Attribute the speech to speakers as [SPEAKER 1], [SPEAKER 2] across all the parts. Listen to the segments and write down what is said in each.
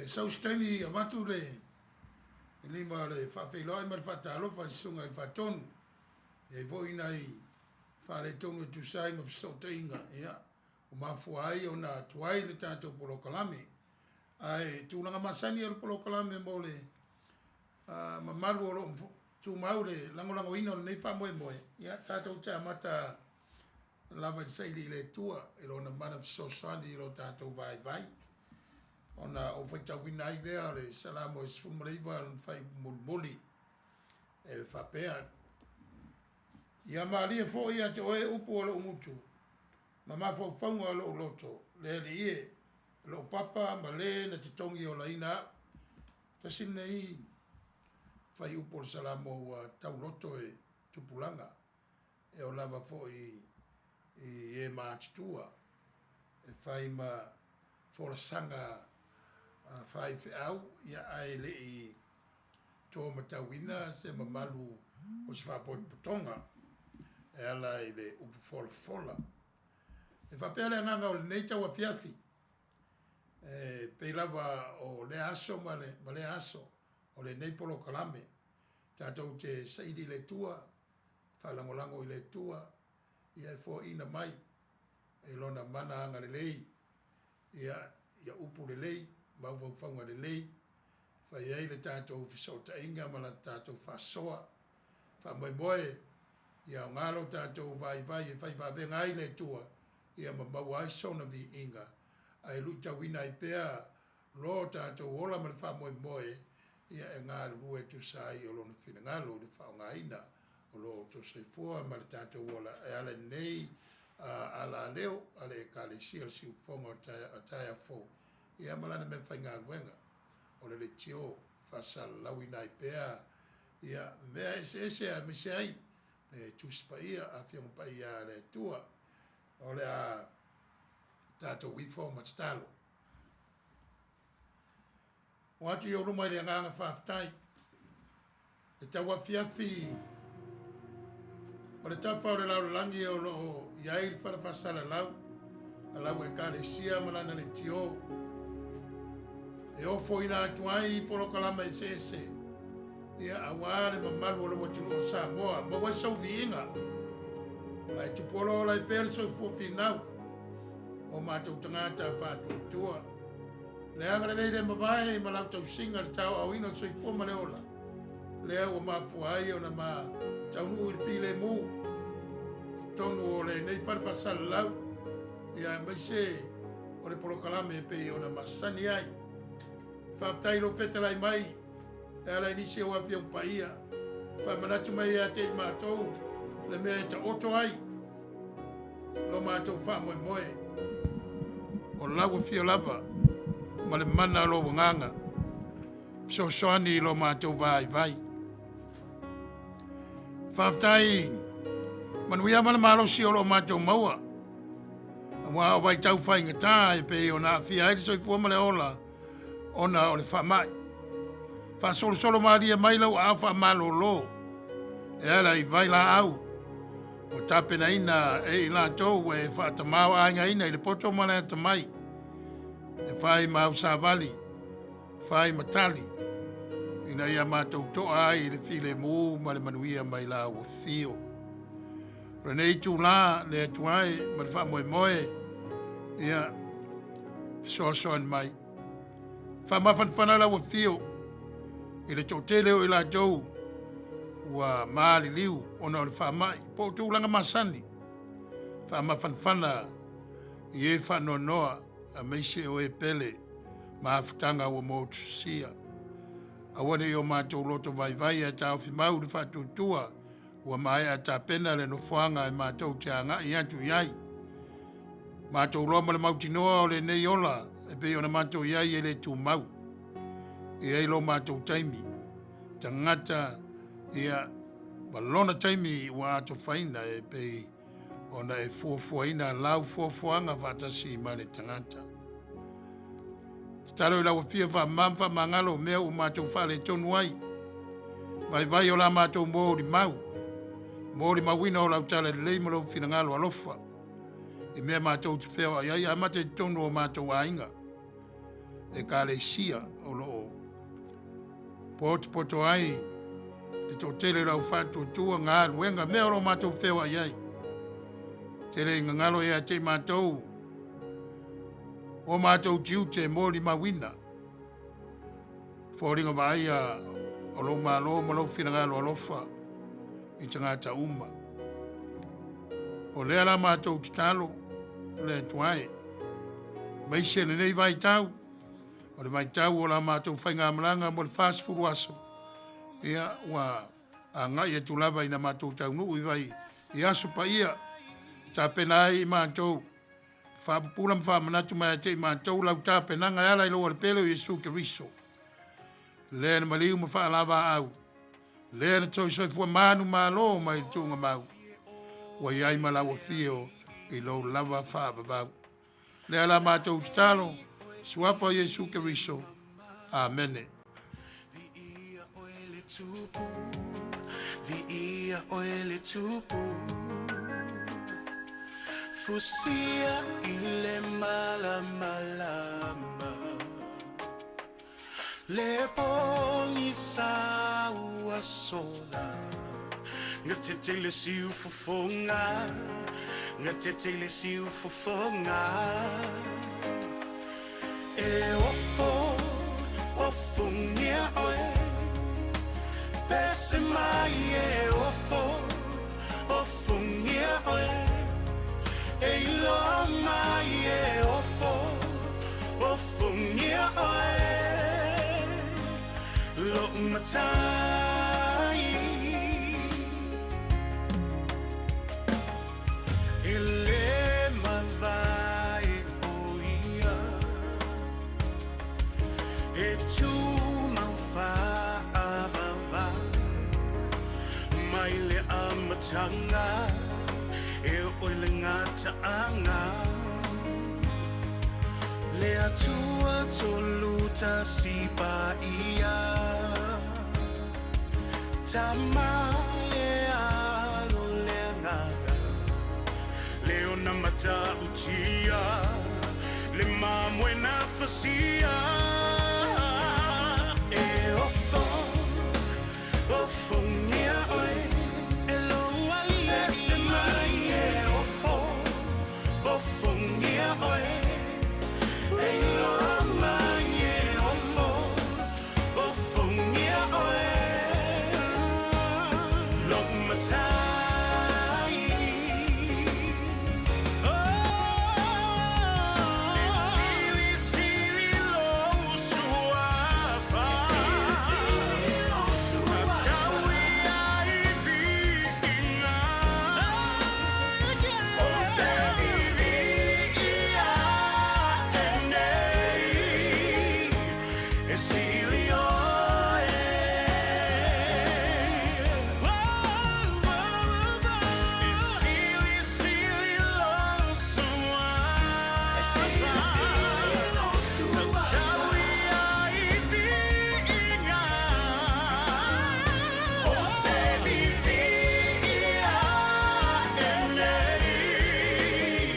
[SPEAKER 1] E sau se taimi avatu le lima o le faafeiloai ma le faatalofa i le Susuga i le Faatonu. E i ai foi nai faaletonu e tusa ai ma fesootaiga, ia, ua mafua ai ona tuai le tatou polokalame. Ae tulaga masani o le polokalame mo le mamalu o lo o tumau le lagolagoina o lenei faamoemoe, ia, tatou te amata lava i le saili i le Atua i Lona mana fesoasoani i lo tatou vaivai. Ona ou faitauina ai lea o le Salamo e 19 lona fuaiupu mulimuli e faapea, Ia malie foi ia te oe upu a lou gutu ma mafaufauga o lou loto, le Alii e, lou papa ma le na te togiolaina au. Tasi lenei fuaiupu o le Salamo ua tauloto e tupulaga. E oo lava foi i e matutua e fai ma folasaga faifeau, ia ae le i to matauina se mamalu o se faapotopotoga e ala i le upu folafola. E faapea le agaga o lenei tauafiafi, e pei lava o lea aso ma lea aso o lenei polokalame, tatou te saili i le Atua, faalagolago i le Atua, ia e foaiina mai e Lona mana agalelei, ia, ia upu lelei, mafaufauga lelei, fai ai le tatou fesootaiga ma la tatou faasoa. Faamoemoe, ia aoga lo tatou vaivai e fai vavega ai le Atua, ia ma maua ai sona viiga, ae luitauina ai pea lo tatou ola ma le faamoemoe, ia e galulue e tusa ai o Lona finagalo i le faaaogaina o lo outou soifua ma le tatou ola e ala i lenei alaleo a le Ekalesia o le Siufofoga o Taeao Fou, ia ma lana meafaigaluega o le leitio e faasalalauina ai pea ia mea eseese aemaise ai le Tusi Paia, Afioga Paia a le Atua. O le a tatou ifo ma tatalo. O atu i ou luma i le agaga faafetai. Le tauafiafi o le tafa o le lalolagi o lo o i ai le fala faasalalau a lau Ekalesia ma lana leitio e ofoina atu ai polokalama eseese ia aua le mamalu o lou atunuu o Samoa maua ai sou viiga ae tupu olaola ai pea le soifua finau o matou tagata faatuatua. Le agalelei le mavae ma lau tausiga le taoaoina o le soifua ma le ola, lea ua mafua ai ona ma taunuu i le filemu i totonu o lenei fale faasalalau, ia aemaise o le polokalame e pei ona masani ai. Faafetai i lou fetalai mai e ala i nisi o Afioga Paia, faamanatu mai ia te i matou le mea e taoto ai lo matou faamoemoe. O lau afio lava ma le mana o lou agaga, fesoasoani i lo matou vaivai. Faafetai manuia ma le malosi o lo o matou maua, aua o vaitau faigata e pei ona aafia ai le soifua ma le ola ona o le faamai. Faasolosolo malie mai lau aao faamalolo e ala i vailaau ua tapenaina e i latou ua e faatamaoaigaina i le poto ma le atamai, e fai ma au savali, fai ma tali, ina ia matou toa ai i le filemu ma le manuia mai lau afio. O lenei itulā le Atua e ma le faamoemoe, ia fesoasoani mai. Faamafanafana lau afio i le toatele o i latou ua maliliu ona o le faamai po o tulaga masani. Faamafanafana i e faanoanoa aemaise o e pele ma afutaga ua motusia. Aua ne i o matou loto vaivai ae taofi mau le faatuatua Ua maea tapena le nofoaga e matou te agai atu i ai. Matou loa ma le mautinoa o lenei ola e pei ona matou i ai e le tumau. E i ai lo matou taimi, tagata, ia, ma lona taimi ua atofaina e pei ona e fuafuaina lau fuafuaga faatasi ma le tagata. Tatalo i lau Afio faamama ma faamagalo o mea ua matou faaletonu ai. Vaivai o la matou molimau, molimauina o lau tala lelei ma lou finagalo alofa i mea matou te feoai ai, amata i totonu o matou aiga. Ekalesia o lo o potopoto ai le toatele o le au faatuatua galuega mea o lo o matou feoai ai. Tele i gagalo ia te i matou o matou tiute e molimauina foliga vaaia o lou Malo ma lou finagalo alofa i tagata uma. O lea la matou tatalo le Atua e, aemaise lenei vaitau, o le vaitau o la matou faigamalaga mo le 40 aso, ia ua agai atu lava ina matou taunuu i vai i aso paia, tapena ai i matou faapupula ma faamanatu mai ia te i matou lau tapenaga e ala i lou Alepele o Iesu Keriso, lea na maliu ma faalavaau, lea na toe soifua manumalo mai le tuugamau, ua i ai ma lau afio i lou lava faavavau. Lea la matou tatalo, suafa o Iesu Keriso. Amene.
[SPEAKER 2] Viia oe le Tupu, viia oe le Tupu, Fusia i le malamalama, Le pogisa ua sola, Gatete i le siufofoga, Gatete i le siufofoga. E ofo, ofongia oe, Pese mai e ofo, ofongia oe, E iloa mai e ofo, ofongia oe, Lou matai. E le mavae o ia, E tumau faavavau, Mai le amataga, E oe le gataaga, Le Atua tolu tasi paia, Tama le Alo le Agaga, Le ona matautia, Le mamoe na fasia. E ofo, ofongia oe, E lou alii ese mai. E ofo, ofongia oe, E iloa mai. E ofo, ofongia oe, Lou matai. E silisili lou suafa, Tatau ia i viiga, Ou te viviia e nei, E sili oe. E silisili lou suafa, Tatau ia i viiga, Ou te viviia e nei,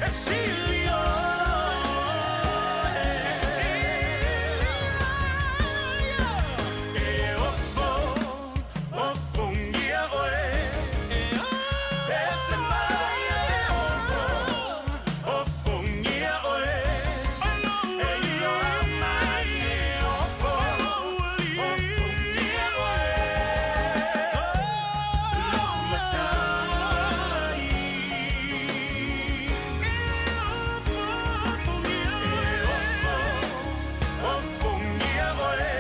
[SPEAKER 2] E sili oe. E ofo, ofongia oe, Pese mai. E ofo, ofongia oe, E iloa mai. E ofo, ofongia oe, Lou matai. E ofo, ofongia oe,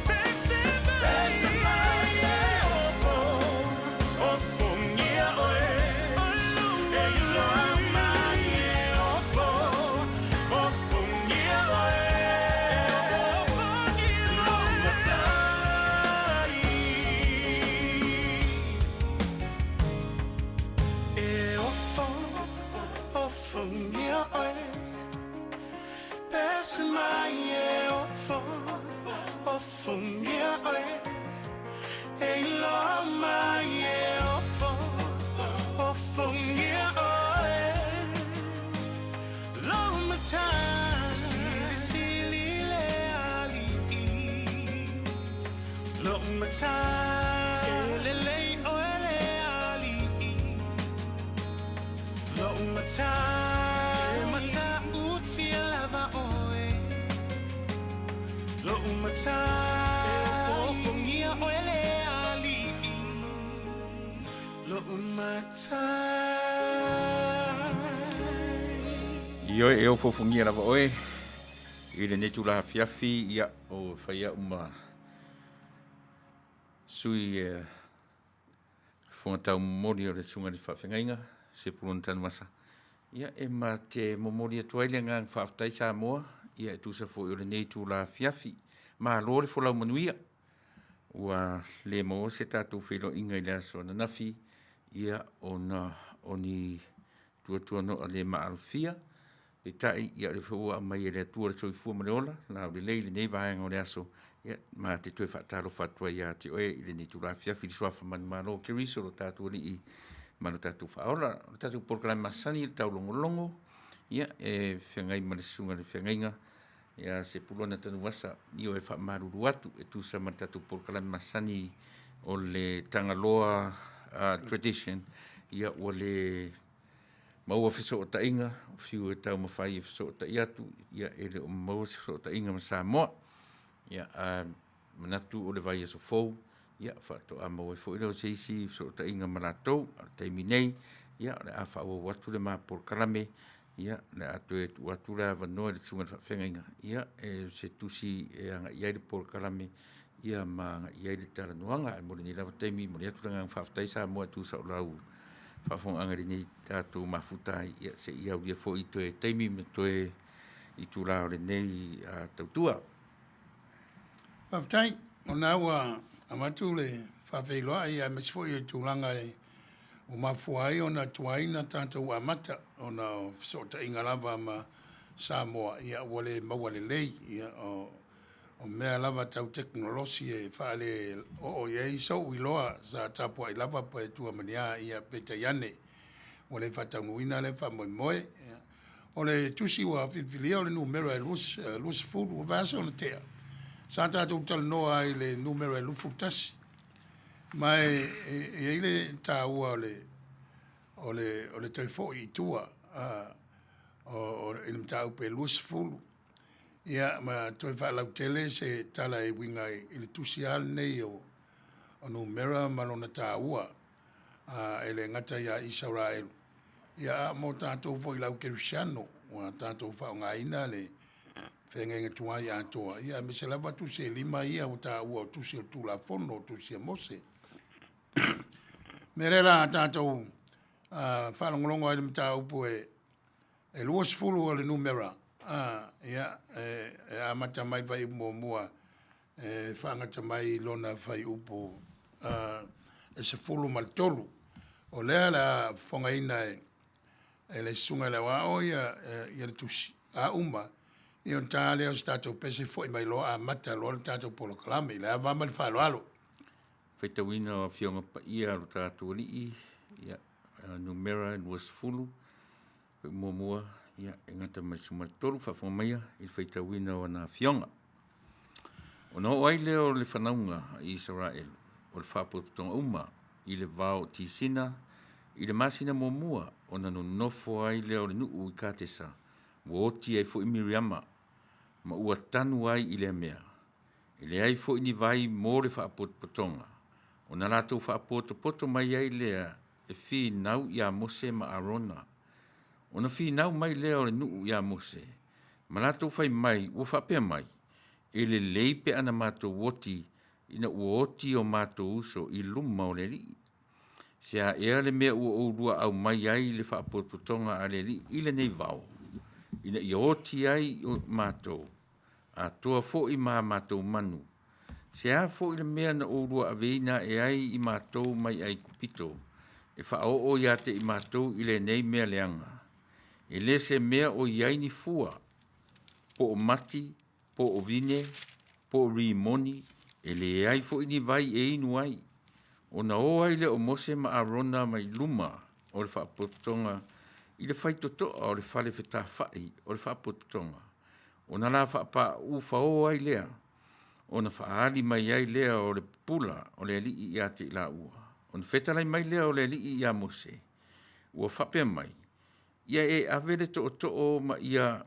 [SPEAKER 2] Pese mai. E ofo, ofongia oe, E iloa mai. E ofo, ofongia oe, Lou matai. E ofo, ofongia oe, Pese mai. E ofo, ofongia oe, E iloa mai. E ofo, ofongia oe, Lou matai. Silisili matai E lelei oe le aliʻi Loʻu matai E matautia lava ʻoe Loʻu matai E ofoofongia ʻoe le aliʻi Loʻu matai.
[SPEAKER 3] Ioe e ofoofongia lava ʻoe i lenei tulaga afiafi, ia, o fai au ma sui e fofoga taumomoli o le Susuga i le Faafeagaiga, Sepulona Tanuvasa. Ia, e ma te momoli atu ai le agaga faafetai Samoa, ia e tusa foi o lenei itula afiafi. Malo le folau manuia, ua le maua se tatou feiloaiga i le aso ananafi, ia ona o ni tuatuanoa le maalofia. Peitai, ia o lea foi ua aumai e le Atua le soifua ma le ola laulelei i lenei vaega o le aso, ia, ma te toe faatalofa atu ai ia te oe i lenei itula afiafi i le suafa manumalo o Keriso lo tatou Alii ma lo tatou Faaola. O le tatou polokalame masani le taulogologo, ia, e feagai ma le susuga i le feagaiga ia Sepulona Tanuvasa, ioe, faamalulu atu e tusa ma le tatou polokalame masani o le Tagaloa Tradition, ia ua le maua fesootaiga, o fiu e taumafai e fesootai atu, ia e le o maua se fesootaiga ma Samoa. Ia, ae manatu o le vaiaso fou, ia faatoa maua ai foi lea o se isi fesootaiga ma latou. A o le taimi nei, ia o le a faaauau atu le ma polokalame, ia o le a toe tuu atu le avanoa i le susuga i le faafeagaiga, ia e se tusi e agai i ai le polokalame, ia ma agai i ai le talanoaga. Ae mo lenei lava taimi, e momoli atu le agaga faafetai Samoa e tusa o lau faafofogaaga i lenei tatou mafuta ai, ia seia aulia foi toe taimi ma toe itula o lenei tautua.
[SPEAKER 1] Faafetai, o lena ua avatu le faafeiloai aemaise foi o le tulaga e ua mafua ai ona tuai na tatou amata ona o fesootaiga lava ma Samoa ia ua le maua lelei. Ia o o mea lava tau tekonolosi e faale oo i ai sou iloa sa tapuai lava pe tua ma ni a, ia peitai ane ua le faataunuuina lea faamoemoe. O le tusi ua filifilia o le numera e 20, o le vaiaso na tea sa tatou talanoa ai i le numera e 21, ma e i ai le taua o le o le o le toe foi i tua o i le mataupu e 20. Ia ma toe faalautele se tala e uiga i le tusi lava lenei o numera ma lona taua, e le gata ia Isaraelu, ia a mo tatou foi le au kerisiano ua tatou faaaogaina le feagaiga tuai atoa, ia aemaise lava tusi e 5 ia ua taua o tusi o le Tulafono, o tusi a Mose. O le mea lea o le a tatou faalogologo ai i le mataupu e E 20 o le numera, a, ia, e, e amata mai le fuaiupu muamua e faagata mai i lona fuaiupu e 13. O lea o le a fofogaina e, e le Susuga i le Aoao ia, ia le tusi, a uma, ia ona ta lea o se tatou pese foi mai loa amata loa le tatou polokalame. I le ava ma le faaaloalo.
[SPEAKER 3] Faitauina o Afioga Paia a lo tatou Alii, ia, numera 20, muamua, ia, e gata mai le 13, faafofoga maia i le faitauina o ana afioga. Ona oo ai lea o le fanauga a Isaraelu, o le faapotopotoga uma i le vao o Tisina i le masina muamua, ona nonofo ai lea o le nuu i Katesa, ua oti ai foi Miriama, ma ua tanu ai i lea mea. E leai foi ni vai mo le faapotopotoga, ona latou faapotopoto mai ai lea e finau ia Mose ma Arona. Ona finau mai lea o le nuu ia Mose, ma latou fai mai, ua faapea mai, E lelei pe ana matou oti ina ua oti o matou uso i luma o le Alii. Se a ea le mea ua oulua aumai ai le faapotopotoga a le Alii i lenei vao, ina ia oti ai matou, atoa foi ma a matou manu? Se a foi le mea na oulua aveina ae ai i matou mai Aikupito, e faaoo ia te i matou i lenei mea leaga? E le se mea o i ai ni fua, po o mati, po o vine, po o rimoni, e leai foi ni vai e inu ai. Ona o ai lea o Mose ma Arona mai luma o le faapotopotoga i le faitotoa o le fale fetafai o le faapotopotoga, ona la faapauu fao ai lea. Ona faaali mai ai lea o le pupula o le Alii ia te i laua. Ona fetalai mai lea o le Alii ia Mose, ua faapea mai, Ia e ave le tootoo ma ia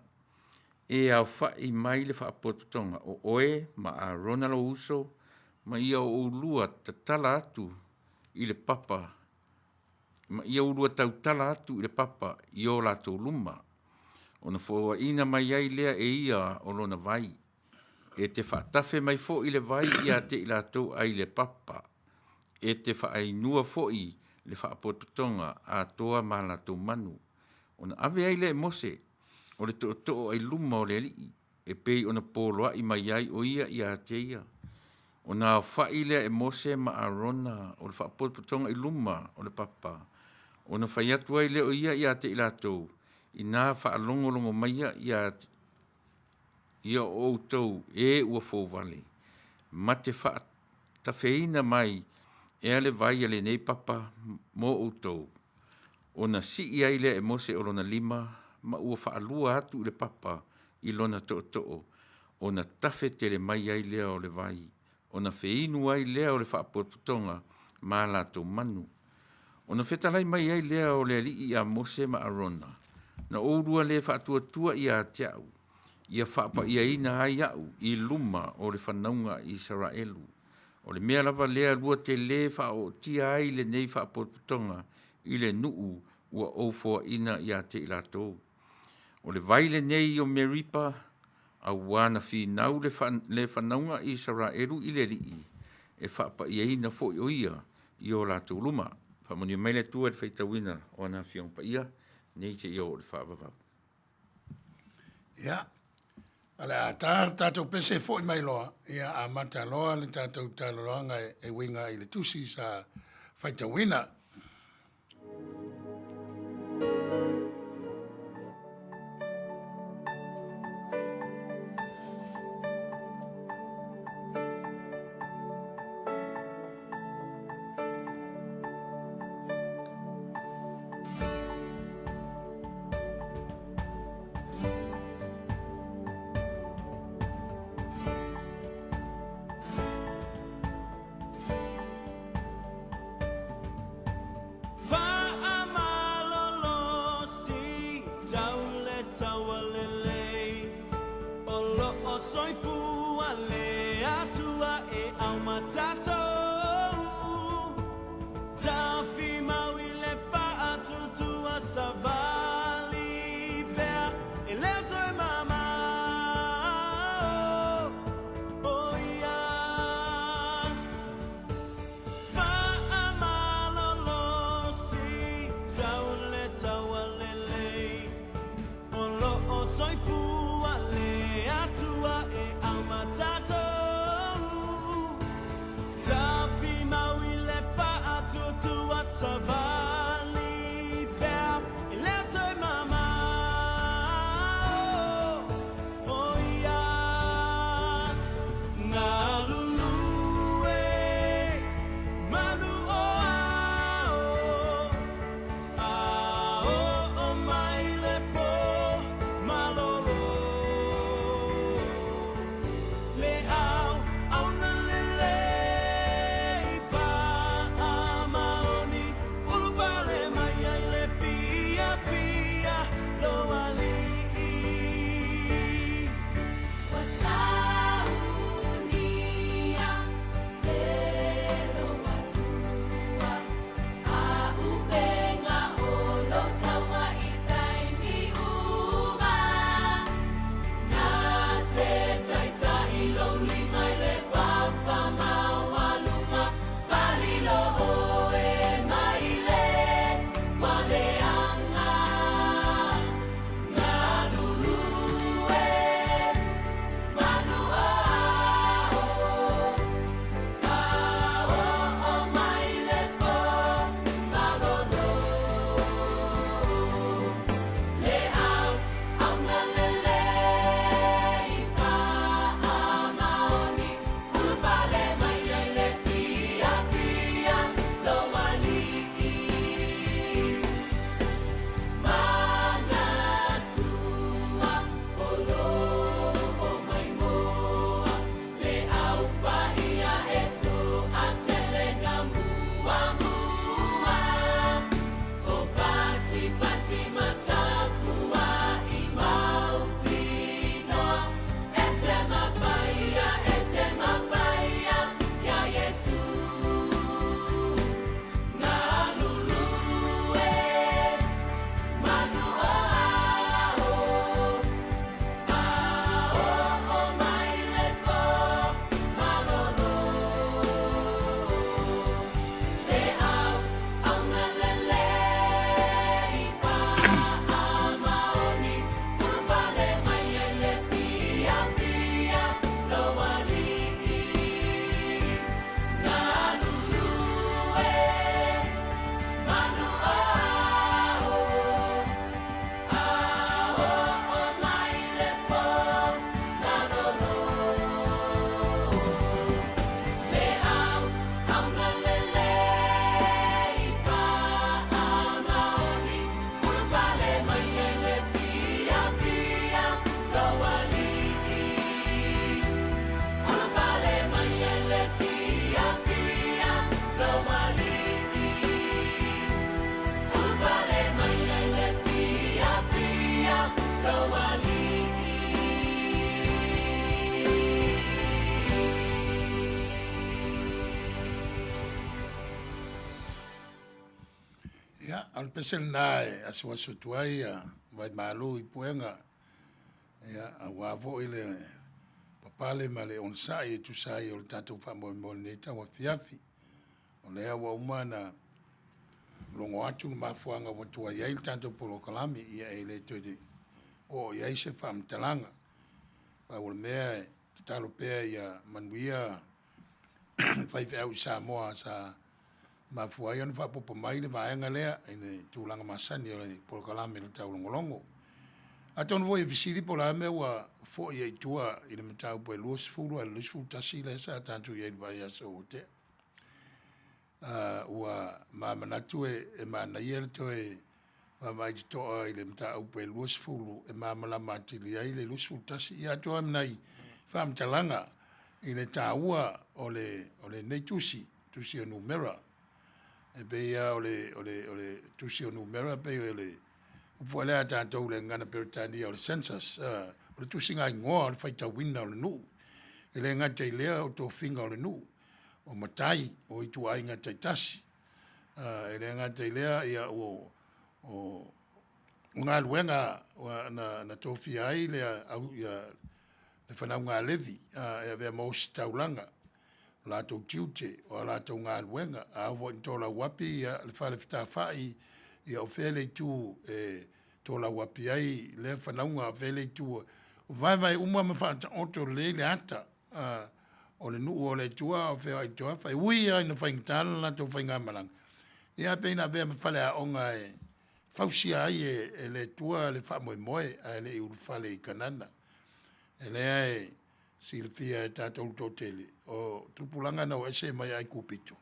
[SPEAKER 3] e aofa'i mai le faapotopotoga, o oe ma Arona lou uso, ma ia oulua tatala atu i le papa, ma ia ulua tautala atu i le papa i o latou luma, ona foaina mai ai lea e ia o lona vai. E te faatafe mai foi le vai ia te i latou ai le papa, e te faainua foi le faapotopotoga atoa ma latou manu. Ona ave ai lea e Mose o le tootoo ailuma o le Alii, e pei ona poloai mai ai o ia ia te ia. Ona aofai lea e Mose ma Arona o le faapotopotoga i luma o le papa, ona fai atu ai lea o ia ia te i latou, ina faalogologo maia ia ia o outou e ua fouvale, ma te faatafeina mai ea le vai a lenei papa mo outou? Ona sii ai lea e Mose o lona lima ma ua faalua atu i le papa i lona tootoo, ona tafe tele mai ai lea o le vai, ona feinu ai lea o le faapotopotoga ma latou manu. Ona fetalai mai ai lea o le Alii ia Mose ma Arona, Na oulua le faatuatua ia te a'u, ia faapaiaina ai a'u i luma o le fanauga a Isaraelu, o le mea lava lea lua te lē faaootia ai lenei faapotopotoga i le nuu ua ou foaina ia te i latou. O le vai lenei o Meripa, auā na finau le fanauga a Isaraelu i le Alii, e faapaiaina foi o ia i o latou luma. Faamanuia mai le Atua i le faitauina o ana Afioga Paia, nei seia oo i le faavavau.
[SPEAKER 1] Ia, o le a ta le tatou pese foi mai loa, ia amata loa le tatou talanoaga e uiga i le tusi sa faitauina. o le pese lena e asuasu atu ai ia Vaimalu i Puega, ia, aua foi le papale ma le onosai e tusa ai o le tatou faamoemoe i lenei tauafiafi. O lea ua uma ona logo atu le mafuaaga ua tuai ai le tatou polokalame, ia e le toe oo i ai se faamatalaga. Pau o le mea e tatalo pea ia manuia faifeau i Samoa sa mafua ai ona faaopoopo mai le vaega lea i le tulaga masani o le polokalame taulogologo. Atonu foi e fesili po o le a le mea ua foi ai i tua i le mataupu e 20 ae 21 lea sa tatou i ai i le vaiaso ua tea. Ua ma manatu e manaia le toe vaavaai totoa i le mataupu e 20 e malamalama atili ai le 21. Ia atoa ai ma nai faamatalaga i le taua o lenei tusi, tusi o Numera. E pei lava o le tusi o Numera e pei o le upu foi lea a tatou i le gagana Peretania o le census, o le tusigaigoa o le faitauina o le nuu. E le gata i lea o tofiga o le nuu, o matai o ituaiga taitasi. E le gata i lea o galuega na tofia ai le fanauga a Levi e avea ma ositaulaga, o latou tiute, o a latou galuega. A oo foi ina tolauapi le fale fetafa'i, ia o fea le itu e tolauapi ai lea fanauga, a o fea le itu e vaevae uma ma faataoto lelei le ata o le nuu o le Atua a o feoai i toafa. E ui lava ina faigata le latou faigamalaga, ia ae pei na avea ma faleaoga e fausia ai e le Atua le faamoemoe ae le i ulufale i Kanana. O lea e silafia e tatou le toatele, o tupulaga na o ese mai Aikupito,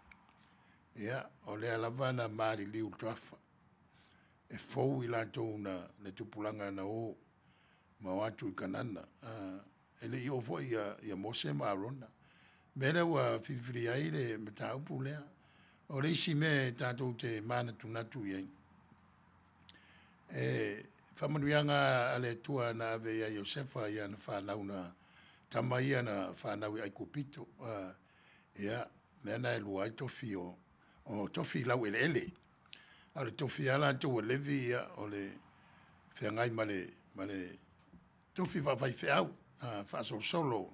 [SPEAKER 1] ia, o lea lava na maliliu i le toafa. E fou i latou na le tupulaga na o ma o atu i Kanana. E le i oo foi ia Mose ma Arona. O le mea lea ua filifilia ai le mataupu lea. O le isi mea tatou te manatunatu i ai, e faamanuiaga a le Atua na ave ia Iosefa i ana fanau na tama ia na fanau i Aikupito. Ia, mea na e lua ai tofi o tofi laueleele. A o le tofi lava latou a Levi ia, o le feagai ma le tofi faafaifeau faasolosolo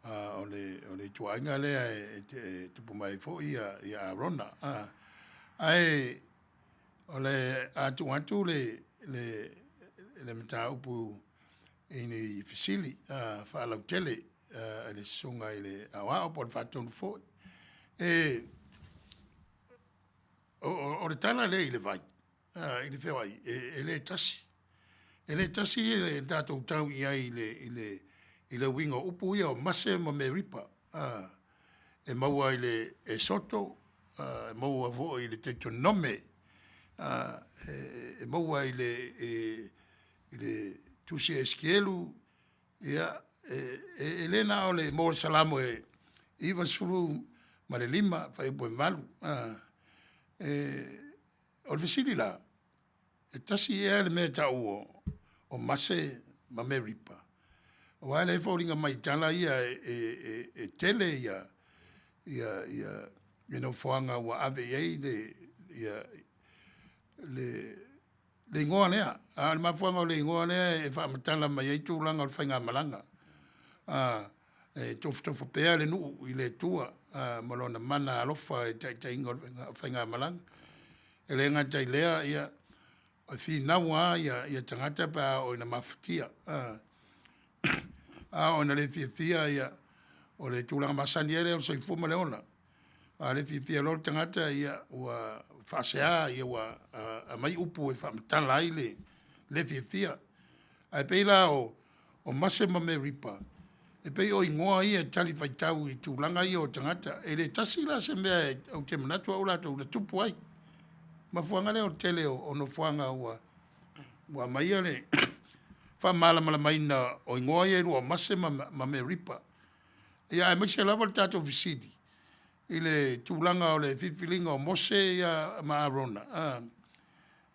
[SPEAKER 1] o le ituaiga lea e tupu mai ai foi Arona. Ae o le a tuu atu le mataupu i ni fesili faalauaitele i le Susuga i le Aoao po o le Faatonu foi. O le tala lea i le vai, i le feoai, e le tasi. E le tasi le tatou tau i ai i le uiga o upu ia o Mase ma Meripa. E maua i le Esoto, e maua foi i le Deuteronome, e maua i le Tusi a Esikielu, ia, e le na o le mo le Salamo e 95 fuaiupu e 8. O le fesili la, e tasi ea le mea e tau o Mase ma Meripa? Aua o lea e foliga mai i tala ia e tele nofoaga ua ave i ai le igoa lea. A o le mafuaaga o le igoa lea e faamatala mai ai tulaga o le faigamalaga. E tofotofo pea le nuu i le Atua ma lona mana alofa i le taitaiga o le faigamalaga. E le gata i lea, ia, e finau lava tagata pe a oo ina mafatia. A oo ina le fiafia, ia, o le tulaga masani lava lea o le soifua ma le ola. A le fiafia loa le tagata, ia, ua faasea, ua aumai upu e faamatala ai le le fiafia. Ae pei la o Mase ma Meripa, e pei o igoa ia e talifuaitau i tulaga ia o tagata. E le tasi la se mea ou te manatu au latou na tupu ai. Mafuaaga lea o le tele o nofoaga ua aumaia le faamalamalamaina o igoa ia e lua o Mase ma Meripa. Ia aemaise lava le tatou fesili i le tulaga o le filifiliga o Mose ia ma Arona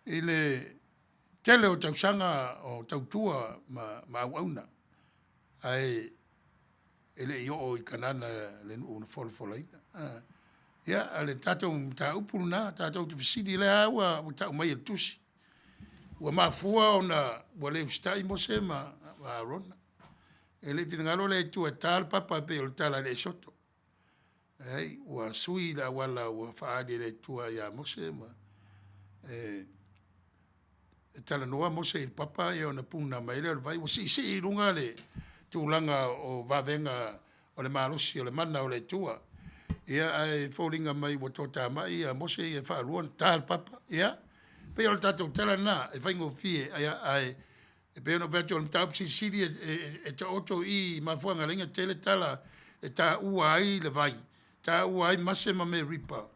[SPEAKER 1] i le tele o tausaga o tautua ma auauna, ae e le i oo i Kanana le nuu na folafolaina. Ia, o le tatou mataupu lena, tatou te fesili lea ua ua tau mai e le tusi. Ua mafua ona ua le usitai Mose ma Arona. E le i finagalo le Atua e ta le papa e pei o le tala i le Esoto. Leai, ua sui le auala ua faaali e le Atua ia Mose ma e e talanoa Mose i le papa ia ona puna mai lea o le vai, ua siisii i luga le tulaga o vavega o le malosi o le mana o le Atua. Ia ae foliga mai ua toatamai ia Mose ia e faalua ona ta le papa. Ia, pei o le tatou tala lena e faigofie ae e pei ona ou fai atu o le mataupu silisili e taoto i i mafuaaga e ala ai ona tele tala e taua ai le vai, taua ai Mase ma Meripa.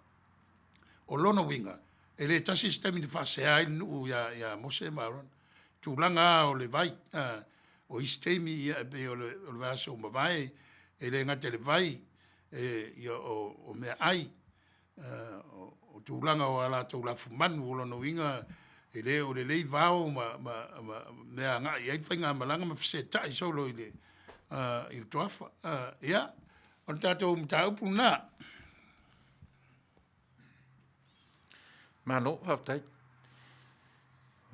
[SPEAKER 1] O lona uiga, e le tasi se taimi na faasea ai le nuu ia, ia Mose ma Arona. Tulaga lava o le vai, o isi taimi ia e pei o le, o le vaiaso ua mavae, e le gata i le vai, e, ia, o, o meaai, o, o tulaga o a latou lafumanu, o lona uiga e le o lelei vao ma, ma, ma mea agai i ai le faigamalaga ma fesetai solo i le, i le toafa. Ia, o le tatou mataupu lena.
[SPEAKER 3] Malo faafetai.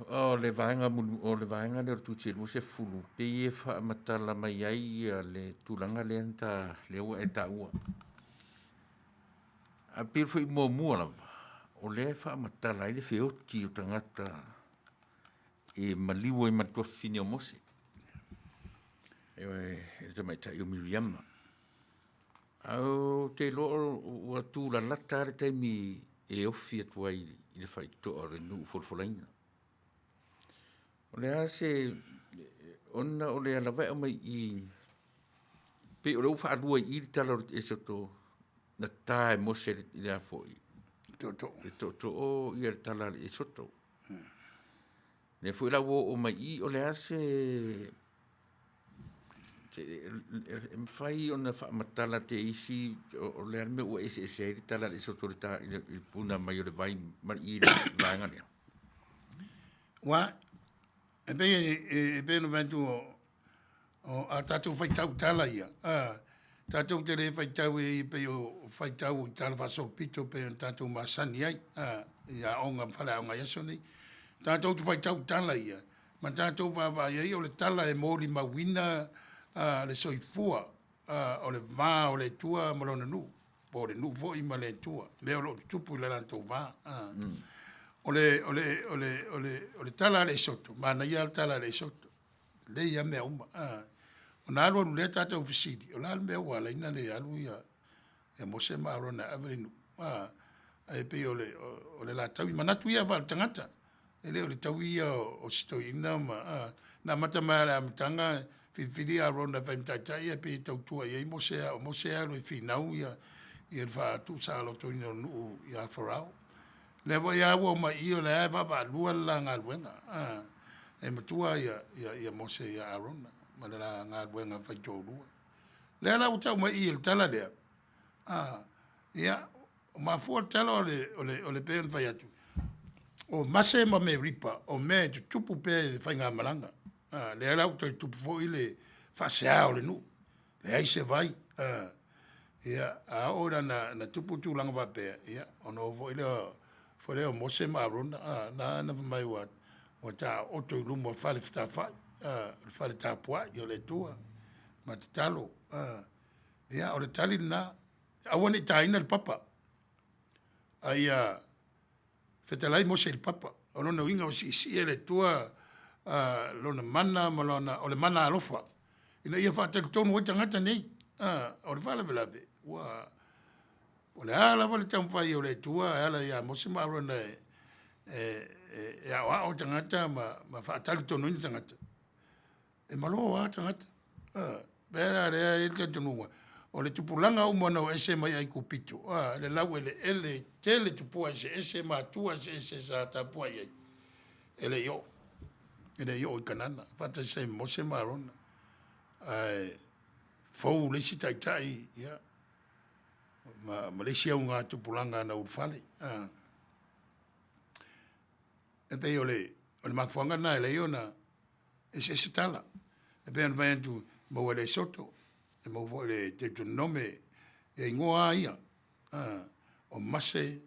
[SPEAKER 3] O le vaega o le vaega lea o le Tusi 20 pei e faamatala mai ai ia le tulaga lea na ta lea ua e taua. Ae pei foi muamua lava o lea e faamatala ai le feoti o tagata e maliu ai ma le tuafafine o Mose. E le tamaitai o Miriama. Ae ou te iloa ua tulalata lava le taimi e ofi atu ai i le faitotoa o le nuu folafolaina. O le a se ona o lea lava e aumai i i, pei o lea ua faalua i i le tala o le Esoto na ta e Mose i le a foi
[SPEAKER 1] Tootoo.
[SPEAKER 3] Le tootoo ia le tala a le Esoto. Lea foi la ua oo mai i i, o le a se e mafai ona faamatala te isi o le a le mea ua eseese ai le tala a le Esoto i le puna mai o le vai ma i le vaega lea?
[SPEAKER 1] Ua, e pei e pei ona fai atu o a tatou faitau i tala ia, a, tatou te le faitau e pei o faitau i tala faasolopito pei ona tatou masani ai, a, i aoga faleaoga i aso nei. Tatou te faitau i tala ia, ma tatou vaavaai ai o le tala e molimauina le soifua o le va o le Atua ma Lona nuu, po o le nuu foi ma le Atua, mea o lo o tutupu i le latou va. O le, o le, o le, o le, o le tala a le Esoto, manaia lava le tala a le Esoto, lelei lava mea uma. Ona alu alu lea tatou fesili, o le a le mea ua ala ai ona le alu ia ia Mose ma Arona e ave le nuu, ae pei o le, o le la taui. Manatu ia faaletagata, e le o le taui ia o si toeaina ma, na amata mai lava i le amataga, filifili Arona e fai ma taitai ae pei e tautua i ai Mose, a o Mose e alu e finau ia le faatuusaolotoina o le nuu ia Farao. Lea foi lava ua omai i i o lea e vaavaalua le la galuega, e matua ia Mose ia Arona ma le la galuega faitoalua. Lea la ua tau mai i i le tala lea, a, ia, mafua le tala o le, o le, o le pei ona fai atu, o Mase ma Meripa, o mea e tutupu pea i le faigamalaga. A, lea la ua toe tupu foi le faasea o le nuu, leai se vai. A, ia, a oo ina na tupu tulaga faapea, ia, ona o foi lea, foi lea o Mose ma Arona, a, na na fai mai ua, ua taooto i luma o fale fetafai, a, o le fale tapuai o le Atua, ma tatalo. A, ia, o le tali lena, aua ne i taina le papa, a ia fetalai Mose i le papa. O lona uiga ua siisii e le Atua lona mana ma lona, o le mana alofa, ina ia faatalitonu ai tagata nei. O le faalavelave, ua, o le a lava le taumafai o le Atua e ala ia Mose ma Arona e, e, e, e aoao tagata ma, ma faatalitonuina tagata, e malo lava tagata. Pea la lea e i ai le talitonuga, o le tupulaga uma na o ese mai Aikupito, a, le laueleele, tele tupua eseese ma atua eseese sa tapuai ai, e le i oo, e le i oo i Kanana, faatasi ai ma Mose ma Arona. Ae fou le isi taitai, ia, ma, ma le isi augatupulaga na ulufale. A. E pei o le, o le mafuaaga lena e ala ai ona eseese tala. E pei ona fai atu, maua i le Esoto, e maua foi i le Deuteronome, ia igoa lava ia. o Mase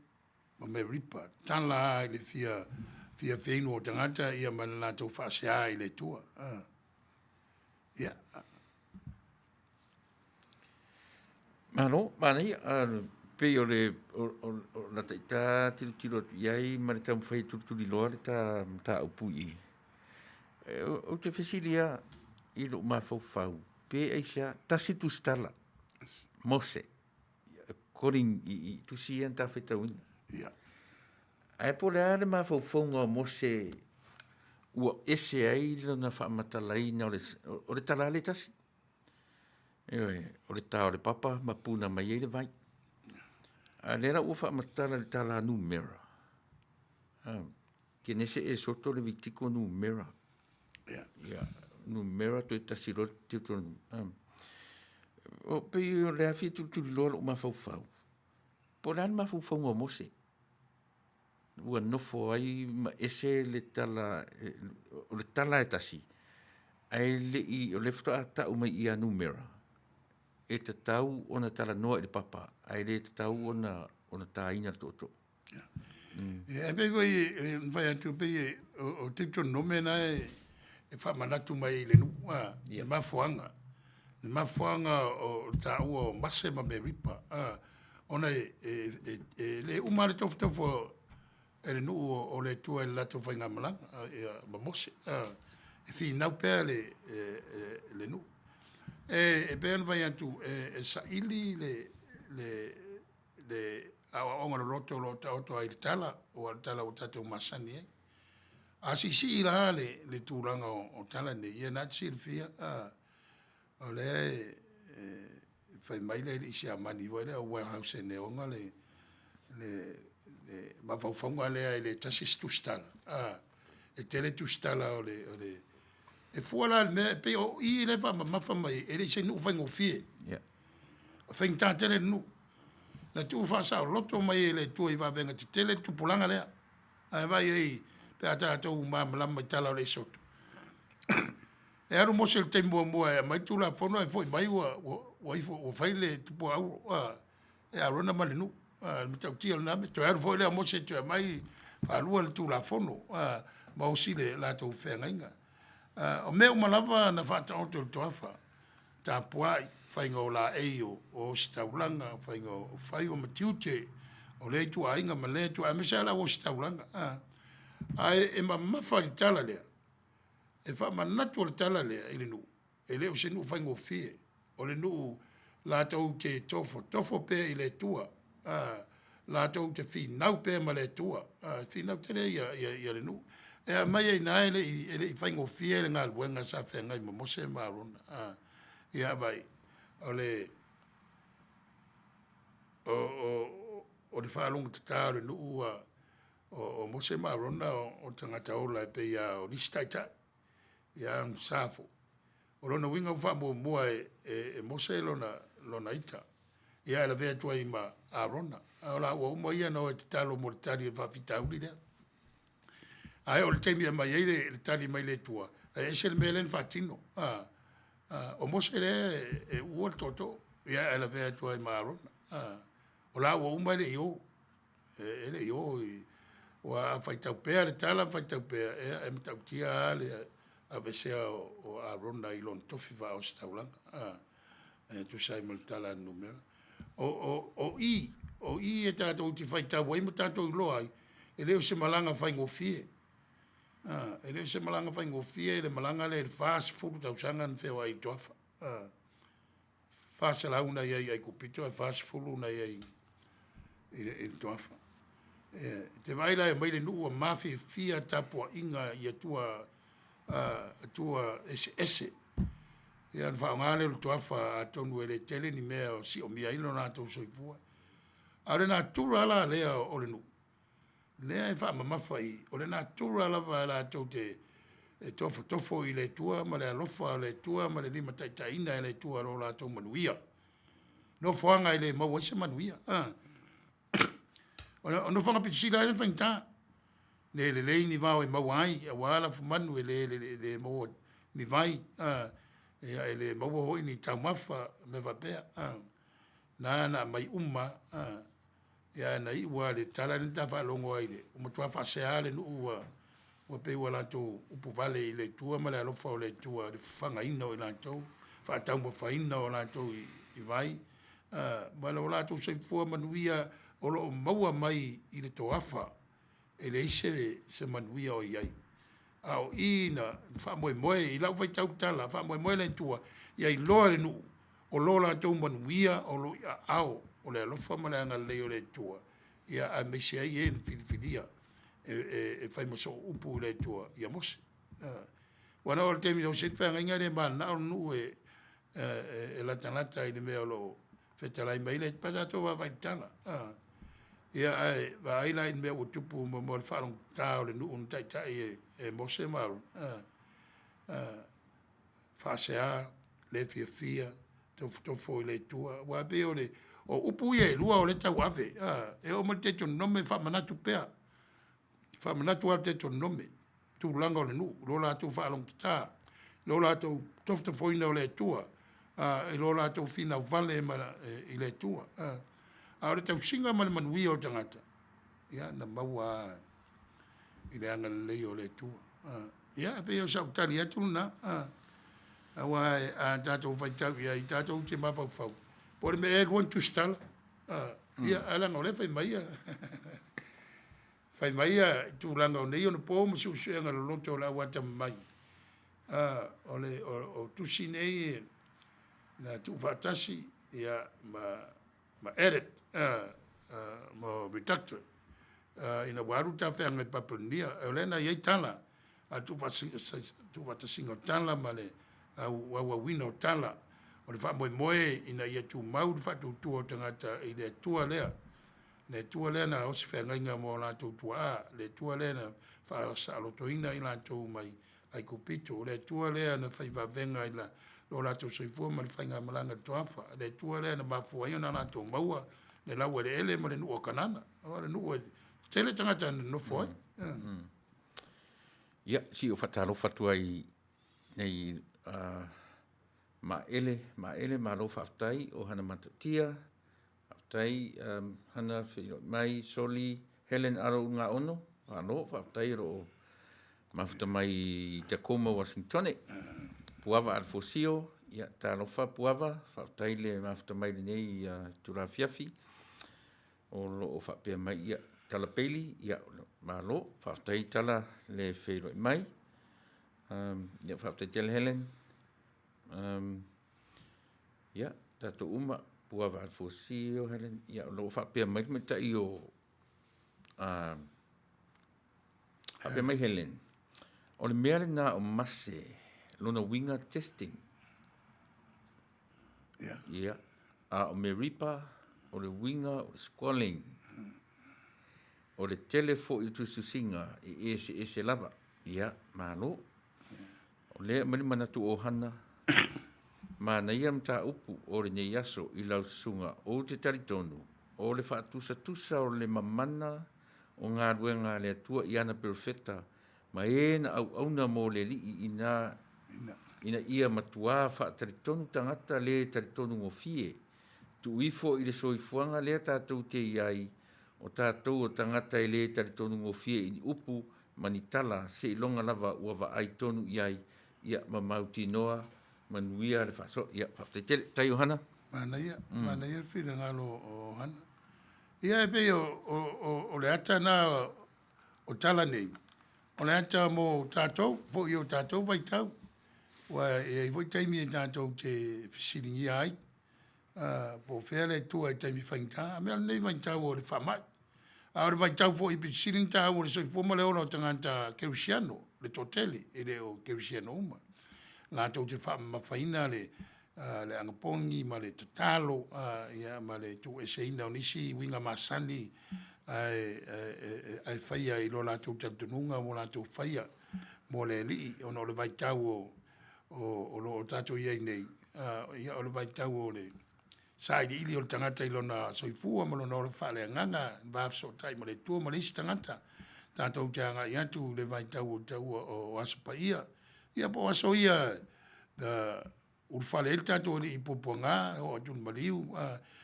[SPEAKER 1] ma Meripa, tala lava i le fia fia feinu o tagata ia ma le latou faasea i le Atua. Ia.
[SPEAKER 3] Malo, manaia. Pei o le o lata ita tilotilo atu i ai ma le taumafai e tulituliloa le ta mataupu i i. Ou te fesili lava i lou mafaufau, pe aisea, tasi le tusitala, Mose, according i tusi ia na ta faitauina.
[SPEAKER 1] Ia.
[SPEAKER 3] Ae po o le a le mafaufauga o Mose ua ese ai lona faamatalaina o le tala lava lea e tasi. Ioe, o le ta o le papa ma puna mai ai le vai. A o lea la ua faamatala i le tala numera, Kenese Esoto Levitiko Numera. Ia, numera toe tasi loa Deuteronomy. O pei o le a fia tulituliloa lou mafaufau, po o le a le mafaufauga o Mose ua nofo ai ma ese le tala, o le tala lava e tasi, ae le i, o lea faatoa tau mai i ia numera, e tatau ona talanoa i le papa, ae le tatau ona taina i le tootoo.
[SPEAKER 1] Ia, e pei foi ona fai atu, pei o Deuteronome lena e faamanatu mai i le nuu, a, le mafuaaga, le mafuaaga o le taua o Mase ma Meripa, a, ona e le uma lava le tofotofo e le nuu o le Atua i le latou faigamalaga ma Mose, a, e finau pea le nuu. E pei ona fai atu, e saili le aoaoga loloto o lo o taoto ai i le tala, aua o le tala ua tatou masani ai. A siisii la le tulaga o tala nei, ia lena e te silafia, o lea e fai mai le alii siamani foi lea o Wellhausen e ona le mafaufauga lea e le tasi se tusitala, e tele tusitala o le... E fua la i le mea, e pei o i lea e faamamafa mai ai, e le i se nuu faigofie. E faigata tele le nuu. Na tuu faasaoloto mai e le Atua i vavega tetele le tupulaga lea. Ae vaai i ai pe a tatou malamalama i tala o le Esoto. E alu Mose i le taimi muamua e aumai le Tulafono ae foi mai ua, ua, ua ifo, ua fai le tupua auro e Arona ma le nuu. Le matautia o lena mea. Toe alu foi lea o Mose e toe aumai faalua le Tulafono ma osi le latou feagaiga. O mea uma lava na faataoto e le Toafa, tapuai, faiga o laei o ositaulaga, faiga o faiva ma tiute o lea ituaiga ma lea ituaiga, aemaise lava le au ositaulaga. Ae e mamafa i le tala lea, e faamanatu o le tala lea i le nuu, e le o se nuu faigofie, o le nuu latou te tofotofo pea i le Atua, latou te finau pea ma le Atua, e finau tele ia le nuu. E aumai ai i ina e le i faigofie le galuega sa feagai ma Mose ma Arona. Ia vaai, o le o le faalogotata o le nuu o Mose ma Arona o tagata ola e pei lava o nisi taitai, ia ona sa foi. O lona uiga ua faamuamua e Mose lona ita, ia ae lavea atu ai ma Arona. A o laua uma ia na o e tatalo mo le tali o le faafitauli lea. Ae oo i le taimi e aumai ai le tali mai le Atua, e ese le mea lea na faatino. O Mose lea e uua le tootoo, ia ae lavea atu ai ma Arona. O laua uma e le i o, e le i o i, aua a faitau pea le tala ma faitau pea, ia e matautia lava le aveesea o Arona i lona tofi faa-ositaulaga e tusa ai ma le tala a le numera. O i, o i e tatou te faitau ai ma tatou iloa ai, e le o se malaga faigofie. E le o se malaga faigofie le malaga lea i le 40 tausaga na feoai ai i le Toafa. 400 na i ai i Aikupito ae 40 na i ai i le Toafa. E te vaai la e omai le nuu ua mafiafia tapuaiga i Atua, Atua eseese. Ia ona faaaoga lea o le Toafa atonu e le tele ni mea o siomia ai lo latou soifua. A o le natura la lea o le nuu, lea e faamamafa i i, o le natura lava latou te tofotofo i le Atua ma le alofa o le Atua ma le limataitaiina e le Atua lo latou manuia. Nofoaga e le maua ai se manuia. O le nofoaga pito sili lava ia ona faigata, le lelei ni vao e maua ai aua lafumanu e le maua ni vai, ia e le maua foi ni taumafa, mea faapea. Na na aumai uma lava. Ia ae na iu lava i le tala lea na ta faalogo ai i le, ua matua faasea le nuu ua ua pei ua latou upuvale i le Atua ma le alofa o le Atua i le fafagaina o i latou, faataumafaina o latou i vai, ma lo latou soifua manuia o lo o maua mai i le toafa, e leai se manuia o i ai. A o i na faamoemoe, i lau faitau tala, faamoemoe le Atua ia iloa e le nuu o lo latou manuia o lo o i aao o le alofa ma le agalelei o le Atua, ia aemaise ai e na filifilia e fai ma sooupu i le Atua ia Mose. Aua na oo i le taimi na osi ai le feagaiga e le mananao le nuu e latalata i le mea o lo o fetalai mai ai le Atua. Pe a tatou vaavaai i le tala, ia ae vaai la i le mea ua tupu mo le faalogotata o le nuu na taitai e Mose ma Arona? Faasea, le fiafia, tofotofo i le Atua. Aua e pei o le, o upu ia e lua o lea e tauave, e oo mai i le Deuteronome e faamanatu pea, faamanatu lava le Deuteronome, tulaga o le nuu, lo latou faalogotata, lo latou tofotofoina o le Atua, i lo latou finau vale i le Atua. A o le tausiga ma le manuia o tagata, ia na maua lava i le agalelei o le Atua. Ia, e pei o sau tali atu lena, aua a tatou faitau i ai, tatou te mafaufau, po o le mea ea e lua ni tusitala. Ia, ae leaga o lea e fai mai ia, fai mai ia tulaga o nei ona po ma suesuega loloto o le au atamamai, o le o tusi nei na tuufaatasi ia ma edit ma redactor ina ua alu le tafeaga i Papelonia. O lea na i ai tala a le tuufaatasiga o tala ma le auauina o tala o le faamoemoe ina ia tumau le faatuatua o tagata i le Atua lea, le Atua lea na osi feagaiga ma o latou tuaa, le Atua lea na faasaolotoina i latou mai Aikupito, o le Atua lea na fai vavega i lo latou soifua ma le faigamalaga i le toafa, le Atua lea na mafua ai ona latou maua le laueleele ma le nuu o Kanana. O le nuu e tele tagata na nonofo ai.
[SPEAKER 3] Ia, se i ou faatalofa atu ai i nei Maele, Maele malo faafetai o Hana Matautia, faafetai Hana feiloai mai, Soli, Helen Alo Ulugaono, malo faafetai o lo o mafuta mai i Tacoma, Uasinitone. Puava Alefosio, ia talofa Puava, faafetai le mafuta mai i lenei itula afiafi. O lo o faapea mai, ia, Tala Bailey, ia malo, faafetai Tala le feiloai mai. Ia faafetai tele Helen. Ia, tatou uma, Puava Alefosio, Helen, ia o lo o faapea mai le tamaitai o faapea mai Helen, o le mea lena o mase, lona uiga testing.
[SPEAKER 1] Yeah.
[SPEAKER 3] Ia, a o Meripa, o le uiga o le squalling. O le tele foi o tusitusiga e eseese lava. Ia, malo. O lea e aumai le manatu o Hana, manaia le mataupu o lenei aso i lau susuga. Ou te talitonu, o le faatusatusa o le mamana o galuega a le Atua i ana perofeta ma e na auauna mo le Alii ina ina ia matuā faatalitonu tagata le talitonu gofie. Tuu ifo i le soifuaga lea tatou te i ai, o tatou o tagata e le talitonu gofie i ni upu ma ni tala seiloga lava ua vaai tonu i ai, ia ma mautinoa manuia le faasoa. Ia, faafetai tele. Faafetai Ohana.
[SPEAKER 1] Manaia, manaia le finagalo o Ohana. Ia e pei o le ata lena o tala nei, o le ata mo tatou foi i o tatou vaitau, aua e i ai foi taimi e tatou te fesiligia ai, po o fea le Atua i taimi faigata. A mea o lenei vaitau o le faamai, a o le vaitau foi e pito sili ona taua i le soifua ma le ola o tagata kerisiano, le toatele, e le o kerisiano uma, latou te faamamafaina le anapogi ma le tatalo ma le tuueseina o nisi uiga masani ae faia i lo latou talitonuga ua latou faia mo le Alii, ona o le vaitau o lo o tatou i ai nei, ia o le vaitau o le sailiili o le tagata i lona soifua ma lona ola faaleagaga, va fesootai ma le Atua ma le isi tagata. Tatou te agai atu i le vaitau o taua o Aso Paia, ia po o aso ia ulufale ai le tatou Alii i puapuaga, e oo atu i le maliu.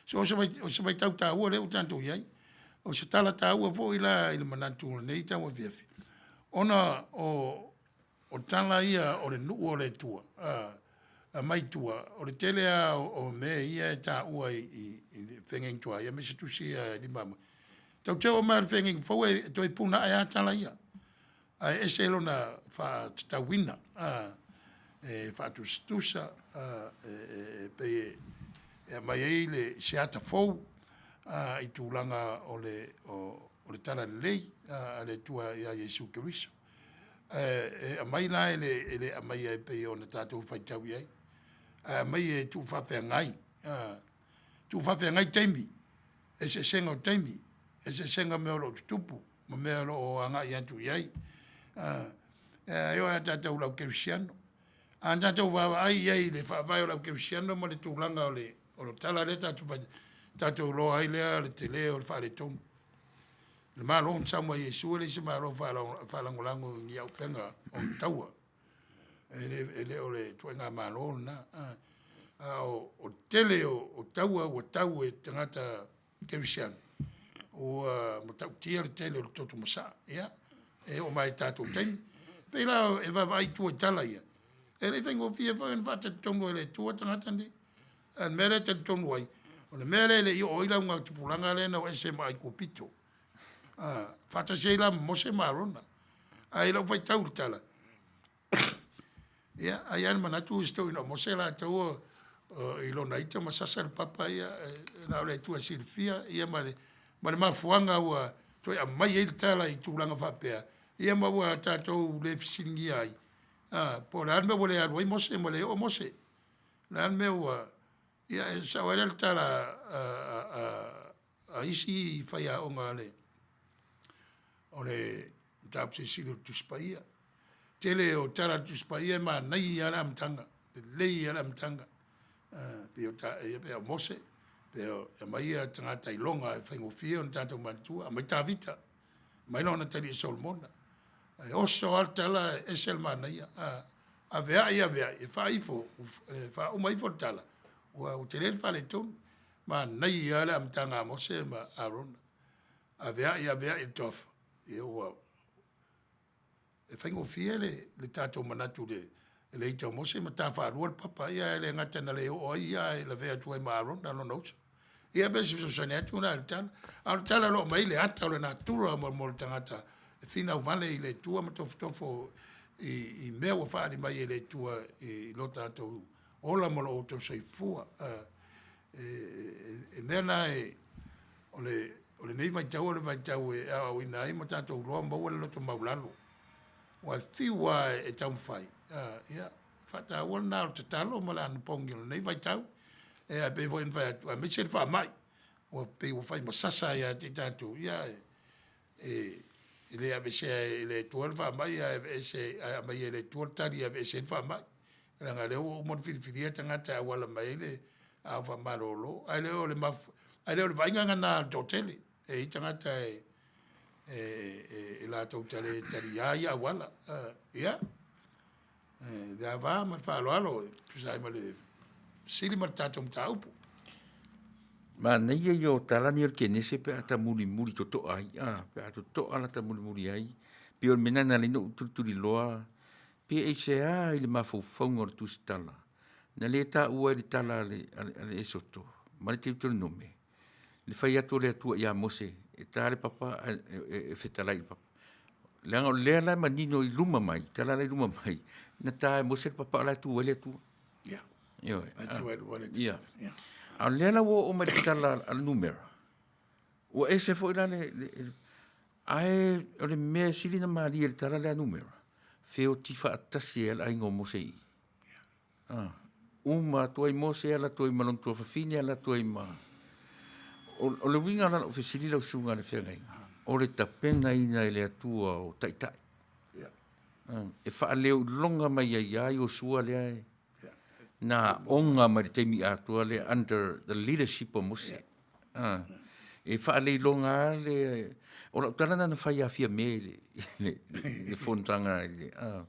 [SPEAKER 1] So o se vaitau taua lea ua tatou i ai. O se tala taua foi la i le manatu o lenei tauafiafi, ona o o tala ia o le nuu o le Atua, aumai tua, o le tele lava o mea ia e taua i le feagaiga tuai, aemaise tusi ia e limamai. Tatou te oo mai lava i le feagaiga fou e toe puna ae lava tala ia, ae ese lona faatatauina, e faatusatusa, e pei e aumai ai le, se ata fou i tulaga o le, o le talalelei a le Atua ia Iesu Keriso. E aumai la e le aumaia e pei ona tatou faitau i ai, ae aumai e tuufaafeagai, tuufaafeagai taimi, eseesega o taimi, eseesega o mea o lo o tutupu ma mea o lo o agai atu i ai. E oo lava ia tatou le au kerisiano, a tatou vaavaai i ai i le faavae o le au kerisiano ma le tulaga o le tala lea tatou te tatou iloa ai lea le tele o le faaletonu. Le Malo na sau mai Iesu e le o se Malo e faalagolago i ni auupega o ni taua. E le o le ituaiga Malo lena. A o le tele o taua ua tau e tagata kerisiano, ua matautia le tele o le toto masaa. Ia, e oo mai lava i tatou taimi. E pei la e vaavaai i tua i tala ia, e le i faigofie foi ona faatalitonu e le Atua tagata nei. A o le mea lea e talitonu ai, o le mea lea e le i oo ai le augatupulaga lea na o ese ma Aikupito, faatasi ai la ma Mose ma Arona. Ae i lau faitau i le tala, ia, ai lava le manatu o si toeaina o Mose latou i lona ita ma sasa le papa ia, na o le Atua e silafia, ia ma le mafuaaga ua toe aumai ai le tala i tulaga faapea, ia ma ua tatou le fesiligia ai, po o le a le mea ua le alu ai Mose ma le oo Mose. O le a le mea ua, ia e sao ai la le tala a isi faiaoga a le o le Mataupu Silisili o le Tusi Paia. Tele o tala a le Tusi Paia e manaia lava le amataga, lelei lava le amataga. Pei o, ia pei o Mose, pei e aumai tagata iloga e faigofie ona tatou manatua, aumai Tavita, aumai lona atalii o Solomona. Ae oso lava le tala e ese le manaia. Aveai, aveai, e faaifo, e faauma ifo le tala, ua tele le faaletonu. Manaia lava le amataga a Mose ma Arona. Aveai, aveai le toafa, ia ua, e faigofie le tatou manatu i le ita o Mose ma ta faalua le papa, ia ae le gata na le oo ai ia, ae lavea atu ai ma Arona lona uso. Ia pe se fesoasoani atu lena i le tala. A o le tala o lo o aumai ai le ata o le natura mo le tagata e finau vale i le Atua ma tofotofo i mea ua faaali mai e le Atua i lo tatou ola ma lo outou soifua. E mea na e, o lenei vaitau o le vaitau e aoaoina ai ma tatou iloa maua le loto maualalo. Aua e fiu lava e taumafai, ia, faataua lena o le tatalo ma le anapogi o lenei vaitau. E pei foi ona fai atu, aemaise le faamai, ua pei ua fai ma sasa ia te i tatou, ia e le aveesea e le Atua le faamai, ae aveese, ae aumai e le Atua le tali e aveese ai le faamai. Leaga o lea ua uma ona filifilia tagata e auala mai ai le aao faamalolo. Ae le o le ae le o le vaaiga lena a le toatele. E i ai tagata e, e, e latou te le taliā ia auala. Ia, le ava ma le faaaloalo e tusa ai ma le fesili ma le tatou mataupu.
[SPEAKER 3] Manaia ia o tala nei o le Kenese pe a ta mulimuli totoa ai, a, pe a totoa la ta mulimuli ai, pei o le mea lena na ala ai ona ou tulituliloa Pe aisea i le mafaufauga o le tusitala na le taua ai le tala a le, a le, a le Esoto ma le Teutolenome, le fai atu o le Atua ia Mose e ta le papa ae e, e fetalai i le papa. Leaga o lea la e manino i luma mai, tala la i luma mai, na ta e Mose le papa o la e tu ai le Atua.
[SPEAKER 1] Ia.
[SPEAKER 3] Ioe.
[SPEAKER 1] E tu ai le Atua.
[SPEAKER 3] Ia. A o lea la ua oo mai le tala a le numera, ua ese foi la le, le, Ae o le mea e sili ona malie i le tala lea a numera, feoti faatasi ai le aiga o Mose i i. Ah, uma atu ai Mose, ala atu ai ma lona tuafafine, ala atu ai ma... O, o le uiga la lau fesili lau susuga i le feagaiga, o le tapenaina e le Atua o taitai. Ah, e faaleoiloga mai ai ia Iosua lea e, na aoga mai le taimi atoa lea under the leadership o Mose. Ah, e faaleiloga lava le... O lau tala lena na fai ia Fiame i le, le, le fonotaga i le, ah,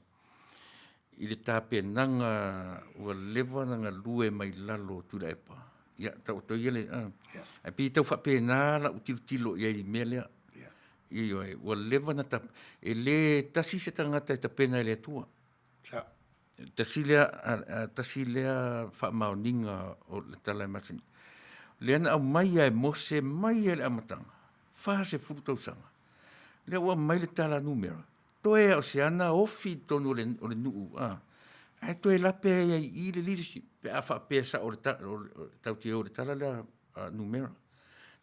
[SPEAKER 3] i le tapenaga ua leva ona galue mai lalo o Tuilaepa. Ia, taoto ia le, ae pei e tau faapena lau tilotilo i ai i le mea lea. Ioe, ua leva ona tap, e le tasi se tagata e tapena e le Atua. Tasi lea, tasi lea faamaoniga o le tala e masani. Lea na aumai lava e Mose mai lava i le amataga, 40 tausaga. Lea ua aumai le tala numera, toe lava o se ana ofi i totonu o le, o le nuu, a, ae toe lape ai lava i i le leadership pe a faapea sao le tatou te o i le tala lea a numera.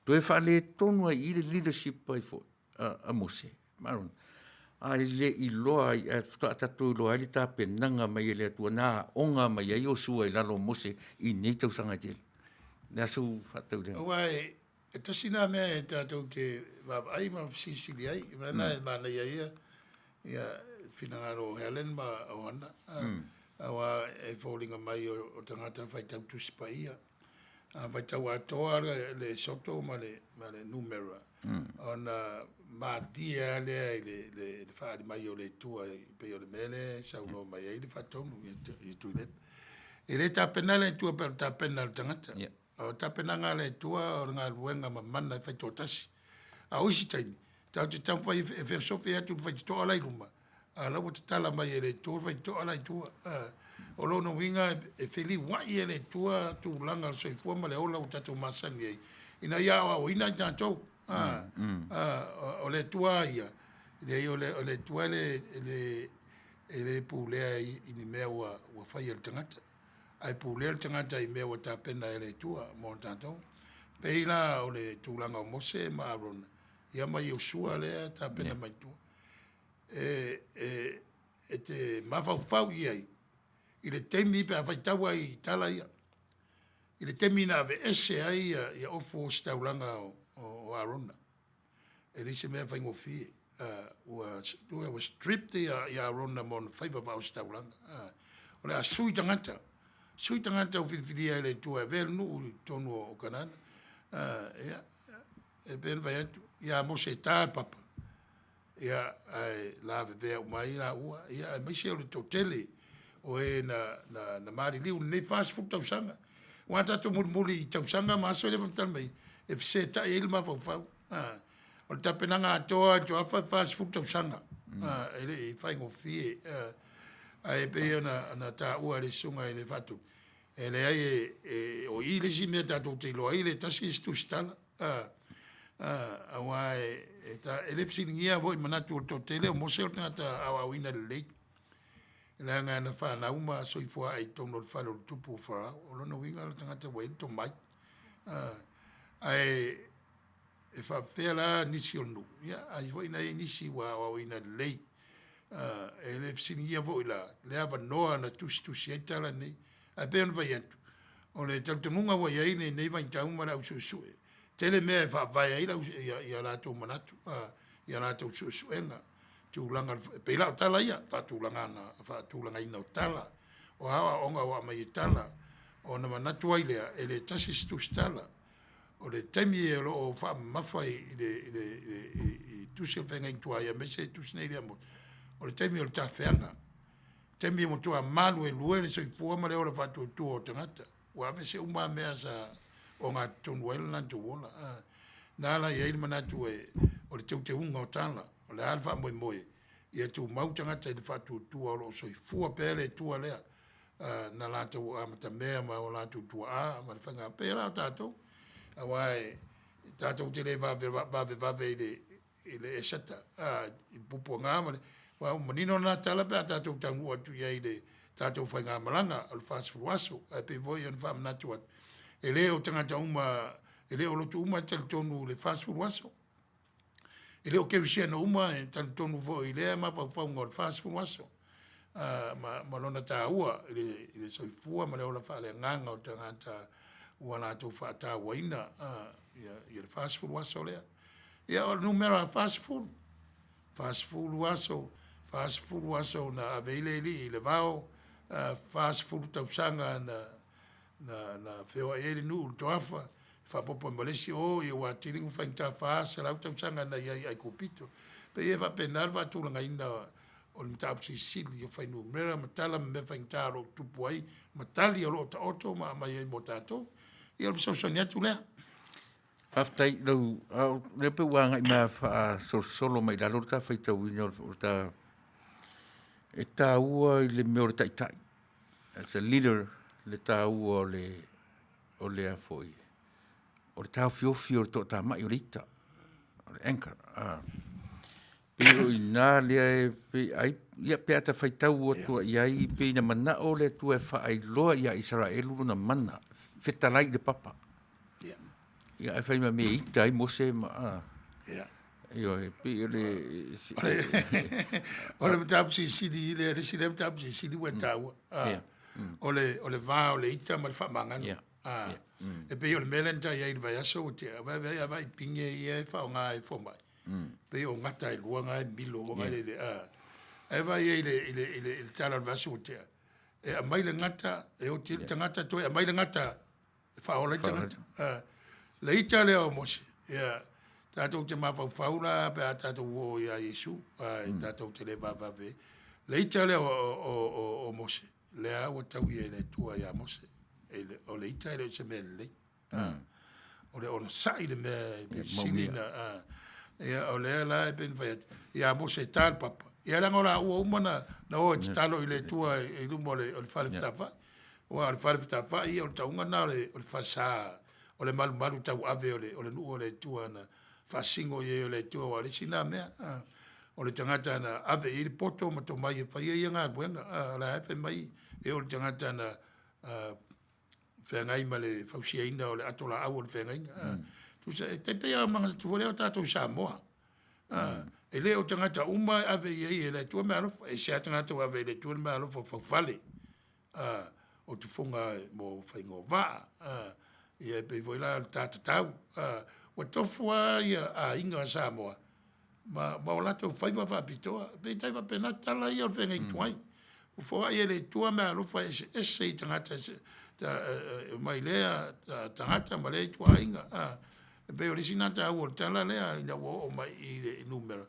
[SPEAKER 3] Toe faaletonu ai i i le leadership ai foi a Mose ma Arona, ae le i iloa ai, ae faatoa tatou iloa ai le tapenaga mai e le Atua na aoga mai ai Iosua i lalo o Mose i nei tausaga e tele. O le a sou faatau lea?
[SPEAKER 1] Aua e tasi lena mea e tatou te vaavaai ma fesilisili ai, o mea na e manaia ai ia finagalo o Helen ma Oana, aua e foliga mai o tagata faitau Tusi Paia. A faitau atoa le Soto ma le, ma le Numera, ona malie lava lea i le, le, le faaali mai o le Atua e pei o le mea lea e saunoa mai ai le Faatonu i Tuilaepa. E le tapena le Atua pei o le tapena a le tagata. Yeah. O le tapenaga a le Atua o le galuega mamana e faitoatasi. A o isi taimi, tatou te taumafai e feosofi atu i le faitotoa la i luma, a o la ua tatala mai e le Atua le faitotoa la i tua. O lona uiga e feliuai e le Atua tulaga o le soifua ma le ola ua tatou masani ai, ina ia aoaoina i tatou. O le Atua lava ia, leai o le Atua e le pulea i ni mea ua faia e le tagata. Ae pulea le tagata i mea ua tapena e le Atua mo tatou. Pei la o le tulaga o Mose ma Arona, ia ma Iosua lea e tapena mai tua. E, e, e te mafaufau i ai i le taimi pe a faitau ai i tala ia, i le taimi na aveese ai ia, ia ofu ositaulaga o, o, o Arona. E leai se mea faigofie. Ua, ua stripped ia, ia Arona ma ona faiva faaositaulaga. O le a sui tagata, sui tagata ua filifilia e le Atua e avea le nuu i totonu o Kanana. Ia, e pei ona fai atu, ia Mose e ta le papa, ia, ae lavevea uma ai laua, ia, aemaise o le toatele o e na, na, na maliliu i lenei 40 tausaga. Ua tatou mulimuli i tausaga ma aso ia faamatala mai, e fesetai ai le mafaufau. O le tapenaga atoa i le toafa e 40 tausaga, e le i faigofie. Ae pei ona, ona taua e le susuga i le Faatonu, e leai e, e, o i le isi mea tatou te iloa ai le tasi isi tusitala. Aua e, e, ta, e le fesiligia foi manatu o le toatele o Mose o le tagata aoaoina lelei. Leaga na fanau ma soifua ai i totonu o le fale o le tupu o Farao. O lona uiga o le tagata ua i ai le tomai. Ae e faapefea la nisi o le nuu, ia ai foi na i ai nisi ua aoaoina lelei. E le fesiligia foi la le avanoa na tusitusi ai tala nei. Ae pei ona fai atu, o le talitonuga ua i ai lenei vaitau ma le au suesue, tele mea e faavae ai lau, ia, ia latou manatu, ia latou suesuega, tulaga, e pei la o tala ia, faatulagana, faatulagaina o tala, o aoaoga ua aumai e tala, ona manatu ai lea, e le tasi se tusitala. O le taimi o lo o faamamafa i le, i le, i, i tusi o le feagaiga tuai, aemaise le tusi nei lea mo, o le taimi o le tafeaga, taimi e matua maluelue le soifua ma le ola faatuatua o tagata, ua aveese uma lava mea sa ogatotonu ai le latou ola. Na ala i ai le manatu e, o le teuteuga o tala, o le a le faamoemoe, ia tumau tagata i le faatuatua o lo o soifua pea le Atua lea, na latou amatamea ma o latou tuaa ma le faiga pei la o tatou, aua e tatou te le vavevave i le i le eseta, a, i le puapuaga ma le, aua ua manino lena tala pe a tatou taunuu atu i ai i le tatou faigamalaga o le 40 aso. Ae pei foi ona faamanatu atu, e le o tagata uma, e le o lotu uma e talitonu i le 40 aso. E le o kerisiano uma e talitonu foi i lea mafaufauga o le 40 aso, a, ma, ma lona taua i le, i le soifua ma le ola faaleagaga o tagata ua latou faatauaina, a, ia, ia le 40 aso lea. Ia, o le numera 40, 40 aso, 40 aso na ave ai le alii i le vao, 40 tausaga na, na, na feoai ai le nuu i le toafa, faaopoopo ai ma le isi, o, ia ua atili ona faigata 400 tausaga na i ai i Aikupito. Pei e faapena le faatulagaina o le mataupu silisili o fuainumera ma tala ma mea faigata o lo o tutupu ai ma tali o lo o taoto ma aumai ai mo tatou. Ia o le fesoasoani atu lea.
[SPEAKER 3] Faafetai lau a o lea pei ua agai mai faasolosolo mai i lalo le ta faitauina o le ta e taua i le mea o le taitai as a leader le taua o le o le a foi o le taofiofi o le toatamai o le ita o le anchor a pei o i ina lea e pei ai ia pe a ta faitau atu i ai pei na manao le Atua e faailoa ia Isaraelu lona mana fetalai i le papa.
[SPEAKER 1] Ia.
[SPEAKER 3] Ia ae fai ma mea ita ai Mose ma a.
[SPEAKER 1] Ia.
[SPEAKER 3] Ioe, pei o le
[SPEAKER 1] O le mataupu silisili lea, le isi lea mataupu silisili ua e taua.
[SPEAKER 3] Ia.
[SPEAKER 1] O le o le va o le ita ma le faamagalo.
[SPEAKER 3] Ia.
[SPEAKER 1] E pei o le mea lea na ta i ai i le vaiaso ua tea, vaai a vaai i pine ia e faaaoga e fomai. Pei o gata e lua na e milo ua le le a. Ae vaai ai i le i le i le tala o le vaiaso ua tea, e aumai le gata, e oti ai le tagata toe aumai le gata e faaola ai le tagata. A, le ita lea o Mose, ia, tatou te mafaufau la pe a tatou oo ia Iesu, a, e tatou te le vavave ai. Le ita lea o Mose, lea ua taui e le Atua ia Mose, o le ita e le o se mea lelei. O le onosai le mea e pito sili ona, a, ia, o lea la e pei ona fai atu, ia Mose e ta le papa, ia leaga o laua uma na o e tatalo i le Atua i luma o le fale fetalafai. Aua o le fale fetalafai ia o le tauga lena o le falesa o le malumalu tauave o le nuu o le Atua na faasino i ai e le Atua aua o le isi lena mea, o le tagata na ave i ai le poto ma tomai e faia ia galuega. O la e fai mai e o le tagata na feagai ma le fausiaina o le ato laau o le feagaiga. Tusa e tai pei lava o manatu foi lea o tatou i Samoa. E le o tagata uma e ave i ai e le Atua meaalofa. E ese lava tagata ua ave i le Atua le meaalofa o faufale, o tufuga mo faiga o vaa, ia e pei foi la o le ta tatau. Ua tofu lava ia aiga Samoa ma o latou faiva faapitoa. E pei e tai faapena tala ia o le feagaiga tuai. Ua foai e le Atua meaalofa eseese i tagata mai lea tagata ma lea ituaiga. E pei o le isi lena taua o le tala lea ina ua oo mai i le numera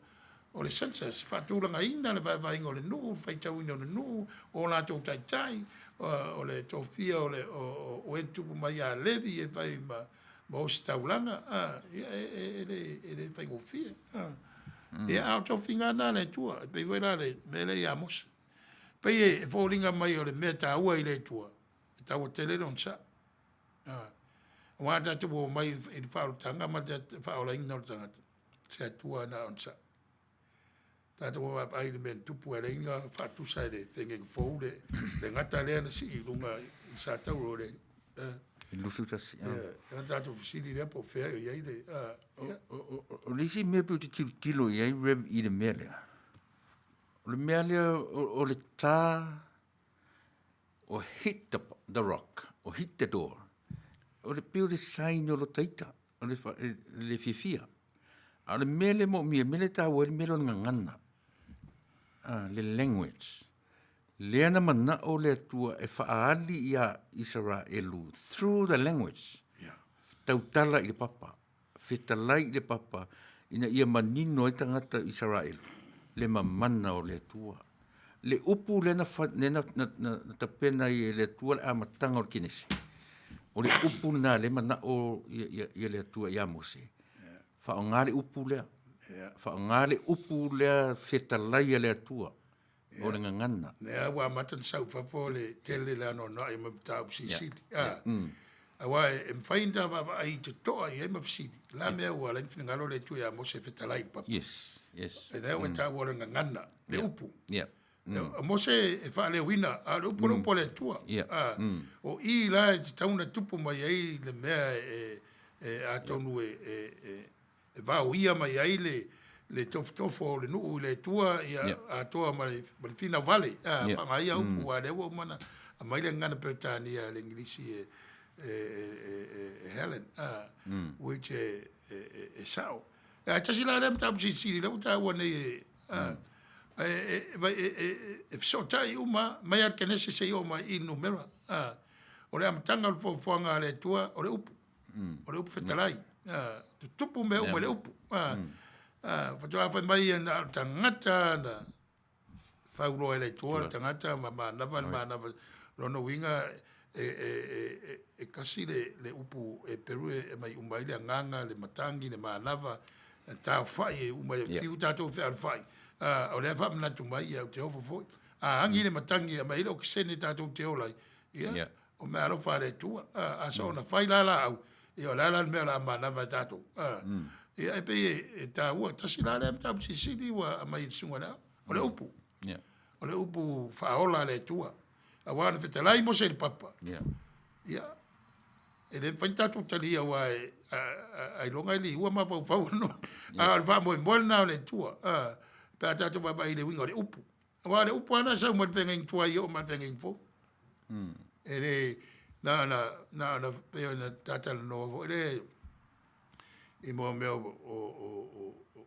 [SPEAKER 1] o le census, faatulagaina le vaevaeina o le nuu, le faitauina o le nuu, o latou taitai, o le tofia o le o e na tupu mai ia Levi e fai ma ositaulaga, ia e le faigofie. Ia a o tofiga lava na a le Atua, e pei foi la le mea lea ia Mose. Pei e foliga mai o le mea taua i le Atua, e taua tele le onosai. Aua tatou omai i le faaolataga ma le faaolaina o le tagata, se Atua na onosai. Tatou vaavaai i le mea na tupu e ala ai ona faatusa e le feagaiga fou le gata lea na sii i luga i le satauro o le
[SPEAKER 3] 21.
[SPEAKER 1] Ia, ona tatou fesili lea po o fea o i ai le... Ia.
[SPEAKER 3] O le isi mea pei ou te tilotilo i ai Rev i le mea lea, o le mea lea o le ta o hit the rock, o hit the door, o le pei o le sign o lota ita, o le, le fiafia. A o le mea lea moomia, mea lea e taua ai le mea lea o le gagana, ah, le language. Lea na manao le Atua e faaali ia Isaraelu through the language.
[SPEAKER 1] Yeah.
[SPEAKER 3] Tautala i le papa, fetalai i le papa, ina ia manino ai tagata o Isaraelu le mamana o le Atua. Le upu lea na, lea na, na, na, na tapena ai e le Atua le amataga o le Kenese. O le upu lena lea manao ia, ia, ia le Atua ia Mose. Faaaoga le upu lea. Faaaoga le upu lea fetalai a le Atua. O le gagana.
[SPEAKER 1] Lea ua amata ona sau i fafo le tele le anoanoai ma mataupu silisili. Aua e mafai ona ta vaavaai totoa i ai ma fesili. O le a mea ua ala ai ona finagalo le Atua ia Mose e fetalai i le papa?
[SPEAKER 3] Yes, yes.
[SPEAKER 1] E lea ua taua o le gagana, le upu.
[SPEAKER 3] Yeah.
[SPEAKER 1] O Mose e faaleoina, a o le upu o le upu a le Atua. O i la e tatau ona tupu mai ai le mea e atonu e e vaoia mai ai le le tofotofo o le nuu i le Atua ia atoa ma le ma le finau vale a faaaoga ia upu aua lea ua uma ona aumai le gagana Peretania a le Igilisi e e e Helen a which e e sao. Ae tasi la lea mataupu silisili lea ua taua nei e a e e e fesootai uma mai lava i le Kenese seia oo mai i Numera a. O le amataga o le foafoaga a le Atua o le upu. O le upu fetalai. Tutupu mea uma i le upu. Faatoa fai mai na o le tagata na fauloa e le Atua le tagata ma manava le manava. Lona uiga E, e, e, e kasi le, le upu Eperu e aumai uma ai le agaga, le matagi, le manava, e taofai e uma e fiu tatou fealofai. O lea faamanatu mai, ia, ou te ofo foi. A agi le matagi e aumai ai le okesene tatou te ola ai, ia, yeah. o mea alofa a le Atua. A soona fai la laau, ia o le a la le mea o le a manava e tatou. Ia, e pei e taua, tasi la lea mataupu silisili ua aumai e le Susuga i le Ao, o le upu.
[SPEAKER 3] Yeah.
[SPEAKER 1] O le upu faaola a le Atua. Aua na fetalai Mose i le papa.
[SPEAKER 3] Yeah.
[SPEAKER 1] Ia, e le mafai ona tatou talia aua e, ailoga e liua mafaufau o no. A o le faamoemoe lena o le Atua. Pe a tatou vaavaai i le uiga o le upu. Aua o le upu lava lena e sau mai le feagaiga tuai e oo mai le feagaiga fou. E le, na ona, na ona, pei ona ta talanoa foi le, i mo mea o, o, o,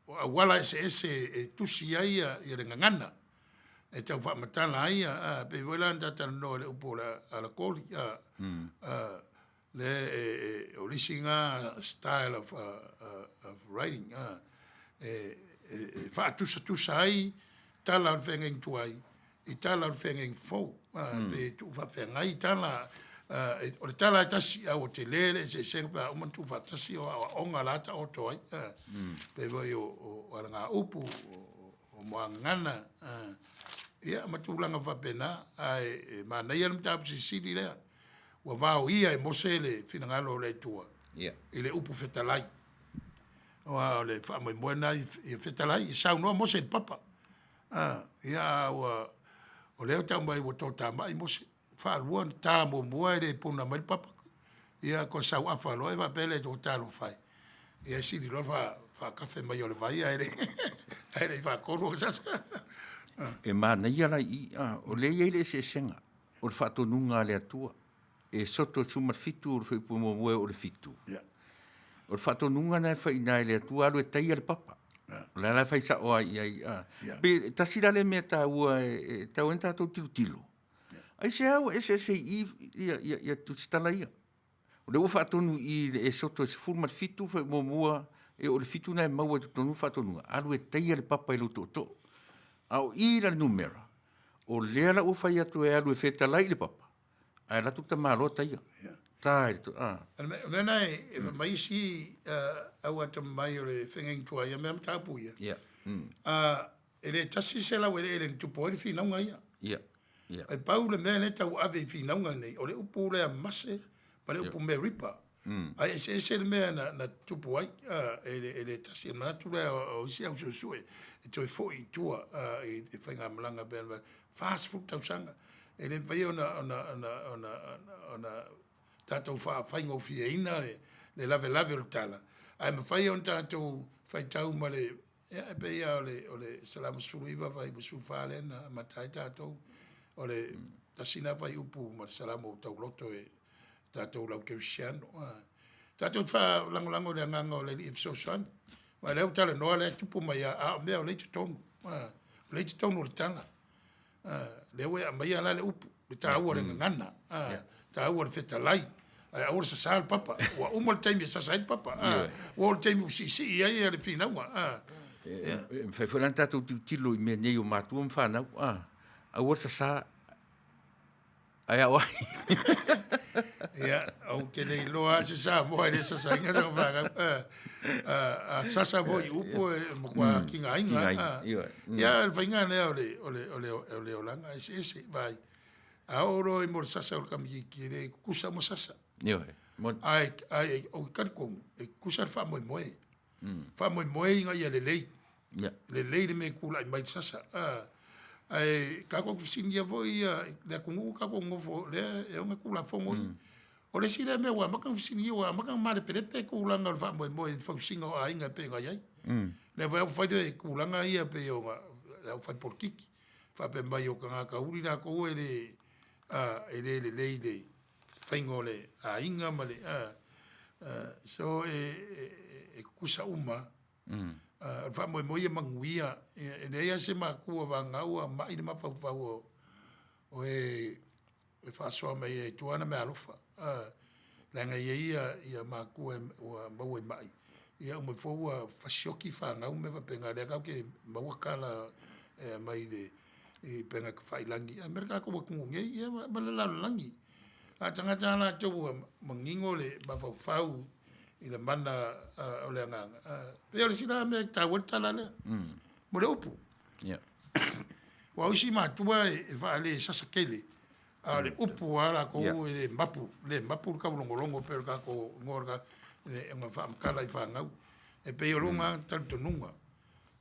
[SPEAKER 1] o auala eseese e tusi ai ia, ia le gagana e tau faamatala ai ia, a, pei foi la ona ta talanoa i le upu o le alakoli, a, a, le e, e, o le isi na style of, of writing, a, e, e, e faatusatusa ai tala o le feagaiga tuai i tala o le feagaiga fou, a, pe tuufaafeagai tala, a, e, o le tala e tasi, a ua tele le eseesega pe a uma ona tuufaatasi o aoaoga la taoto ai, a, pei foi o, o, o alagaupu, o, o moagagana, a, ia, ma tulaga faapena, ae e manaia le mataupu silisili lea, ua vaoia e Mose le finagalo o le Atua i le upu fetalai. Aua o le faamoemoe lena ia fetalai, ia saunoa Mose i le papa. A, ia a ua, o lea ua tau mai ua totamai Mose. Faalua ona ta muamua e le puna mai le papa. Ia ko sau afa loa e faapea lea ua talofa e. Ia e sili loa le faakafe mai o le vai ae le ae le i faatolu ona sasa.
[SPEAKER 3] E manaia la i i, a, o lea e i ai le eseesega o le faatonuga a le Atua. E soto 17 o le fuaiupu muamua e oo i le 7.
[SPEAKER 1] Yeah.
[SPEAKER 3] O le faatonuga na e fai i ina e le Atua, alu e taia le papa.
[SPEAKER 1] Yeah.
[SPEAKER 3] O le ala e fai sao ai i ai. A.
[SPEAKER 1] Yeah.
[SPEAKER 3] Pe tasi la le mea taua e tatau ai ona tatou tilotilo.
[SPEAKER 1] Yeah.
[SPEAKER 3] Aisea ua eseese i i ia, ia, ia tusitala ia. O lea ua faatonu i i le Esoto e 17 fuaiupu muamua e oo i le 7 na e maua i totonu le faatonuga, alu e taia le papa i lou tootoo. A o i la le numera, o lea la ua fai atu e alu e fetalai i le papa, ae alu atu le tamaloa taia. Ta i le to, a.
[SPEAKER 1] O le mea lena e fai mai isi au atamamai o le feagaiga tuai ia mea mataupu ia.
[SPEAKER 3] Ia.
[SPEAKER 1] E le tasi se laueleele na tupu ai le finauga ia.
[SPEAKER 3] Ia. Ia.
[SPEAKER 1] E pau le mea lea e tau ave i finauga nei, o le upu lea mase ma le upu Meripa. Ae eseese le mea na, na tupu ai, e le, e le tasi. E manatu lea o isi au suesue e toe foi i tua i le faigamalaga pei ona 40 tausaga. E le mafai ona, ona, ona, ona, ona tatou faafaigofieina le, le lavelave o le tala, ae mafai ona tatou faitau ma le, ia, e pei lava o le, o le Salamo 19 fuaiupu 14 lea na amata ai tatou, o le tasi lena fuaiupu ma le Salamo tauloto e tatou lau kerisiano. Tatou te faalagolago i le agaga o le Alii e fesoasoani. Aua o lea ua talanoa lea e tupu mai lava, a o mea o lea i totonu. O lea i totonu o le tala. Lea ua e aumaia la le upu, le taua o le gagana, taua o le fetalai, ae aua le sasa le papa. Ua uma le taimi e sasa ai le papa. Ua oo le taimi ua siisii ai le finauga.
[SPEAKER 3] E mafai foi la ona tatou tilotilo i mea nei o matua ma fanau, aua le sasa Ai au ai.
[SPEAKER 1] Ia, ou te le iloa lava se Samoa e le sasaina sana fanau. A sasa foi i upu e matua tigaina. Ia, o le faiga lea o le, o le, o le, o le olaga eseese. Vaai, a oo loa i mo le sasa o le tamaitiiti, e le tutusa uma sasa.
[SPEAKER 3] Ioe.
[SPEAKER 1] Ae, ae ou te talitonu, e tutusa le faamoemoe. Faamoemoe ina ia lelei.
[SPEAKER 3] Yeah.
[SPEAKER 1] Lelei le mea e tulai mai i le sasa. Ae tatou te fesiligia foi ia le atunuu tatou nonofo lea e ona Tulafono ia. O le isi lea mea ua amata ona fesiligia ua amata ona malepelepe tulaga o le faamoemoe i le fausiga o aiga e pei ona i ai. Lea foi ua fai le tulaga ia pei ona le aufai polokiki faapea mai o tagata uli latou e le e le lelei i le faiga o le aiga ma le so e tutusa uma. O le faamoemoe ia manuia, e leai lava se matua vagana ua mai le mafaufau o e e faasoa mai ai i tua ana meaalofa. Leaga e i ai ia matua ua maua i mai, ia uma ifo ua fasioki fanau ma mea faapena, lea tatou te maua tala e aumai i le. i upegatafailagi ae ma le tatou atunuu nei ia ma le lalolagi. A o tagata lava latou ua manino le mafaufau i le mana o le agaga, pei o le isi la mea e taua ai le tala lea mo le upu. Aua o isi matua e faale sasa tele, a o le upu lava latou e le mapu, le mapu le taulogologo pei o le tatou igoa o le faamatala i fanau. E pei o lou lena talitonuga.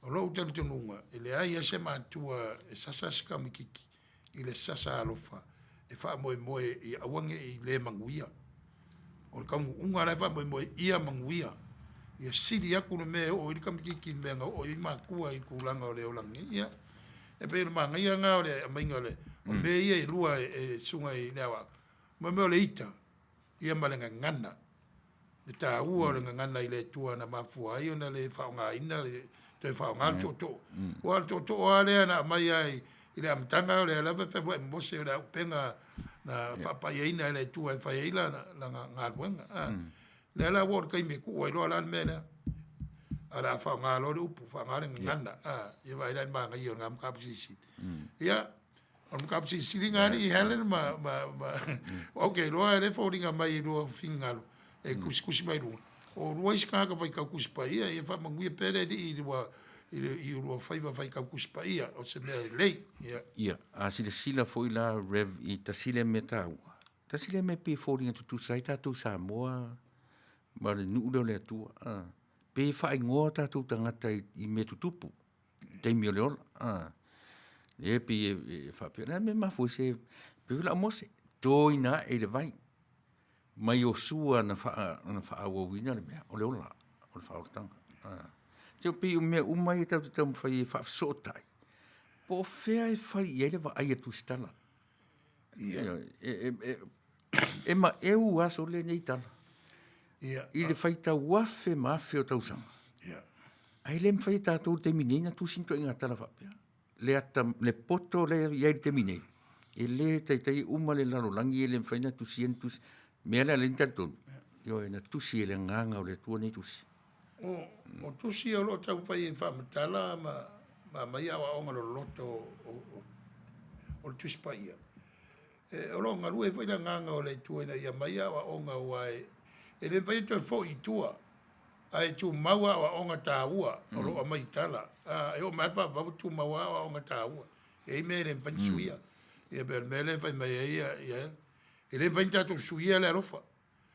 [SPEAKER 1] O lou talitonuga, e leai lava se matua e sasa se tamaititi i le sasa alofa e faamoemoe ia aua ne i le manuia. O le taunuuga la e faamoemoe ia manuia, ia sili atu le mea e oo i ai le tamaititi i le mea na oo i ai matua i tulaga o le olaga nei. Ia, e pei o le manaia lena o le aumaiga o le o mea ia e lua e susuga i le aoao, mo le mea o le ita, ia ma le gagana. Le taua o le gagana i le Atua na mafua ai ona le faaaogaina le toe faaaoga le tootoo. Aua o le tootoo lava lea na aumai lava i le amataga o lea lava e fealuai ma Mose o le auupega na faapaiaina e le Atua e fai ai lana galuega. Lea la ua oo i le taimi e tuu ai loa la le mea lea, ae o le a faaaoga loa le upu, faaaoga le gagana. Ia vaai la i le manaia o lena mataupu silisili. Ia, O le mataupu silisili lena alii Helen ma, ma, ma ou te iloa e le foliga mai i lua finagalo e tusitusi mai luga. O lua isi tagata faitau Tusi Paia, ia faamanuia pea le Alii i lua, i lua faiva faitau Tusi Paia, o se mea lelei. Ia.
[SPEAKER 3] Ia, a silasila foi la Rev i tasi lea mea taua, tasi lea mea pei e foliga tutusa ai tatou Samoa ma le nuu lea o le Atua, a, pei e faaigoa tatou tagata i mea tutupu. Taimi o le ola. A. E pei e faapea, le a le mea e mafua ai se, pei foi la o Mose, toina ae i le vai, ma Iosua na faaauauina le mea, o le ola, o le faaolataga. A. E pei o mea uma ia tatou te taumafai e faafesootai, po o fea e fai i ai le vaai a le Tusitala. E maeu lava sole nei tala. I le faitau afe ma afe o tausaga. Ae le mafai e tatou i le taimi nei ona tusi ni ituaiga tala faapea. Le ata, le poto lea e i ai i le taimi nei, e le taitai uma le lalolagi e le mafai ona tusia ni tusi. O le mea lea o lea ou te talitonu, ioe, na tusi e le Agaga o le Atua nei tusi.
[SPEAKER 1] O tusi o lo o taumafai e faamatala ma aumai aoaoga loloto o le Tusi Paia, o lo o galue ai foi le Agaga o le Atua ina ia aumai aoaoga aua e le mafai ona toe foi i tua, ae tumau aoaoga taua o lo o aumai i tala. E oo mai lava le faavavau e tumau lava aoaoga taua. E i ai mea e le mafai ona suia. Ia pei o le mea lea e fai mai ai ia, e le mafai ona tatou suia le alofa.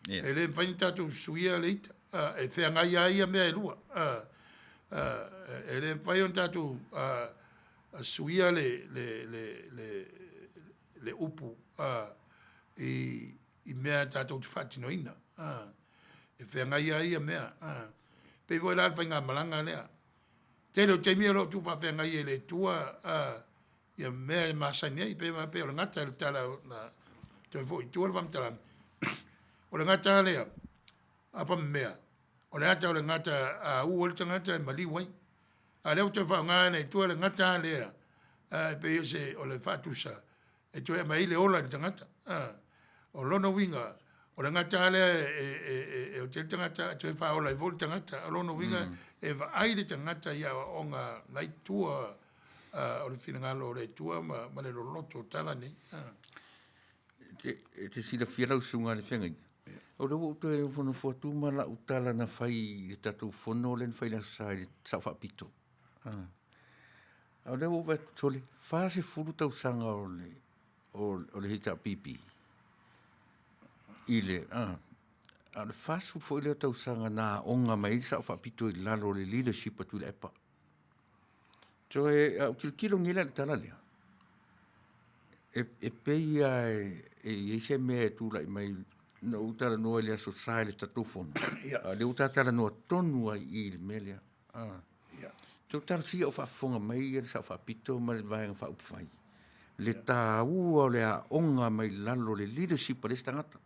[SPEAKER 1] E le mafai ona tatou suia le ita, e feagai lava ia mea e lua. E le mafai ona tatou suia le upu i mea tatou te faatinoina. E feagai lava ia mea. E pei foi la le faigamalaga lea. Tele o taimi o lo o tuufaafeagai e le Atua ia mea e masani ai, pei o le gata i le tala na toe foi i tua le faamatalaga, o le gata lava lea, apamemea, o le ata o le gata a u ai le tagata e maliu ai. A o lea ua toe faaaoga e le Atua le gata lava lea, e pei o se, o le faatusa e toe aumai ai le ola i le tagata. O lona uiga, o le gata lava lea e oti ai le tagata, e toe faaola ai foi le tagata. O lona uiga, e vaai le tagata i aoaoga la i tua o le finagalo o le Atua ma le loloto o tala nei.
[SPEAKER 3] E te silafia lau susuga i le feagaiga, o lea ua ou toe nofonofo atu ma lau tala na fai i le tatou fono lea na fai i le Aso Sa i le Sao Faapito. A o lea ua ou vaai atu, sole, 40 tausaga o le, o le HRPP i le, a o le 40 foi lea o tausaga na aoga mai ai le Sao Faapito i lalo o le leadership a Tuilaepa. Toe, a ou tilotilo nei la i le tala lea, e pei lava e i ai se mea e tulai mai, na ou talanoa i le Aso Sa i le tatou fono, a o lea ua ta talanoa tonu lava i i i le mea lea. Toe talosia o faafofoga mai le Sao Faapito ma le Vaega Faaupufai, le taua o le aoga mai lalo o le leadership a le isi tagata.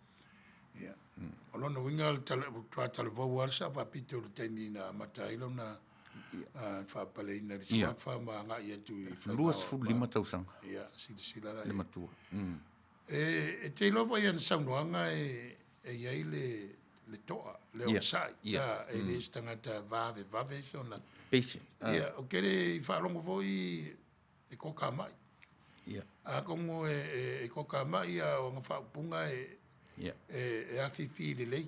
[SPEAKER 1] Ia. O lona uiga o le matua talavou lava le Sao Faapito i le taimi na amata ai lona faapaleina i le suafa ma agai atu i
[SPEAKER 3] 25 tausaga.
[SPEAKER 1] Ia, silasila la
[SPEAKER 3] le matua.
[SPEAKER 1] E te iloa foi i ana saunoaga e i ai le toa, le onosai. E le o se tagata vavevave sona.
[SPEAKER 3] Patient.
[SPEAKER 1] Ia, ou te le i faalogo foi e koka mai. Atonu e toatamai a o ana faaupuga e e afifi lelei.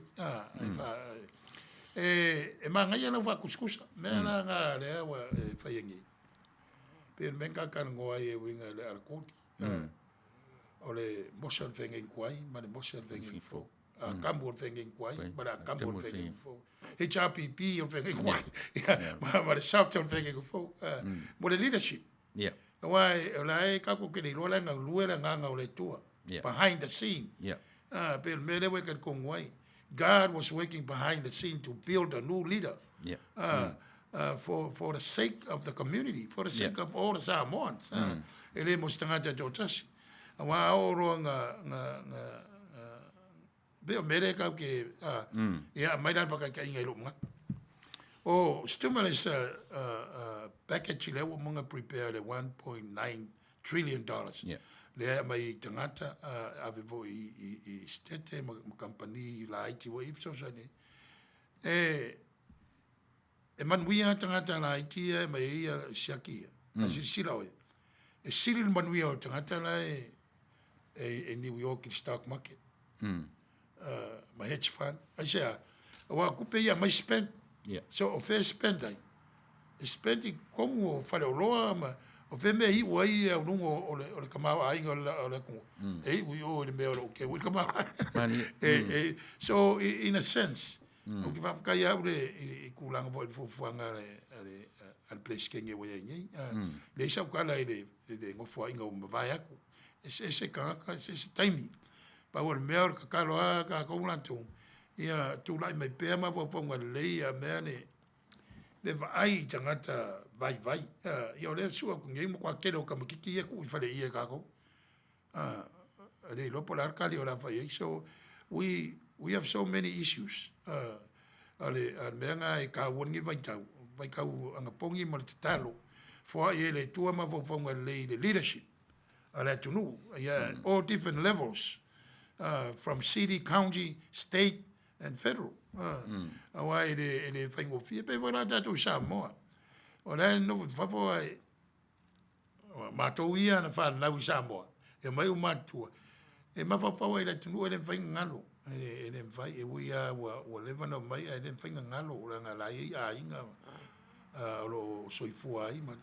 [SPEAKER 1] E manaia lau faatusatusa, mea la na lea ua e faia nei. Pei o le mea na ta talanoa ai e uiga i le alatoli. O le mosa o le feagaiga tuai ma le mosa o le feagaiga fou. Atamu o le feagaiga tuai ma le atamu o le feagaiga fou. HRPP o le feagaiga tuai ma le SAFT o le feagaiga fou. Mo le leadership. Aua o la e tatou te le iloa la e galue le agaga o le Atua. Behind the scene. Pei o le mea lea ua e talitonu ai. God was working behind the scene to build a new leader. For the sake of the community, for the sake of all the Samoans. E le mo se tagata e toatasi. Aua a oo loa nga, nga, nga, pei o mea lea tatou te, ia aumai la le faataitaiga i lou manatu. O stimulus package lea ua uma ona prepare le $1.9 trillion lea e aumai i tagata, ave foi i Setete ma kamupani laiti ua i ai fesoasoani ai. E, e manuia lava tagata laiti ia e aumai ai ia siaki ia. Ae silasila oe, e sili le manuia o le tagata la e e New York i le stock market. Ma hedge fund. Aisea? Aua o tupe ia aumai spend. So o fea e spend ai? E spend i totonu o faleoloa ma o fea mea e iu ai au luga o le tamaoaiga o le atunuu. E iu i o i le mea o lo o keu ai le tamaoaiga. So in a sense, ou te faafetai au i tulaga foi i le fuafuaga a le Peresetene ua i ai nei. Leai sau tala i le nofoaiga ua mavae atu. Eseese tagata, eseese taimi. Pau o le mea o le tatalo lava a tatou latou, ia tulai mai pea mafaufauga lelei a mea le le vaai i tagata vaivai. Ia o lea e sue atu nei, matua tele o tamaitiiti ia e tuu i faleia e tatou. E le iloa po o le a le tali o le a fai ai. So we we have so many issues. A le mea lena e taua lenei vaitau, vaitau anapogi ma le tatalo, foai e le Atua mafaufauga lelei i le leadership a le atunuu, yeah, all different levels, from city, county, state and federal. Aua e le, e le faigofie, pei foi la tatou i Samoa. O la e nofo i fafo ae, matou ia na fanau i Samoa, e omai ua matutua, e mafaufau ai i le atunuu e le mafai ona galo. E le mafai, e ui lava ua, ua leva ona omai ae le mafai ona galo, leaga o la e i ai aiga o lo o soifua ai ma,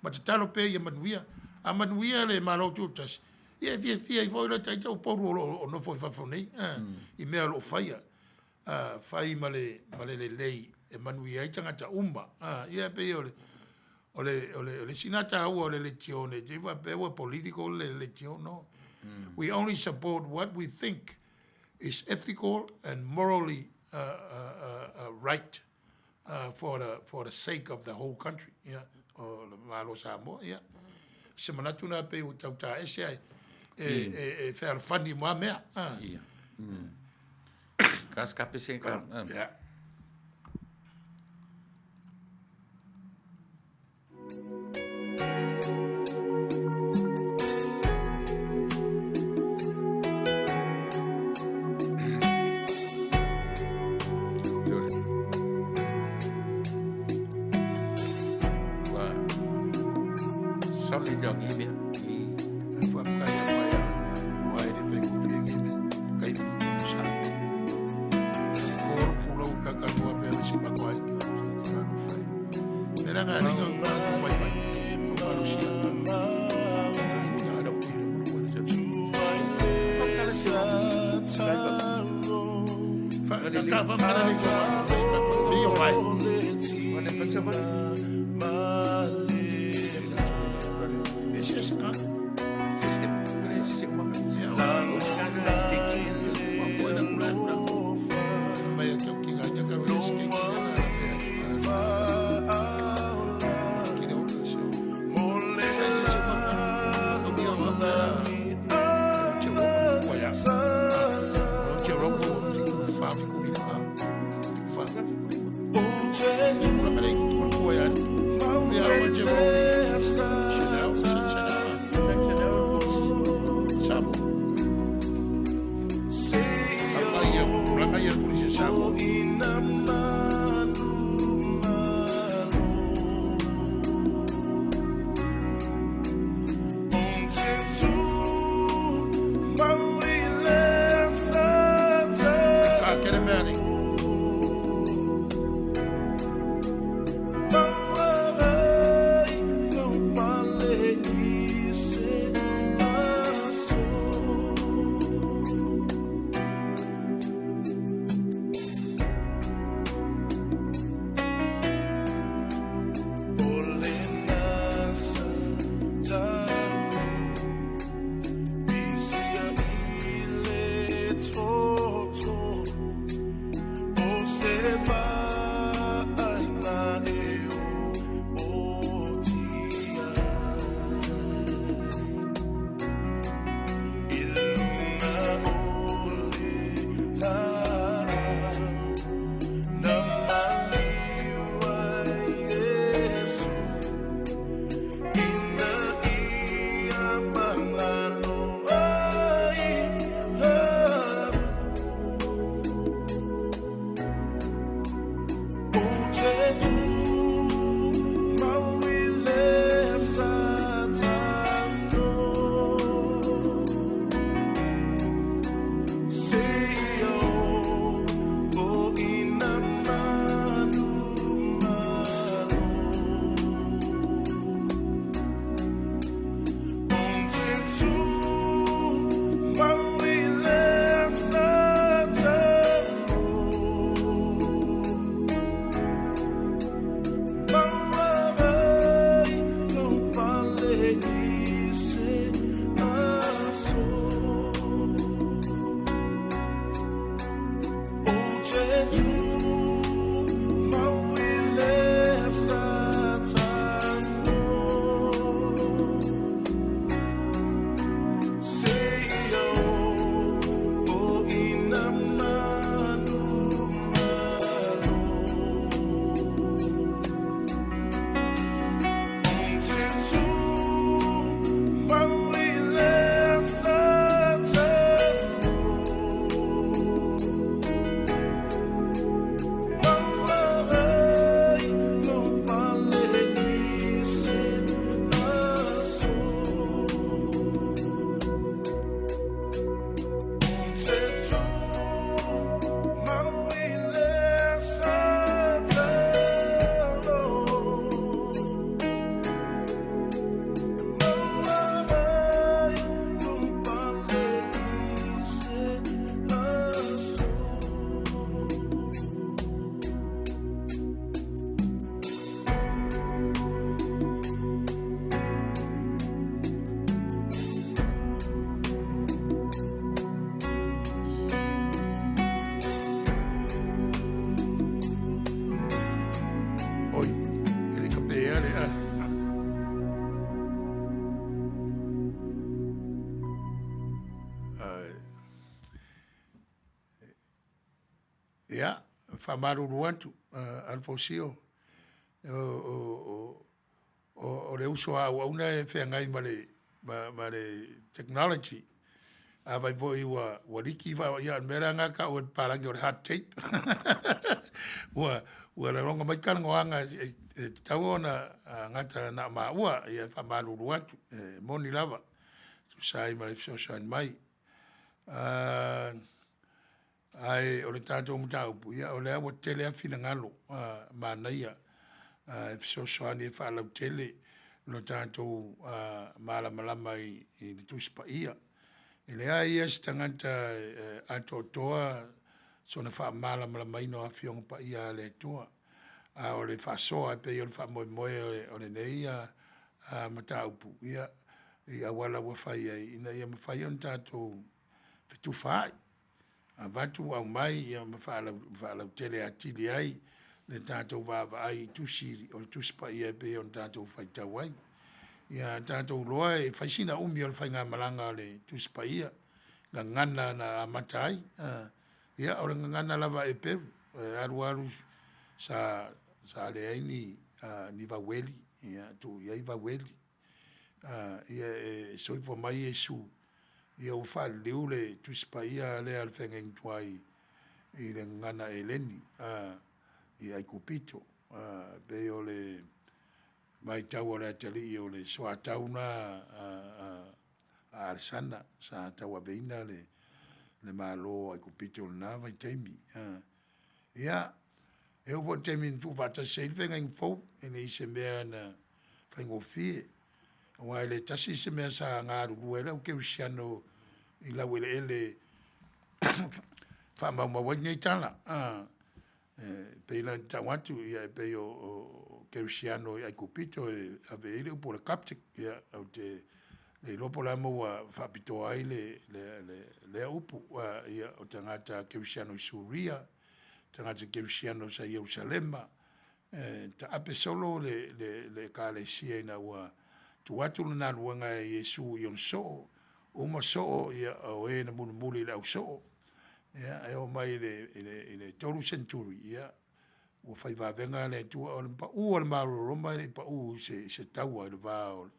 [SPEAKER 1] ma tatalo pea ia manuia. A manuia le Malo Tutoatasi, ia e fiafia ai foi lo ita Upolu o lo o nofo i fafo nei, i mea o lo o faia, fai ma le, ma le lelei e manuia ai tagata uma. Ia e pei o le, o le, o le, o le isi lena taua o le leitio ne i te i faapea ua political le leitio, no. We only support what we think is ethical and morally right for the for the sake of the whole country, ia, o le Malo o Samoa, ia. Se manatu na pei ua tau taese ai e fealofani mo a mea.
[SPEAKER 3] Ia. Ka skape se ka.
[SPEAKER 1] Ia. Kele mea nei. Oi, e le kape ea le a. Ia, faamalulu atu, Alfosio, o le uso a auauna e feagai ma le, ma le technology. Afai foi ua, ua liki fa, ia, o le mea la lena e tau e le papalagi o le hard tape. Ua, ua laloga mai talanoaga e tatau ona gata na o maua, ia e faamalulu atu, e moni lava, e tusa ai ma le fesoasoani mai. Ae o le tatou mataupu, ia o lea ua tele lava finagalo manaia e fesoasoani e faalautele lo tatou malamalama i le Tusi Paia. E leai lava se tagata e atoatoa sona faamalamalamaina o Afioga Paia a le Atua, a o le faasoa e pei o le faamoemoe o lenei mataupu, ia, i auala ua fai ai ina ia mafai ona tatou fetufaai, avatu aumai ia ma faalautele atili ai le tatou vaavaai i tusi o le Tusi Paia e pei ona tatou faitau ai. Ia tatou iloa e fai sina umi o le faigamalaga a le Tusi Paia, gagana na amata ai, ia o le gagana lava a Eperu, e alu alu sa leai ni vaueli, ia tuu i ai vaueli. Ia e soifua mai Iesu, ia ua faaliliu le Tusi Paia lea a le Feagaiga Tuai i le gagana Eleni i Aikupito. E pei o le vaitau o le atalii o le soatau lena a Alesana sa tauaveina le le Malo o Aikupito i lena vaitaimi. Ia, e oo foi i le taimi na tuufaatasi ai le feagaiga fou, e le i se mea na faigofie, aua e le tasi se mea sa galulue ai le au kerisiano i laueleele e faamaumau ai lenei tala. E pei la ona tau atu, e pei o kerisiano i Aikupito e ave i ai le upu o le Coptic. Ia ou te le iloa po o le a le mea ua faapitoa ai lea upu. Ia o tagata kerisiano i Suria, tagata kerisiano sa i Ierusalema, e taape solo le ekalesia ina ua tuu atu le galuega e Iesu i ona soo, uma soo, ia o e na mulimuli i le ausoo. Ia e oo mai i le 3 seneturi, ia ua fai vavega le Atua, o le pau o le Malo o Roma e le i pau i se taua i le va o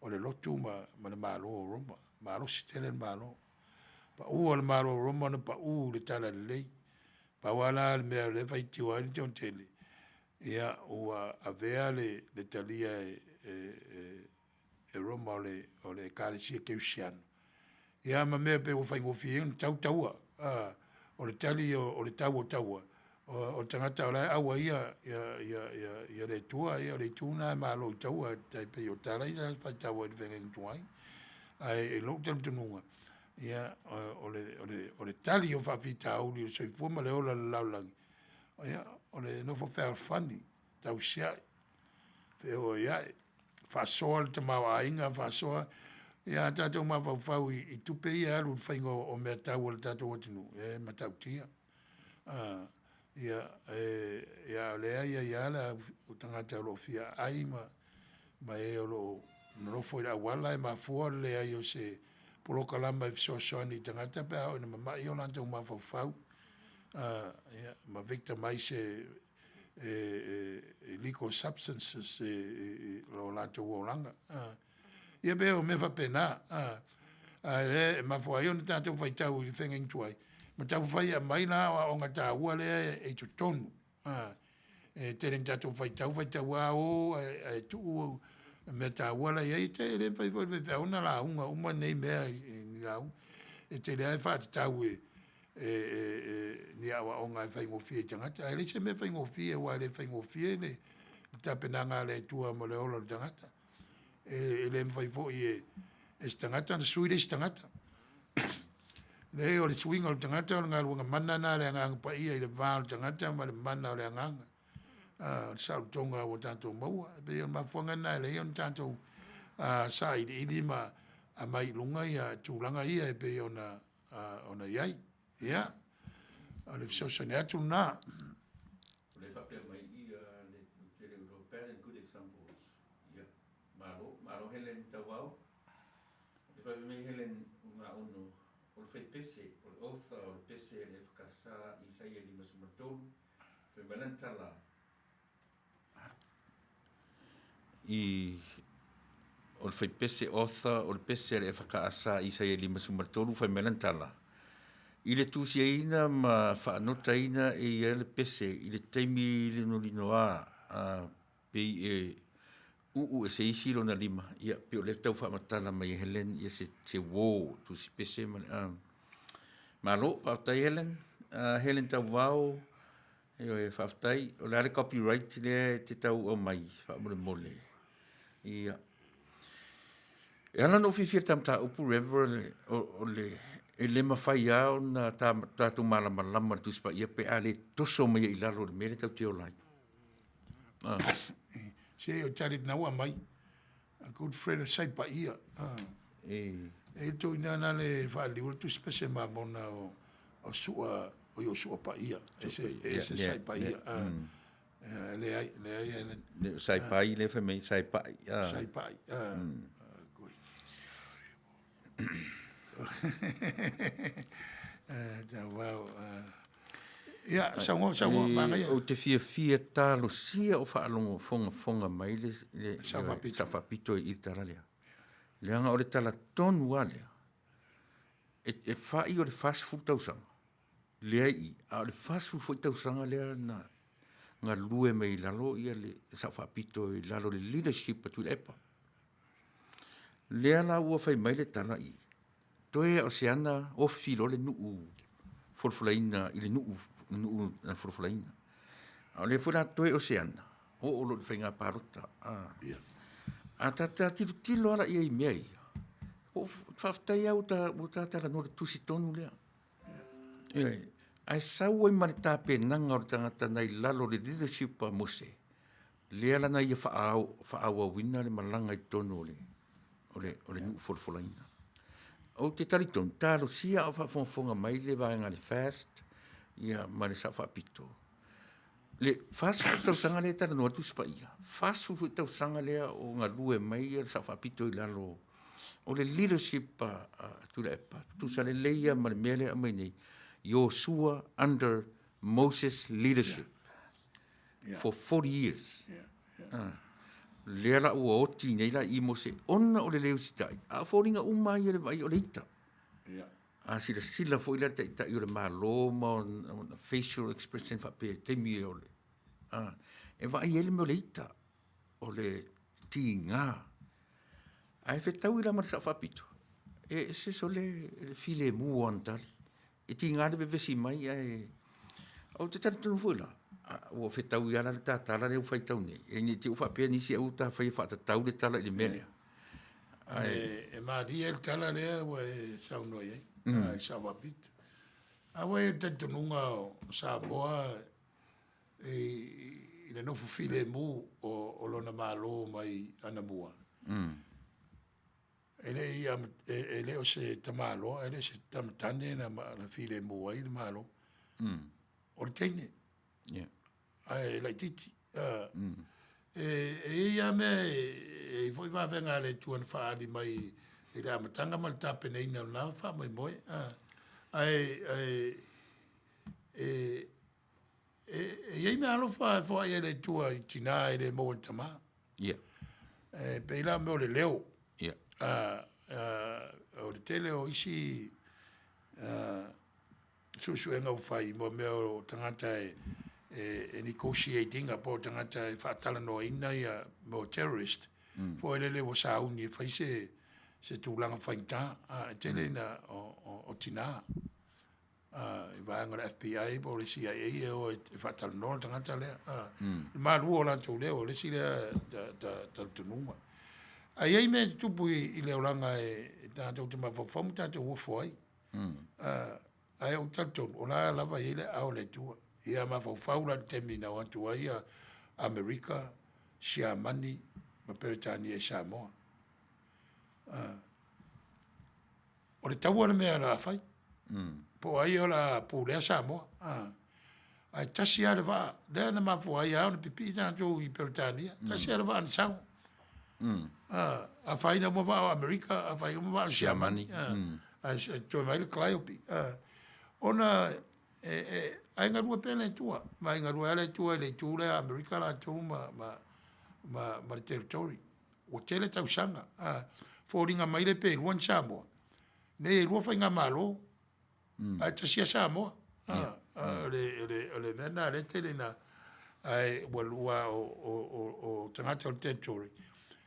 [SPEAKER 1] le lotu ma le Malo o Roma, malosi tele le Malo. Pau lava o le Malo o Roma na pau i le talalelei. Pau lava la le mea o lea e faitio ai le toatele, ia ua avea le talia e Roma o le Ekalesia Kerisiano, ia ma mea e pei ua faigofie ai ona tau taua. O le tali o le tau o taua, o le tagata o la e aua ia le Atua, ia o le itu lena e malo i taua e tai pei o tala ia sa faitau ai i le feagaiga tuai. Ae i lou talitonuga, ia o le tali o faafitauli o le soifua ma le ola i le lalolagi, ia o le nofo fealofani, tausiai, feoaiai, faasoa le tamaoaiga, faasoa ia a tatou mafaufau i tupe ia e alu i le faiga o meatau a le tatou atunuu, e matautia. Ia a o lea e i ai lava le tagata o lo o fia aai ma e o lo o nonofo i le auala e mafua ona leai o se polokalame e fesoasoani i tagata pe a oo ina mamai o latou mafaufau, ia ma victim ai se illegal substances i lo latou olaga. Ia pei o mea faapena, a o lea e mafua ai ona tatou faitau i le feagaiga tuai, ma taumafai e aumai la aoaoga taua lea e i totonu. E tele ina tatou faitau, faitau lava o ae tuu mea taua la e i ai. E le mafai foi e le faifeau ona lauga uma nei mea i ni lauga. E tele lava e faatatau i ni aoaoga e faigofie i tagata, ae leai se mea e faigofie aua e le faigofie le tapenaga a le Atua mo le ola o le tagata. E le mafai foi e se tagata ona sui le isi tagata. Leai, o le suiga o le tagata o le galuega mana lena a le Agaga Paia i le va o le tagata ma le mana o le Agaga. O le saolotoga ua tatou maua. E pei o le mafuaaga lena e ala ai ona tatou sailiili ma aumai i luga ia tulaga ia e pei ona i ai. Ia, o le fesoasoani atu lena.
[SPEAKER 3] O lea e faapea mai i i le tele o bad and good examples. Ia, malo, malo Helen Tauao. E faapea mai Helen Ugaono, o le faipese, o le author o le pese a le EFKS Isaia 53, fai mai lana tala i o le faipese author o le pese a le EFKS Isaia 53, fai mai lana tala, I le tusiaina ma faanotaina e ia le pese i le taimi linolinoa a pei e uu e se isi lona lima, ia pei o lea tau faamatala mai e Helen ia se, se uo tusi pese ma le, a. Malo, faafetai Helen. Helen Tauvao, ioe, faafetai. O le a le copyright lea e te tau aumai faamolemole? Ia. E ala ona ou fiafia i le ta mataupu Reverend, o le, e le mafai lava ona tatou malamalama i le Tusi Paia pe a le toso mai ai i lalo i le mea lea tatou te ola ai.
[SPEAKER 1] Ah. Se o tali na ua mai. A good friend of Sai Paia. Ah. E. E to ina na le whaaliu le tusi pese ma mona o o sua o yo sua paia. E se e se Sai Paia. Ah. Le ai le ai
[SPEAKER 3] le Sai Pai le fa mai Sai Pai.
[SPEAKER 1] Ah. Sai Pai. Ah. Koi. Ia, saunoa, saunoa, manaia.
[SPEAKER 3] Ou te fiafia talosia o faalogo fogafoga mai le, le, Sao Faapito i le tala lea. Leaga o le tala tonu lava lea, e, e fai o le 40 tausaga, lea i i, a o le 40 foi tausaga lea na galue mai i lalo ia le Sao Faapito i lalo o le leadership a Tuilaepa. Lea la ua fai mai le tala i i. Toe a o se ana ofi loa le nuu folafolaina i le nuu nuu na folafolaina. A o lea foi la toe o se ana, oo loa i le faiga palota. A,
[SPEAKER 1] Ia.
[SPEAKER 3] a ta ta tilotilo lava la i ai i mea ia, ua ou faafetai lava ua ta ua ta talanoa i le tusi tonu lea. Ioe, ae sau ai ma le tapenaga o le tagata nai lalo o le leadership a Mose, lea la na ia faaauauina le malaga i totonu o le, o le, o le nuu folafolaina. Ou te talitonu, talosia a o faafogafoga mai le vaega a le FAST ia ma le Sao Faapito, le 40 tausaga lea e talanoa ai le Tusi Paia, 40 foi tausaga lea o galue mai le Sao Faapito i lalo o le leadership a Tuilaepa, tutusa lelei lava ma le mea lea e aumai nei, Iosua under Moses leadership for 40 years. Ah. Lea la ua oti nei la i Mose ona o le le usitai, a o foliga uma ia le vaai o le ita. A silasila foi la le taitai o le Malo ma ona facial expression faapea i taimi o le a, e vaai ai le mea o le ita, o le tiga. Ae fetaui la ma le Sao Faapito, e ese sole le filemu o ana tali. E tiga le vevesi mai ae ou te talitonu foi la, ua fetaui lava la le ta tala lea ua faitau nei, e ne i te i ua faapea nisi au ta faia faatatau le tala i le mea lea.
[SPEAKER 1] Ae e malie le tala lea ua e saunoa i ai, e Sao Faapito. A ua i ai le talitonuga o Samoa i le nofo filemu o lona Malo mai anamua, e le i e le o se tamaloa, e le o se tamatane na filemu ai le Malo. O le teine. Ae laitiiti. E i ai lava mea e i ai foi vavega a le Atua na faaali mai i le amataga ma le tapenaina o lena faamoemoe. Ae e i ai mea alofa e foai e le Atua i tina e le maua i tama. E pei la o mea o le leo. O le tele o isi suesuega ua fai mo mea o tagata e, e, e negotiate ina po o tagata e faatalanoaina ia mo terrorist mm. foi lele ua sauni e fai se se tulaga faigata a e tele ina o, o, o tina a i vaega o le FBI po o le CIA e o e faatalanoa le tagata lea a mm. le malu o latou leo o le isi lea talitonuga a i ai mea e tutupu i, i le olaga e, e tatou te mafaufau ma tatou ofo ai mm. Ae ou te talitonu, o la lava e i ai le aao o le Atua. Ia mafaufau la i le taimi na o atu ai a Amerika, Siamani ma Peretania i Samoa. O le taua le mea o le a fai. Po o ai o le a pulea Samoa. Ae tasi lava le vaa, lea na mafua ai lava ona pipii tatou i Peretania. Tasi lava le vaa na sau. Afaina uma vaa o Amerika, afaina uma vaa o Siamani. Ae toe mai le Calliope. Ona e, e, ae galue pea le Atua. Ma e galue lava le Atua i le itu lea Amerika latou ma, ma, ma, ma le territory. Ua tele tausaga. Foliga mai le pe lua ni Samoa. Nei e lua faigamalo. Ae tasi a Samoa. O le, o le, o le mea na lea tele na, ae ua lua o, o, o, o tagata o le territory,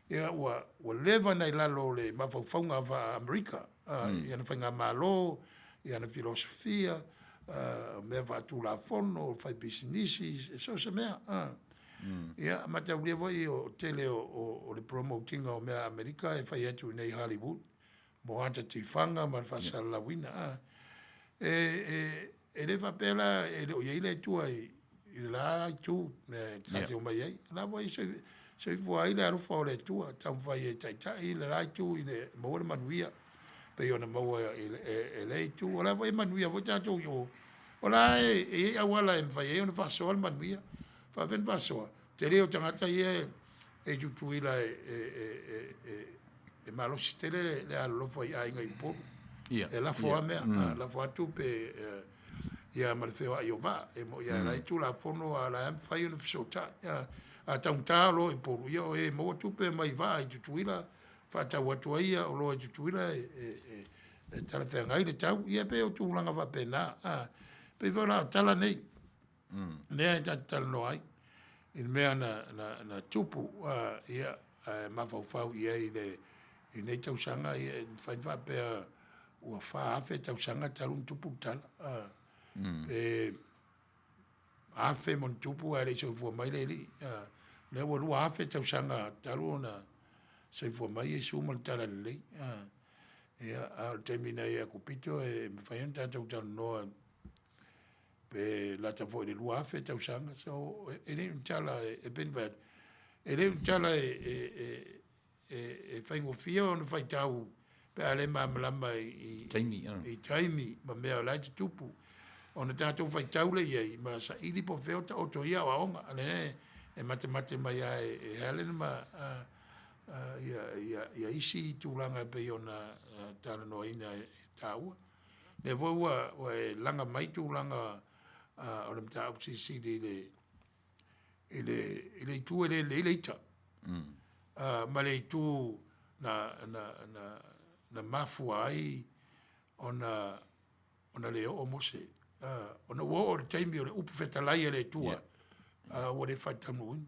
[SPEAKER 1] ia ua, ua leva na i lalo o le mafaufauga faa-Amerika, i ana faigamalo, i ana filosofia, o mea faatulafono, fai pisinisi, so o se mea. Ia, mataulia foi o tele o, o, o le promote ina o mea a Amerika e fai atu i nei Hollywood, mo ata tifaga ma le faasalalauina. A, e, e, e le faapea la e le o i ai le Atua i, i le la itu mea e ta te omai ai. La foi soifua ai le alofa o le Atua, taumafai e taitai le la itu i le maua le manuia pei ona maua e, e, e le itu. O la foi e manuia foi tatou i o. O la e, e i ai auala e mafai ai ona faasoa le manuia. Faapefea ona faasoa? Tele o tagata ia e, e i Tutuila e, e, e, e, e malosi tele le, le alolofa i aiga i Upolu.
[SPEAKER 3] Ia.
[SPEAKER 1] E lafo lava mea, mm. lafo lava tupe ia ma le feoai o vaa. E mo ia mm. la i Tulafono a la e mafai ona fesootai. A, a taugata loa i Upolu, ia o e maua tupe mai vaa i Tutuila, faatau atu ai ia oloa i Tutuila e, e, e, e talafeagai le tau. Ia pei o tulaga faapena. A, pei foi la o tala nei. Mea e ta te talanoa ai i le mea na, na, na tupu, ia, ae mafaufau i ai i le, i nei tausaga, ia, e mafai ona faapea ua 4,000 tausaga talu ona tupu le tala. A, pe 1000+ ae le i soifua mai le Alii. A, lea ua 2,000 tausaga talu ona soifua mai Iesu ma le Talalelei. A, ia, a o le taimi na i ai Akupito e mafai ona tatou talanoa pe lata foi i le 2,000 tausaga. So, e le o ni tala e pei ona fai atu, e le o ni tala e faigofie ona faitau pe a le malamalama i taimi ma mea o la e tutupu. Ona tatou faitau lea i ai ma saili po o fea o taoto ia aoaoga. O lea e matemate mai lava e Helen ma ia isi tulaga e pei ona talanoaina e taua. Lea foi ua e laga mai tulaga o le mataupu silisili i le itu e le lelei le ita, ma le itu na mafua ai ona le oo Mose, ona ua oo i le taimi o le upu fetalai a le Atua, ua le faataunuuina.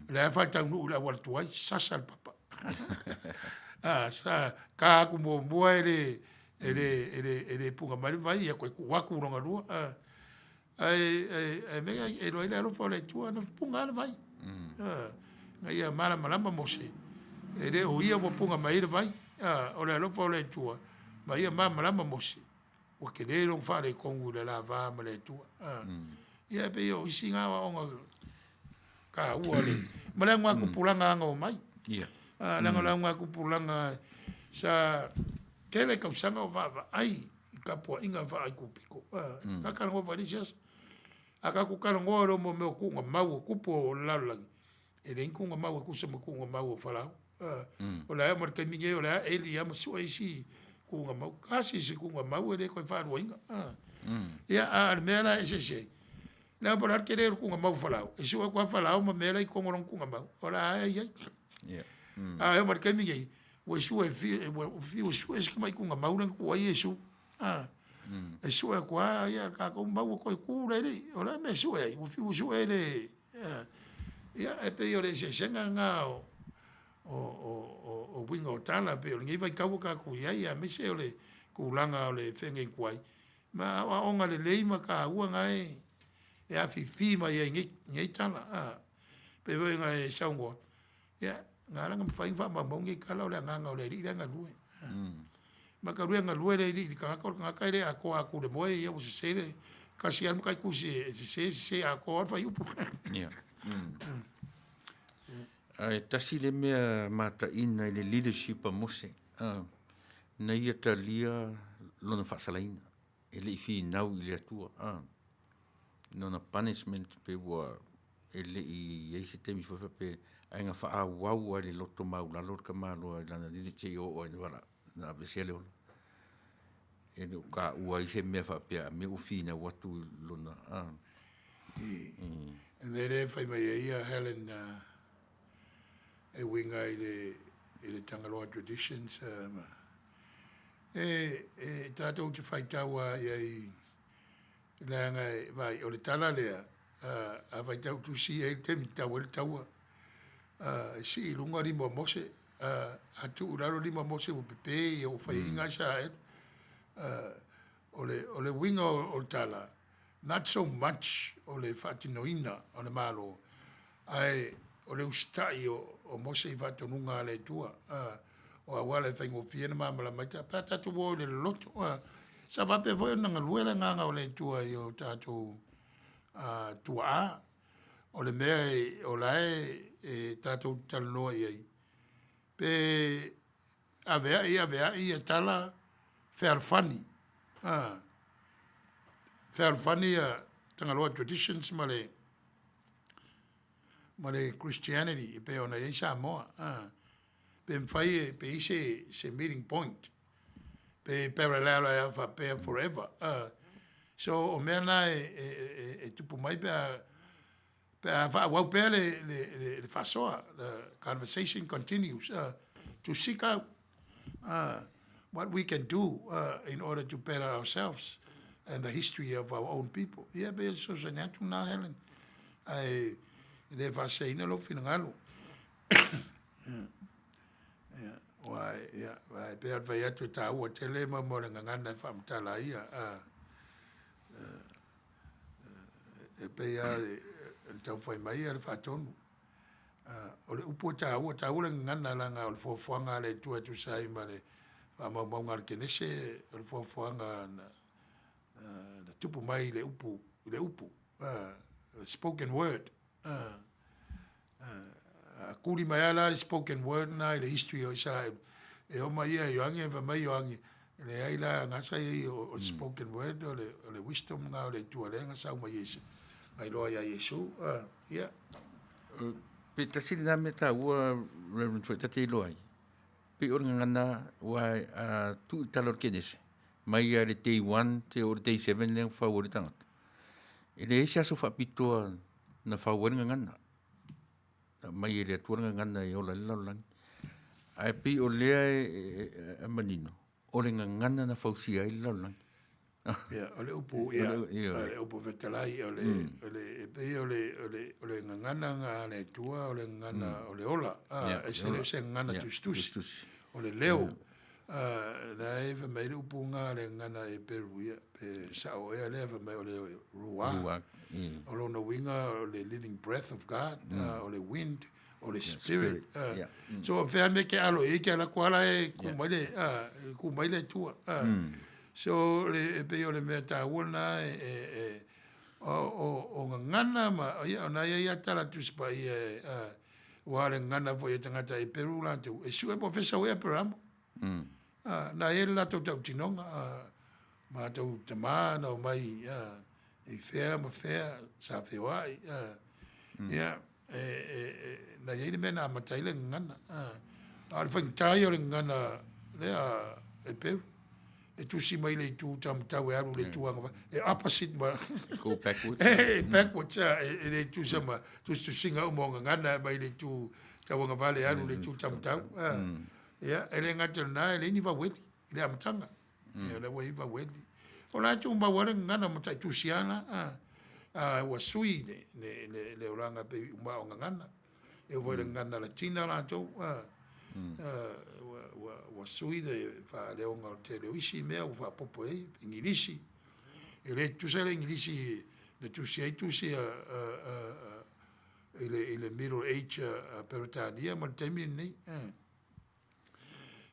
[SPEAKER 1] O lea e faataunuu i le auala tuai, sasa le papa. Sa ta atu muamua e le puga mai le vai, ia toe tuu atu lona lua. Ae mea e iloa ai le alofa o le Atua, na puga lava le vai, ina ia malamalama Mose, e le o ia ua puga mai ai le vai, o le alofa o le Atua, ma ia malamalama Mose, ua tele lona faaletonu i le la va ma le Atua. Ia e pei o isi na aoaoga taua ma le augatupulaga na omai. Leaga o le augatupulaga sa tele tausaga o vaavaai i tapuaiga faa-Aikupito. Ta talanoa foi i le isi aso. A tatou talanoa loa mo mea o tuugamau o tupu o le lalolagi, e leai ni tuugamau e tusa ma tuugamau o Farao. O la e oo mai i le taimi nei o la e eli lava ma sue isi tuugamau. Tasi se tuugamau e le toe faaluaina. Ia, a o le mea la e eseese ai, leaga po o le a le tele o le tuugamau a Farao, e sue atu lava Farao ma mea la e i totonu o lona tuugamau, o la e i ai. A oo mai i le taimi nei, ua sue ua fiu e sue si tamai tuugamau lea na tuu ai Iesu. E sue atu lava, ia tatou mau ua toe tu le alii. O le a le mea e sue ai? Ua fiu e sue e le ia e pei o le eseesega lena o uiga o tala pei o lenei vaitau ua tatou i ai, aemaise o le tulaga o le feagaitu ma aoaoga lelei ma taua na e afifi mai ai i nei tala. Pei foi ona e saunoa, ia, na ala ona mafai ona faamaumau nei tala o le agaga o le Alii la e galue. Ma talu e galue le Alii i le tagata, o le tagata e le atoa atu i le moe, ia ua sese le, tasi lava le matai tusi e sese, sese atoa lava le fuaiupu.
[SPEAKER 3] Ia. Ae tasi le mea mataina i le leadership a Mose, na ia talia lona faasalaina, e le i finau i le Atua, lona punishment pe ua e le i i ai se taimi foi faapea ae na faaauau lava i le loto maualalo le tamaloa i lana leadership seia oo lava ina aveesea le ola. E le o taua ai se mea faapea a mea ua finau atu i lona a.
[SPEAKER 1] Le mea lea e fai mai ai ia Helen e uiga i le Tagaloa Traditions, e tatou te faitau lava i ai leaga e vaai, o le tala lea, a faitau tusi e i ai le taimi e tau ai le taua, e sii i luga lima o Mose, a tuu i lalo lima o Mose ua pepe ia ua faiaina Isaraelu. O le uiga o le tala, not so much o le faatinoina o le Malo, ae o le usitai o Mose i faatonuga a le Atua, o auala e faigofie ona malamalama ai pe a tatou o i le loloto. Sa faapea foi ona galue le agaga o le Atua i o tatou tuaa. O le mea o la e tatou te talanoa i ai, pe aveai aveai ia tala fealofani, fealofani ia Tagaloa Traditions ma le Christianity e pei ona i ai Samoa. Pe mafai pe i ai se meeting point, pe parallel ai lava faapea forever. So o mea na e tupu mai pe a faaauau pea le faasoa, the conversation continues to seek out what we can do in order to better ourselves and the history of our own people. Ia pei o se fesoasoani atu lena Helen, ae le faaseseina lou finagalo. Aua, ia, e pei ona fai atu e taua tele ma mo le gagana e faamatala ai ia, e pei lava o le taumafai mai a le faatonu. O le upu e taua, e taua le gagana leaga o le foafoaga a le Atua e tusa ai ma le faamaumauga a le Kenese, o le foafoaga na tupu mai i le upu, i le upu, spoken word. A kuli mai lava la le spoken word lena i le history o Isaraelu, e oo mai ia i Ioane, fai mai Ioane, e leai la, na sa i ai o le spoken word o le wisdom lena o le Atua lea na sau mai Iesu, na iloa ia Iesu. Ia.
[SPEAKER 3] Pe tasi lena mea taua, Reverend, foi ta te iloa ai, pei o le gagana aua a tuu i tala o le Kenese, mai lava i le day one seia oo i le day seven lea na fau ai le tagata, e leai se aso faapitoa na fau ai le gagana. Na aumai e le Atua le gagana e ola ai le lalolagi. Ae pei o lea e manino, o le gagana na fausia ai le lalolagi.
[SPEAKER 1] Ia, o le upu, ia, o le upu fetalai, o le, o le, e pei o le, o le, o le gagana na a le Atua, o le gagana o le ola, e se le o se gagana tusitusi, o le leo. La e fai mai le upu na le gagana e Peru, ia, pe sao ea lea, fai mai o le ruah. O lona uiga o le living breath of God, o le wind, o le spirit. So o fea mea e te alo i ai, te alu atu lava la e ku mai le, e ku mai le Atua. So e pei o le mea taua lena e o gagana ma, ia, o na i ai lava tala Tusi Paia e, aua o le gagana foi a tagata Eperu latou, e sue po o fea sau ai Aperamo. Na i ai le latou tautinoga, matou tama na omai i fea ma fea, sa feoai. Ia, na i ai le mea na amata ai le gagana. A o le faigata ia o le gagana lea Eperu, e tusi mai le itu taumatau e alu i le itu agavaa, e opposite ma
[SPEAKER 3] Go backwards.
[SPEAKER 1] E backwards, e le tusa ma tusitusiga uma o gagana e mai le itu tauagavale e alu i le itu taumatau. Ia, e le gata i lena, e leai ni vaueli i le amataga. Ia, o lea ua i ai vaueli. O la e tumau lava le gagana mataitusi lava la, a ua sui le, le, le, le olaga pei uma o gagana. E oo foi i le gagana Latina latou, ua, ua, ua sui le faaleoga o le tele o isi mea ua faaopoopo i ai, Igilisi. E le tutusa le Igilisi na tusi ai tusi a, a, a, a i le, i le Middle Age a Peretania ma le taimi lenei.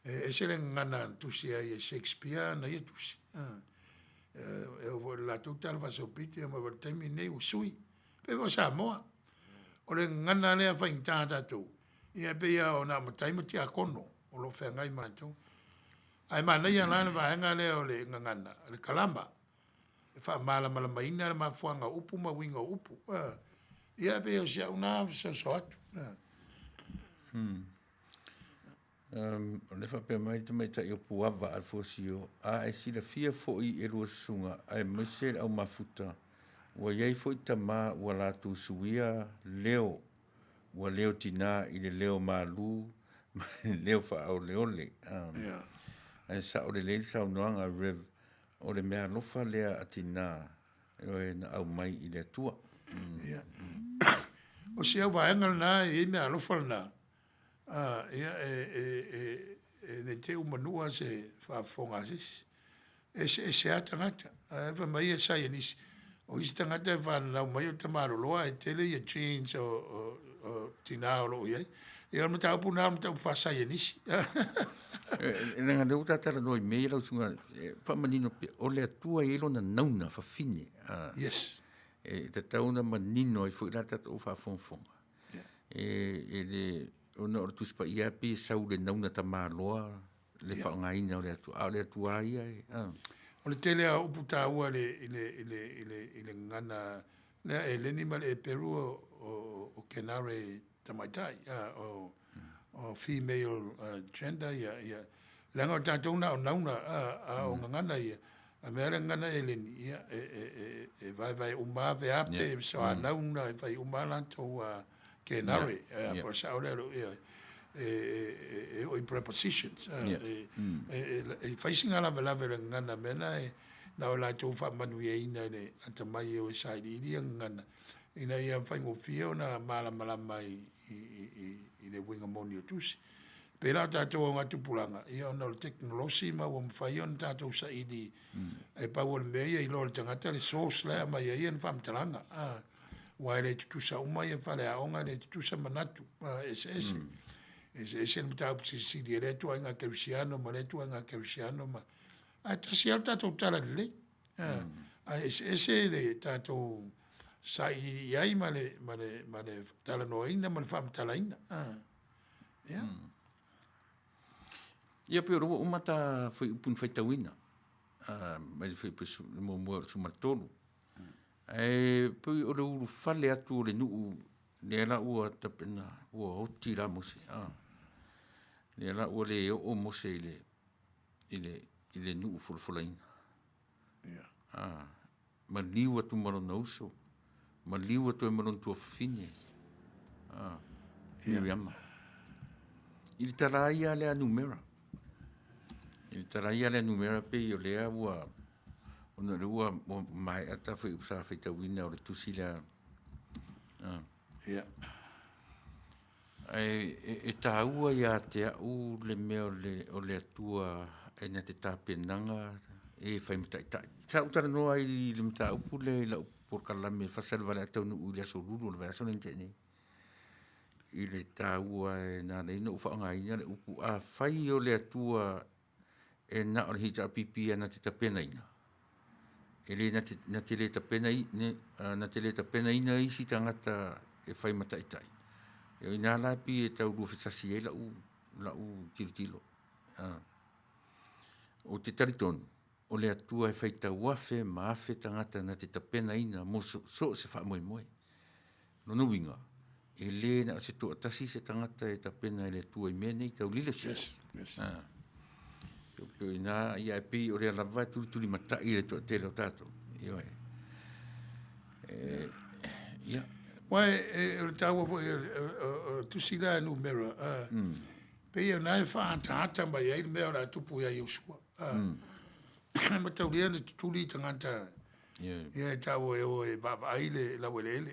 [SPEAKER 1] E ese le gagana na tusi ai e Shakespeare ana ia tusi. E oo foi i le latou tala faasolopito, ia ma le taimi lenei ua sui. Pei foi o Samoa, o le gagana lea faigata a tatou, ia e pei lava o na o matai ma tiakono o lo o feagai ma latou. Ae manaia la le vaega lea o le gagana, le kalama, e faamalamalamaina le mafuaaga o upu ma uiga o upu. Ia e pei o si au na fesoasoa atu.
[SPEAKER 3] O lea e faapea mai le tamaitai o Puava Alfosio, a e silafia foi e lua susuga aemaise le au mafuta, ua i ai foi tama ua latou suia leo, ua leo tina i le leo malu ma le leo faaoleole. Ae sao lelei le saunoaga a Rev, o le meaalofa lea a tina na aumai i le Atua.
[SPEAKER 1] Ia. O si au vaega lena e i ai meaalofa lena, ia e ne i te i ua manua se faafofoga a se isi. E eseese lava tagata. Ae fai mai ia saienisi, o isi tagata e fananau mai o tamaloloa ae tele ia genes o tina o lo o i ai. Ia o le mataupu lena o le mataupu faasaienisi.
[SPEAKER 3] Leaga o lea ua ta talanoa i mea ia lau susuga, faamanino pea, o le Atua e i ai lona nauna fafine.
[SPEAKER 1] Yes.
[SPEAKER 3] E tatau ona manino ai foi la tatou faafogafoga. E le, ona o le Tusi Paia pei e sau i le nauna tamaloa le faaaogaina o le Atua, a o le Atua lava ia e.
[SPEAKER 1] O le tele lava o upu taua i le gagana lea Eleni ma le Eperu o Kenare tamaitai, o female gender ia, leaga o tatou na o nauna, a o gagana ia, a mea le gagana Eleni, ia, e vaevae uma lava veape, soanauna, e fai uma lava latou kenare, po o le sao lea, e oo i prepositions, e fai sina lavelave o le gagana mea na e na o latou faamanuiaina i le atamai e o e sailiili ia gagana, ina ia faigofie ona malamalama i le uiga moni o tusi. Pei la o tatou augatupulaga, ia ona o le tekonolosi ma ua mafai ona tatou saili, e pau o le mea ia iloa e le tagata le source la e aumai ai ana faamatalaga, aua e le tutusa uma ia faleaoga, e le tutusa manatu, e eseese. E eseese le mataupu silisili a lea ituaiga kerisiano ma lea ituaiga kerisiano ma, ae tasi lava le tatou talalelei. Ae eseese le tatou sailiili i ai ma le, ma le, ma le talanoaina ma le faamatalaina. Ia.
[SPEAKER 3] Ia pei o lea ua uma ta fuaiupu na faitauina mai le fuaiupu muamua i le 13. Ae pei o le ulufale atu o le nuu lea la ua tapena ua oti la Mose, lea la ua le oo Mose i le nuu folafolaina. Maliu atu ma lona uso, maliu atu ai ma lona tuafafine, Miriama. I le tala lava ia lea a numera, i le tala lava ia lea a numera pei o lea ua, ona o lea ua maea ta fuaiupu sa faitauina o le tusi lea.
[SPEAKER 1] Ia.
[SPEAKER 3] Ae e taua ia te au le mea o le Atua e na te tapenaga e fai ma taitai. Sa ou talanoa ai i le mataupu lea i lau polokalame faasalavalea taunuu i le aso Lulu o le vaiaso lea na tea nei, i le taua na ala ai ona ou faaaogaina le upu, afai o le Atua e na o le HRPP na te tapenaina, e le na te le tapenaina isi tagata e fai ma taitai, o i ina la e pei e tau luafesasi ai lau tilotilo. Ou te talitonu, o le Atua e faitau afe ma afe tagata na te tapenaina mo so o se faamoemoe. O lona uiga, e le na o se toatasi se tagata e tapena e le Atua i mea nei tau leadership.
[SPEAKER 1] Yes, yes.
[SPEAKER 3] E pei o i ina, ae pei o lea lava e tulitulimatai e le toatele o tatou. Ioe. Ia.
[SPEAKER 1] Aua o le taua foi o le tusi lea a Numera, pei o lena e faaataata mai ai le mea o le a tupu ia Iosua. E mataulia le tutuli tagata ia e taua e o e vaavaai le laueleele.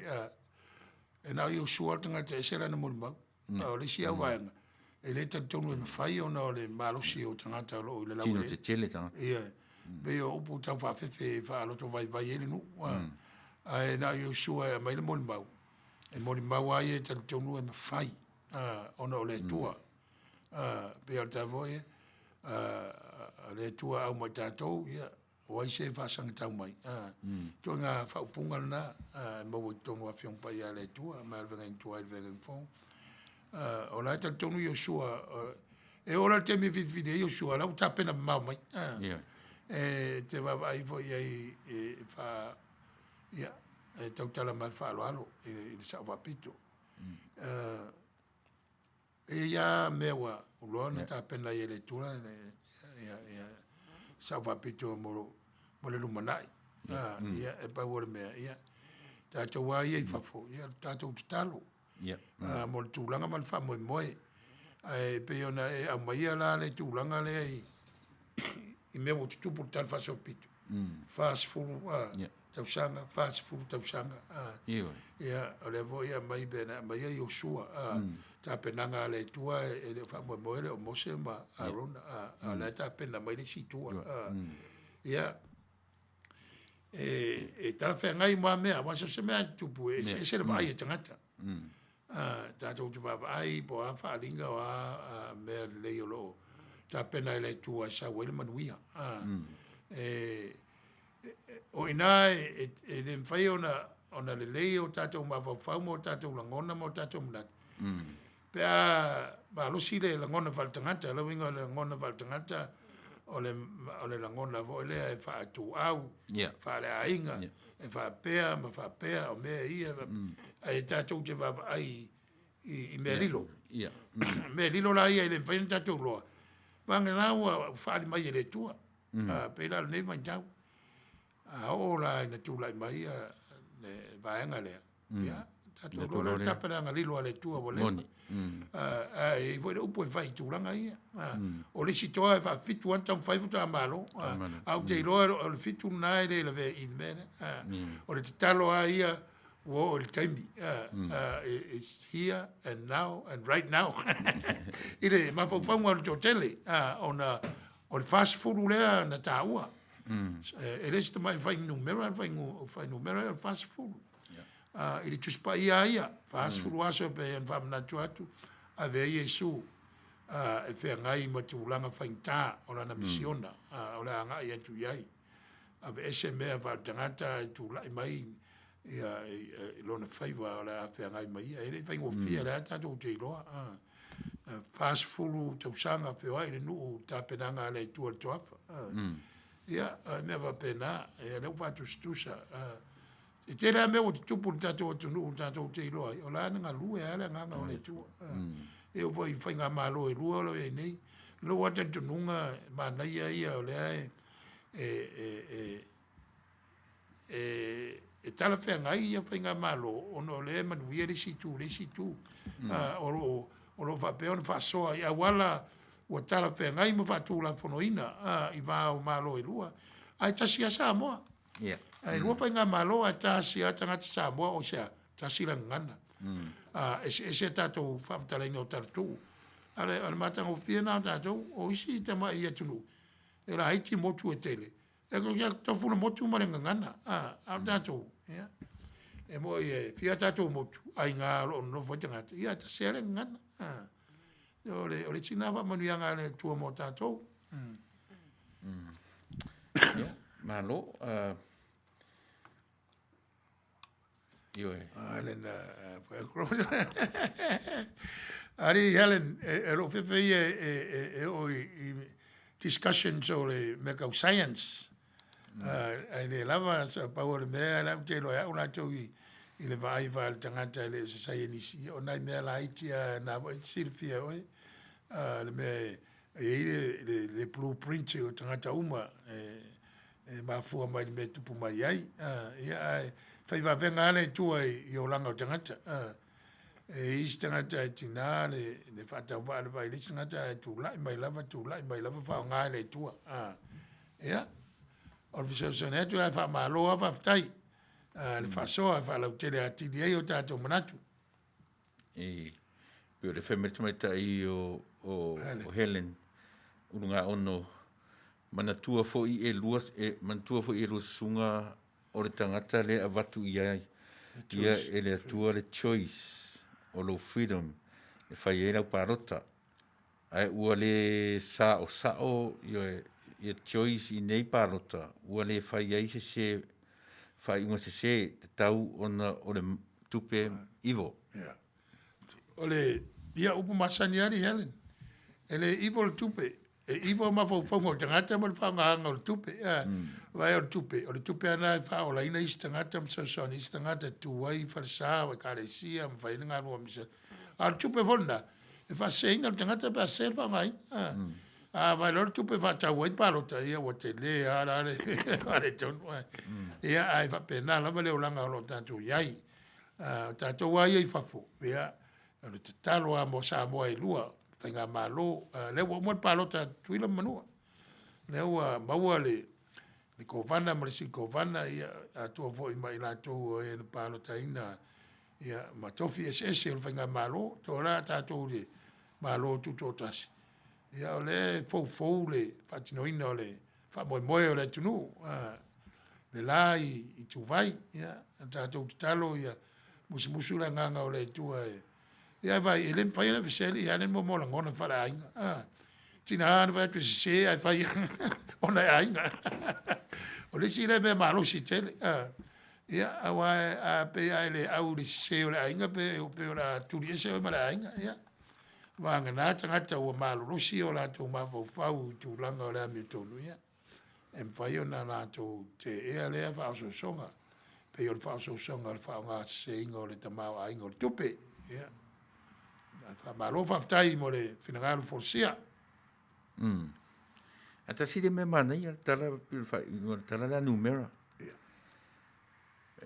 [SPEAKER 1] E na o Iosua le tagata e ese lana molimau. A o le isi au vaega, e le talitonu e mafai ona o le malosi o tagata o lo o i le laueleele.
[SPEAKER 3] Tino tetele tagata.
[SPEAKER 1] Ia, pei o upu tau faafefe e faaloto vaivai ai le nuu. Ae na o Iosua e aumai le molimau, e molimau lava ia e talitonu e mafai ona o le Atua. Pei o le tala foi lea, o le Atua e au ma i tatou, ia, o ai se faasagatau mai. Ituaiga faaupuga lena e maua i totonu o Afioga Paia a le Atua, mai lava i le Feagaiga Tuai i le Feagaiga Fou. O la e talitonu Iosua, e oo la i le taimi e filifili ai Iosua, o la ua tapena mamao mai. E te vaavaai foi i ai e fa, ia, e tautala mai le faaaloalo i le Sao Faapito. E i ai lava mea ua iloa ona tapena ai e le Atua ia Sao Faapito mo le lumanai. Ia, e pau o le mea, ia, tatou lava ia i fafo, ia tatou tatalo mo le tulaga ma le faamoemoe. Ae pei ona e aumaia la le tulaga lea i mea ua tutupu i le Tala Faasolopito, 40 tausaga, 40 tausaga. Ia, o lea foi e aumai pei ona aumaia Iosua, tapenaga a le Atua e le o faamoemoe lea o Mose ma Arona, a o la e tapena mai le isi itu. Ia, e talafeagai uma lava mea, aua so o se mea lava e tutupu, e eseese le vaai a tagata. Tatou te vaavaai po o a faaaliga o a mea lelei o lo o tapena e le Atua e sau ai le manuia. O i ina e le mafai ona lelei o tatou mafaufau ma o tatou lagona ma o tatou manatu, pe a malosi le lagona faaletagata. O le uiga o le lagona faaletagata, o le lagona foi lea e faaituau, faaleaiga, e faapea ma faapea, o mea ia, ae tatou te vaavaai i mea lilo. Mea lilo la ia e le mafai ona tatou iloa, vagana ua faaali mai e le Atua. Pei la o lenei vaitau, a oo la ina tulai mai le vaega lea, ia, tatou iloa lea o le tapenaga lilo a le Atua ua leva. Ae i ai foi le upu e fai i tulaga ia. O le isi toa e faafitu lava ona taumafai faatoa malo. Ae ou te iloa o le fitu lena e le lavea i i le mea lea. O le tatalo lava ia. Ua oo i le taimi, it's here and now and right now i le mafaufauga o le toatele, ona o le 40 lea na taua. E le o se tamai fuainumera le fuainumera lea o le 40. I le Tusi Paia lava ia, 40 aso e pei ona faamanatu atu, ave ai Iesu e feagai ma tulaga faigata o lana misiona o le a agai atu i ai. Aveese mea faaletagata ae tulai mai ia i lona faiva o le a feagai ma ia. E le i faigofie, o lea tatou te iloa. 40 tausaga feoai le nuu i tapenaga a le Atua i le toafa. Ia, o mea faapena, ia lea ua faatusatusa. E tele lava mea ua tutupu i le tatou atunuu tatou te iloa ai, o la na galue lava le agaga o le Atua. E oo foi i faigamalo e lua o lo o i ai nei, lou lava talitonuga, manaia ia o lea e e talafeagai ia faigamalo ona o lea e manuia le isi itu i le isi itu. O lo o faapea ona faasoa i auala ua talafeagai ma faatulafonoina i va o Malo e lua, ae tasi lava Samoa. Ae lua faigamalo ae tasi lava tagata Samoa, o se a? Tasi le gagana. Eseese a tatou faamatalaina o talatuu. A o le matagofie lena o tatou, o isi tamai atunuu, e laiti motu e tele, E tofu le motu ma le gagana, a, a o tatou, ia, e moi e fia tatou motu, aiga o lo o nonofo ai tagata, ia, e tasi lava le gagana. A, o le, o le isi lena faamanuiaga a le Atua mo tatou.
[SPEAKER 3] Ia, malo. Ioe.
[SPEAKER 1] Helen, Alii Helen, e lou fefe ia e oo i discussions o le mea tau science. Ae le lava, pau o le mea la ou te iloa e au latou i le vaai faale-tagata e le o se saienisi, o nai mea laiti lava na foi e te silafia e oe, le mea e i ai le blueprint o tagata uma e mafua mai le mea e tupu mai ai. Ia, ae fai vavega lava le Atua i olaga o tagata. E i ai isi tagata e tiga le faatauvaa i le vaai i le isi tagata ae tulai mai lava, tulai mai lava faaaoga e le Atua. Ia, o le fesoasoani atu ae faamalo lava faafetai le faasoa e faalautele atili ai o tatou manatu.
[SPEAKER 3] E pei o le fai mai le tamaitai o, o, o Helen Ulugaono, manatua foi e lua, e, manatua foi e lua susuga o le tagata lea e avatu i ai ia e le Atua le choice o lou freedom e fai ai lau palota. Ae ua le saosao ia choice i nei palota, ua le fai ai se se faaiuga sese, tatau ona o le tupe evil.
[SPEAKER 1] Yeah. O le, ia upu masani lava alii Helen, e le evil le tupe, e evil mafaufauga o le tagata ma le faaaogaina o le tupe. Vaai o le tupe, o le tupe lava lena e faaolaina isi tagata ma fesoasoani i isi tagata e tu ai falesa o ekalesia ma fai ai le galuega misela. A o le tupe foi lena, e faaseseina le tagata pe a sese le faaaogaina. A vaai loa le tupe e faatau ai palota, ia ua tele lava la le faaletonu. Ia, ae faapena lava le olaga o lo o tatou i ai. O tatou lava ia i fafo, ia, o le tatalo lava mo Samoa e lua, faigamalo, lea ua uma le palota a Tutuila ma Manua. Lea ua maua le Kovana ma le Sui Kovana, ia, atoa foi ma i latou o e na palotaina ia, ma tofi eseese o le faigamalo, toe la tatou i le Malo Tutoatasi, ia o lea e foufou le faatinoina o le faamoemoe o le atunuu, le la i Tuvai, ia, tatou tatalo ia musumusu le agaga o le Atua e, ia vaai, e le mafai ona aveesea alii Halen mo mo lagona faaleaiga. Ah, tina ona fai atu e sese ae fai ona e aiga. O le isi lea mea malosi tele. Ah, ia, aua a pei a e le au i le sese o le aiga, pe o le a tuli ese oe ma le aiga. Ia, vagana tagata ua malolosi o latou mafaufau i tulaga o le amiotonu, ia, e mafai ona latou teea lea faaosoosoga, pei o le faaosoosoga o le faaaogaseseina o le tamaoaiga o le tupe. Ia, faamalo faafetai mo le finagalo folasia.
[SPEAKER 3] Ae tasi le mea manaia le tala pei o le faaiuga o le tala lea numera.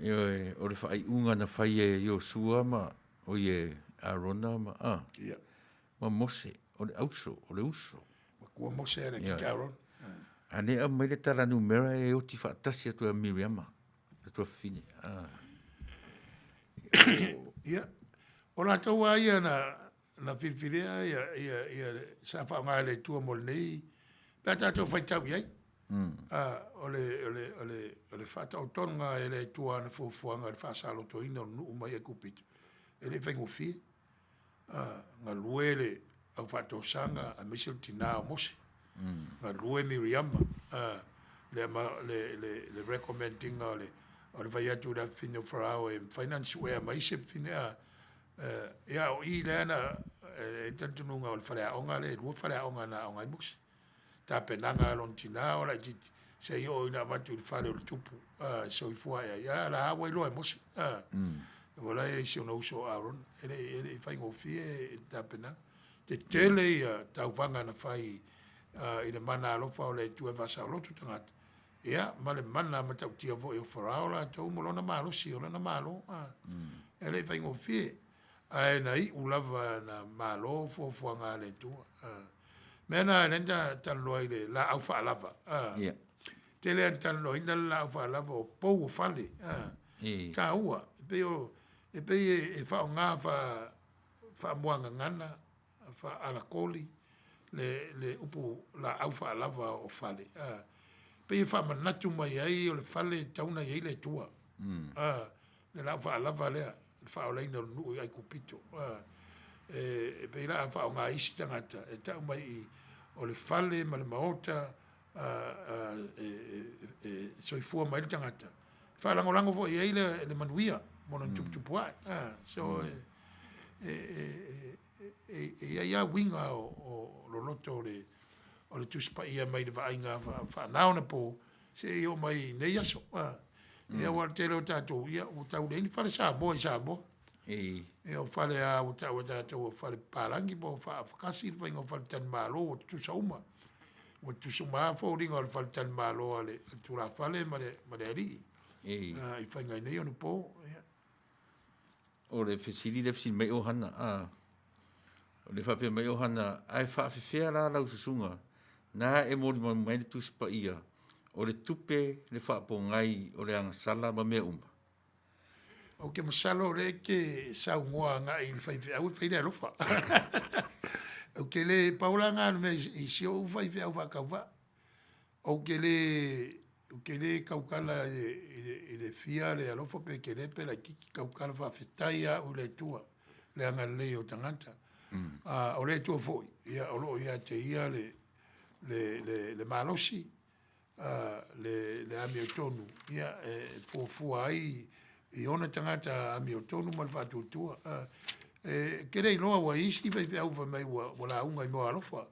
[SPEAKER 3] Ioe, o le faaiuga na fai e Iosua ma oi e Arona ma a ma Mose, o le auso, o le uso.
[SPEAKER 1] Matua Mose e le kika Arona.
[SPEAKER 3] A lea aumai le tala numera e oti faatasi atu e Miriama, le tuafafine. Ah.
[SPEAKER 1] Ia, o latou lava ia na, na filifilia ia, ia, ia, sa faaaoga e le Atua mo lenei, pe a tatou faitau i ai. O le, o le, o le, o le faataotoga e le Atua ana fuafuaga i le faasalotoina o le nuu mai Aikupito, e le i faigofie. Galue le aufaatosaga aemaise le tina o Mose. Galue Miriama, le, le, le, le recommend ina o le, o le fai atu i le afafine o Farao e mafai ona suea mai se fafine, a, ia o i lea na, e talitonuga o le faleaoga lea, e 2 faleaoga na aoga ai Mose. Tapenaga a lona tina o laitiiti, se i oo ina avatu i le fale o le tupu e soifua ae ai, a o la ua iloa e Mose. Ua la e i ai si ona uso o Arona, e le i faigofie le tapenaga. Tetele ia tauvaga na fai i le mana alofa o le Atua e faasaoloto tagata, ia, ma le mana matautia foi o Farao latou ma lona malosi o lona Malo. E le i faigofie. Ae na iu lava na malo fuafuaga a le Atua. Mea na lea na talanoa i le laau faalava. Tele lava ina talanoaina le laau faalava o pou o fale. Taua. E pei o, e pei e faaaoga faamuagagana, faa-alakoli le, le upu laau faalava o fale. Pei e faamanatu mai ai o le fale e tatau ona i ai le Atua. Le laau faalava lea, le faaolaina o le nuu i Aikupito. E pei la a faaaoga e isi tagata e tau mai i i, o le fale ma le maota e soifua mai ai le tagata. E faalagolago foi i ai le manuia mo lona tuputupuae. So e i ai lava uiga o loloto o le Tusi Paia mai le vaaiga faaneionapo seia oo mai i nei aso. Ia aua o le tele o tatou, ia ua tau leai ni fale Samoa i Samoa. Ia o fale lava ua tau e tatou o fale papalagi po o faafakasi le faiga o faletalimalo ua tutusa uma. Ua tutusa uma lava foliga o le faletalimalo a le tulafale ma le alii i faiga i nei ona po. Ia.
[SPEAKER 3] O le fesili lea fesili mai Ohana, a, o le faapea mai Ohana, ae faafefea la lau susuga na e molimau mai le Tusi Paia, o le tupe le faapogai o le agasala ma mea uma?
[SPEAKER 1] Ou te masalo o lea e te saunoa agai i le faifeau e fai le alofa. Ou te le, pau la lena o le mea i si ou faifeau faatauvaa. Ou te le, ou te le tautala i le fia le alofa pe tele pe laitiiti, tautala faafetai lava au i le Atua, le agalelei o tagata. O le Atua foi, ia o lo o ia te Ia le, le, le, le malosi, le, le amiotonu, ia e fuafua ai i ona tagata amiotonu ma le faatuatua. E te le iloa ua i isi faifeau fai mai ua, ua lauga i moa alofa.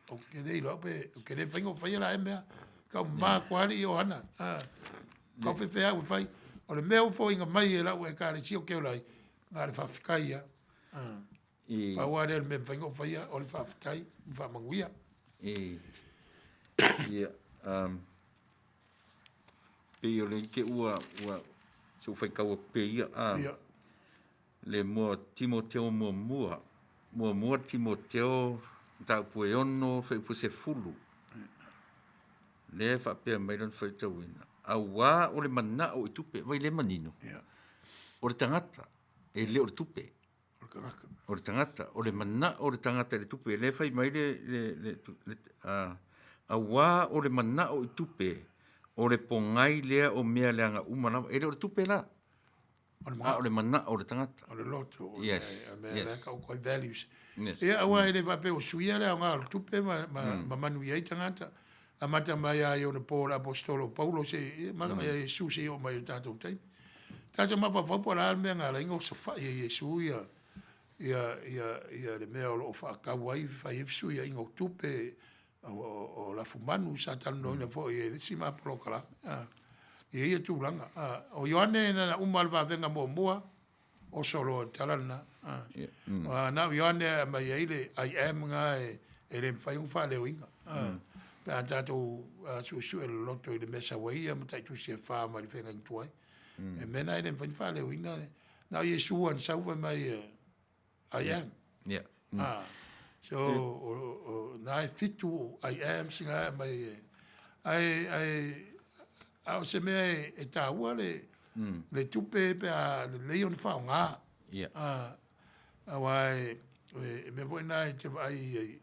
[SPEAKER 1] Ou te le iloa pe, ou te le mafai ona ou faia la ea mea. Kau mama atu lava alii Ioana. Kau fefe au e fai. O le mea ua foliga mai e lau ekalesia ou te ola ai, na o le faafetai lava. Pau lava lea o le mea e mafai ona ou faia, o le faafetai ma faamanuia.
[SPEAKER 3] Ia, pei o le ite ua, ua, se ua faitau atu pea ia, a. Le mua Timoteo muamua, muamua Timoteo mataupu e 6 fuaiupu 10, lea e faapea mai lona faitauina, auā o le manao i tupe, vaai lea e manino, o le tagata, e le o le tupe. O le tagata, o le manao o le tagata i le tupe, lea e fai mai le, le, le, le auā o le manao i tupe, o le pogai lea o mea leaga uma lava. E le o le tupe la. A o le manao o le tagata.
[SPEAKER 1] O le loto, o le mea lea tau ai values. Ia, aua e le faapea ua suia le aoga o le tupe ma manuia ai tagata. Amata mai lava i ona po o le Aposetolo o Paulo seia mai ia Iesu seia oo mai i le tatou taimi. Tatou mafaufau po o le a le mea na ala ai ona osofai e Iesu ia le mea o lo o faatau ai, fai ai fesuiaiga o tupe, o lafumanu sa talanoaina foi e le isi ma polokalame i ia tulaga. O Ioane na uma le vavega muamua, oso loa i le tala lena. Na o Ioane e aumai ai le I am lena e le mafai ona faaleoina. Pe a tatou suesue loloto i le mea sau ai ia mataitusi e fa mai le feagaiga tuai. E mea na e le mafai ona faaleoina. Na o Iesu lava na sau fai mai I am.
[SPEAKER 3] Yeah.
[SPEAKER 1] So, o, na e fitu I ams na e mai e. Ae, ae, a o se mea e, e tāua le, Le tupe pe a lelei ona faaaoga. A, aua e, e mea foi lena e te vaai i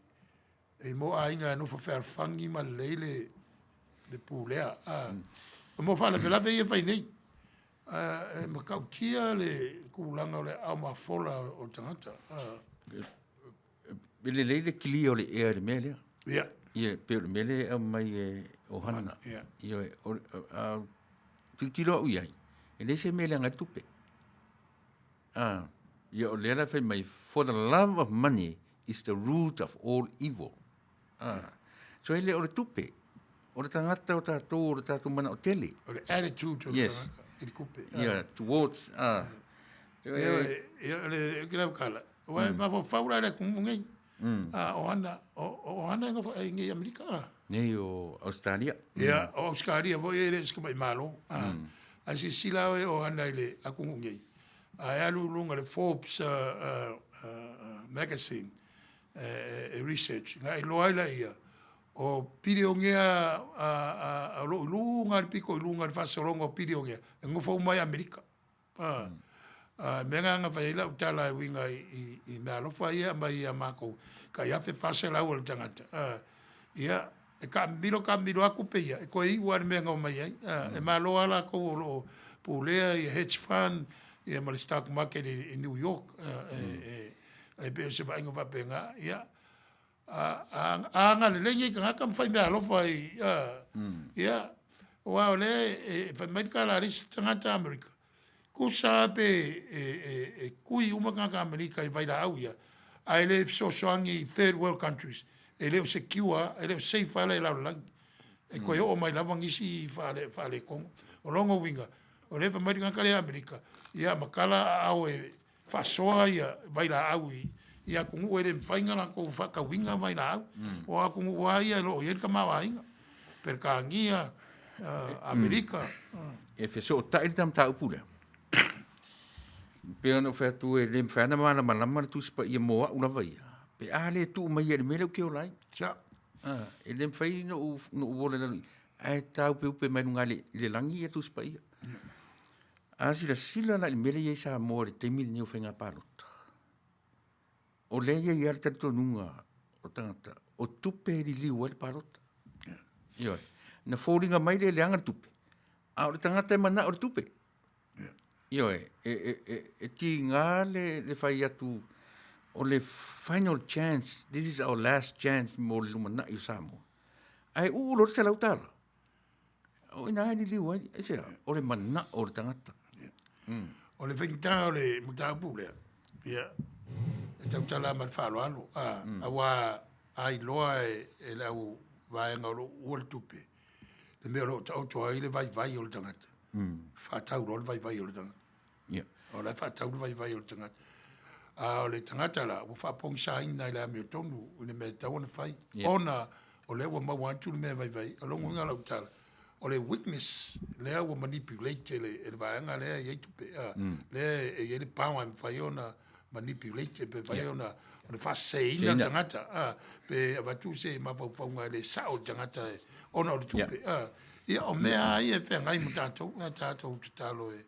[SPEAKER 1] ai, mo aiga e nofo fealofani ma lelei le, le pulea. A, mo faalavelave ia e fai nei. A, e matautia le tulaga o le aao mafola o le tagata. A.
[SPEAKER 3] E lelei le clear o le ea i le mea lea. Ia. Ia, pei o le mea lea e aumai e Ohana. Ia. Ioe, o, a tilotilo au i ai, e leai se mea e leaga ai le tupe. A, ia o lea la e fai mai, for the love of money is the root of all evil. A, so e le o le tupe, o le tagata o tatou, o le tatou manao tele.
[SPEAKER 1] O le attitude o le tagata i le tupe.
[SPEAKER 3] Yeah, towards, a.
[SPEAKER 1] Ia, ia, o le, o le kala, Ua e mafaufau la i le atunuu nei. A o ana, o ana e nofo ai nei i Amerika. A.
[SPEAKER 3] Nei o Australia.
[SPEAKER 1] Ia, o Australia foi e le o se tamai Malo. A, ae silasila oe o ana i le atunuu nei. A e alu i luga o le Forbes magazine e research, ona e iloa ai laia, o pilionea o lo o i luga i le pito i luga i le faasologa o pilionea, e nofo uma ai i Amerika. A, a mea na na fai ai lau tala e uiga i, i, i meaalofa ia e aumai ia makou, tai $1,400 a le tagata. A, ia, e taamilo taamilo atu pe ia, e toe iu lava i le mea na omai ai. A, e malo lava latou o lo o pulea ia hedge fund ia ma le stock market i, i New York. A, e, e, e pei o se vaaiga faapena. Ia, a, a, a agalelei nei tagata ma fai meaalofa i, a, ia, aua o lea e, e fai mai le tala a le isi tagata Amerika, tusa lava pe e, e, e kui uma tagata Amerika i vailaau ia, ae le fesoasoani i third world countries, e le o secure, e le o safe lava le lalolagi. E toe oo mai lava nisi faale, faaletonu. O lona uiga, o lea e fai mai le tagata lea Amerika, ia matala aao e faasoa ia vailaau i, i atunuu e le mafai ona latou faatauina vailaau. O atunuu lava ia o lo o i ai le tamaoaiga, Peretania, Amerika.
[SPEAKER 3] E fesootai le ta mataupu lea. E pei ona ou fai atu e le mafai ona malamalama le Tusi Paia mo au lava ia, pe a le tuu mai ia i le mea lea ou te ola ai.
[SPEAKER 1] Sa.
[SPEAKER 3] E le mafai ona ou ola i lalo i i, ae tauupeupe mai luga i le lagi ia Tusi Paia. A silasila la i le mea lea e i ai Samoa i le taimi lenei o faiga palota, o lea e i ai lava le talitonuga o tagata, o tupe e liliu ai le palota. Ioe. Na foliga mai lea e leaga le tupe, a o le tagata e manao i le tupe. Ioe. E, e, e, e tiga le, le fai atu o le final chance, this is our last chance mo le lumanai o Samoa. Ae uu loa le $100. O ina e liliu ai, aisea, o le manao o le tagata.
[SPEAKER 1] O le faigata o le mataupu lea, ia, e tautala ma le faaaloalo, a, aua a iloa e, e le au vaega o lo o uua le tupe, le mea o lo o taoto ai le vaivai o le tagata, faatau loa le vaivai o le tagata.
[SPEAKER 3] Yeah.
[SPEAKER 1] O la e faatau le vaivai o le tagata. A o le tagata la, ua faapogisaina i le amiotonu i le mea e tatau ona fai. Yeah. Ona o lea ua maua atu le mea vaivai, o lona uiga o lau tala, o le weakness lea ua manipulate e le, e le vaega lea e i ai tupe, a, lea e i ai le power e mafai ona manipulate, pe mafai ona, ona faaseseina le tagata, a, pe avatu se mafaufauga e le sao i le tagata e, ona o le tupe. A, ia, o mea lava ia e feagai ma tatou, a tatou tatalo e,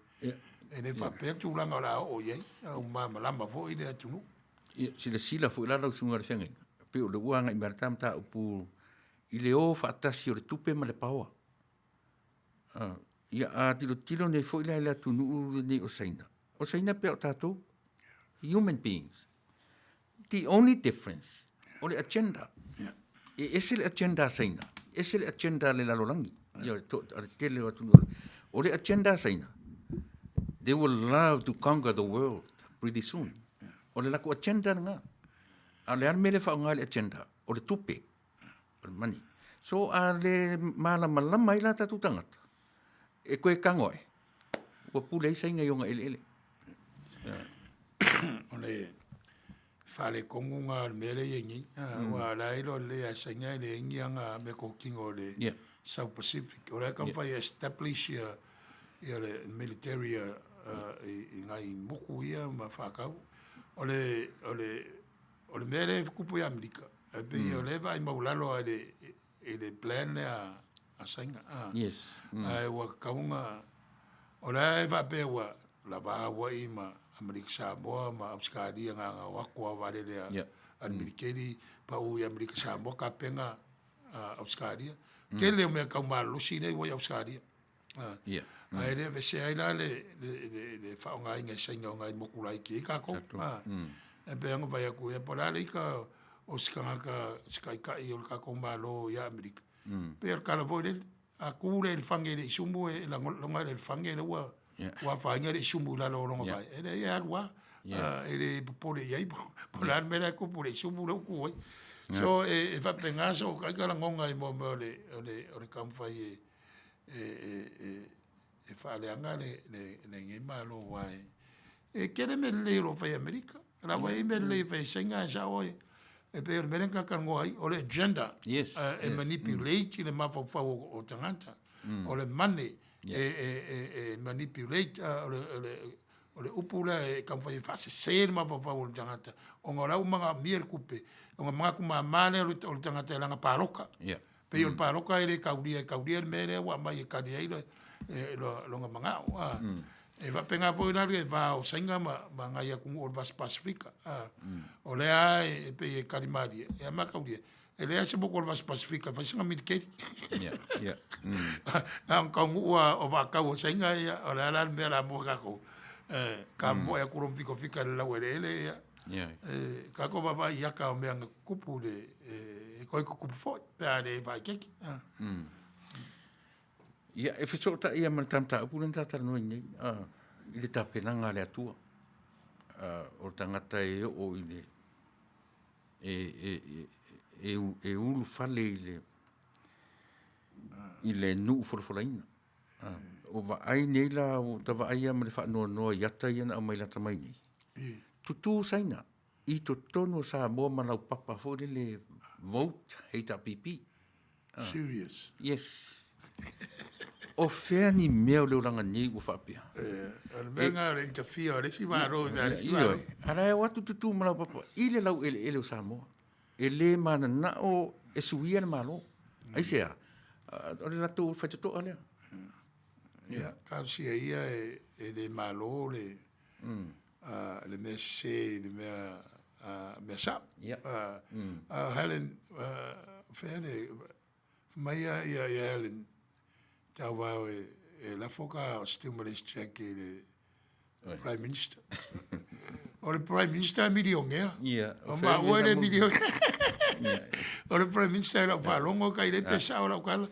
[SPEAKER 1] E le faapea tulaga o le a oo i ai, a ua malamalama foi le atunuu.
[SPEAKER 3] Ia, silasila foi la lau susuga i le feagaiga, pei o lea ua agai mai lava le ta mataupu i le o faatasi o le tupe ma le paoa. Ia, a tilotilo nei foi la i le atunuu lenei o Saina, o Saina pei o tatou, human beings. The only difference, o le agenda. E ese le agenda a Saina, ese le agenda a le lalolagi, ia, a le tele o atunuu. O le agenda a Saina, they will love to conquer the world pretty soon. O le latou agenda lena. A o le a le mea lea e faaaoga i le agenda? O le tupe, o le money. So a le malamalama ai la tatou tagata, e toe tago ae, ua pule ai Saina i ona eleele.
[SPEAKER 1] O le faaletonu o le mea lea e i ai nei, aua o la e iloa lelei lava e Saina e leai ni ana meatotino o le South Pacific. O la e taumafai e establish ia le military i nai moku ia ma faatau. O le, o le, o le mea lea e tupu i Amerika, e pei o lea e vaai maualalo lava i le, i le plan lea a Saina. Ae ua tatau ona... O la e faapea ua lava Hawaii ma Amerika Samoa ma Ausetalia na ona o atu lava vaalele a a le Militeli pau i Amerika Samoa tapena Ausetalia. Tele o mea tau malolosi lea ua i Ausetalia. Ae le aveesea ai la le le faaaogaina e Saina o nai motu laiti ai tatou. E pei ona fai atu, ia po o le a le ita o se tagata se taitai o le tatou Malo ia Amerika, pei o le tala foi lele, a tu le elefane i le isumu e lagona e le elefane lea ua ua afaina le isumu i lalo o lona vae, e leai e alu lava. E le popole i ai po o le a le mea la e tupu i le isumu lea ua tu ai. So e faapena sou ita lagona i mea o le taumafai e e faaleaga lenei Malo aua e tele mea lelei o lo o fai e Amerika. O la e ua i ai mea lelei e fai e Saina ae sao e pei o le mea lea na ta talanoa ai, o le agenda e manipulate le mafaufau o tagata. O le money e manipulate, o le upu lea e taumafai e faasese le mafaufau o le tagata ona o la ua manaomia le tupe, ona manatu mama lea o le tagata i lana paloka. Pei o le palota e le taulia, e taulia le mea lea ua aumai e tali ai lona manao. E faapena foi la le va o Saina ma nai atunuu o le Vasa Pasefika. O lea lava e pei e tali malie, e a taulia, e leai se motu o le Vasa Pasefika e fai sana militeli. Na ona taunuu lava o vaatau o Saina ia, o le a la le mea o le a maua e tatou, ka momoe atu loa ma fikafika i le laueleele ia. E tatou vaavaai i ata o mea na tutupu i le, e toe tutupu foi pe a le faaeteete.
[SPEAKER 3] Ia, e fesootai lava ma le ta mataupu lea na ta talanoaina nei, i le tapenaga a le Atua. O le tagata e oo i le, e ulufale i le, i le nuu folafolaina. O vaai nei la, ua ta vaai lava ma le faanoanoa i ata ia na aumai lata mai nei. Tutu Saina i totonu o Samoa ma laupapa foi lele vote HRPP.
[SPEAKER 1] Serious?
[SPEAKER 3] Yes. O fea ni mea o le olaga nei ua faapea?
[SPEAKER 1] O le mea lena o le interfere o le isi Malo i le isi Malo.
[SPEAKER 3] A la e o atu tutu ma laupapa i le laueleele o Samoa. E le mananao e suia le Malo. Aisea? O le latou faitotoa lea.
[SPEAKER 1] Ia, talosia ia e le Malo le le mea sese i le mea mea sao. Helen, fea le, mai ia ia Helen, Tauvao e lafo ka stimulus check i le Prime Minister. O le Prime Minister e milionea. O maua e le milionea. O le Prime Minister i lau faalogo kai le pe sao lau tala.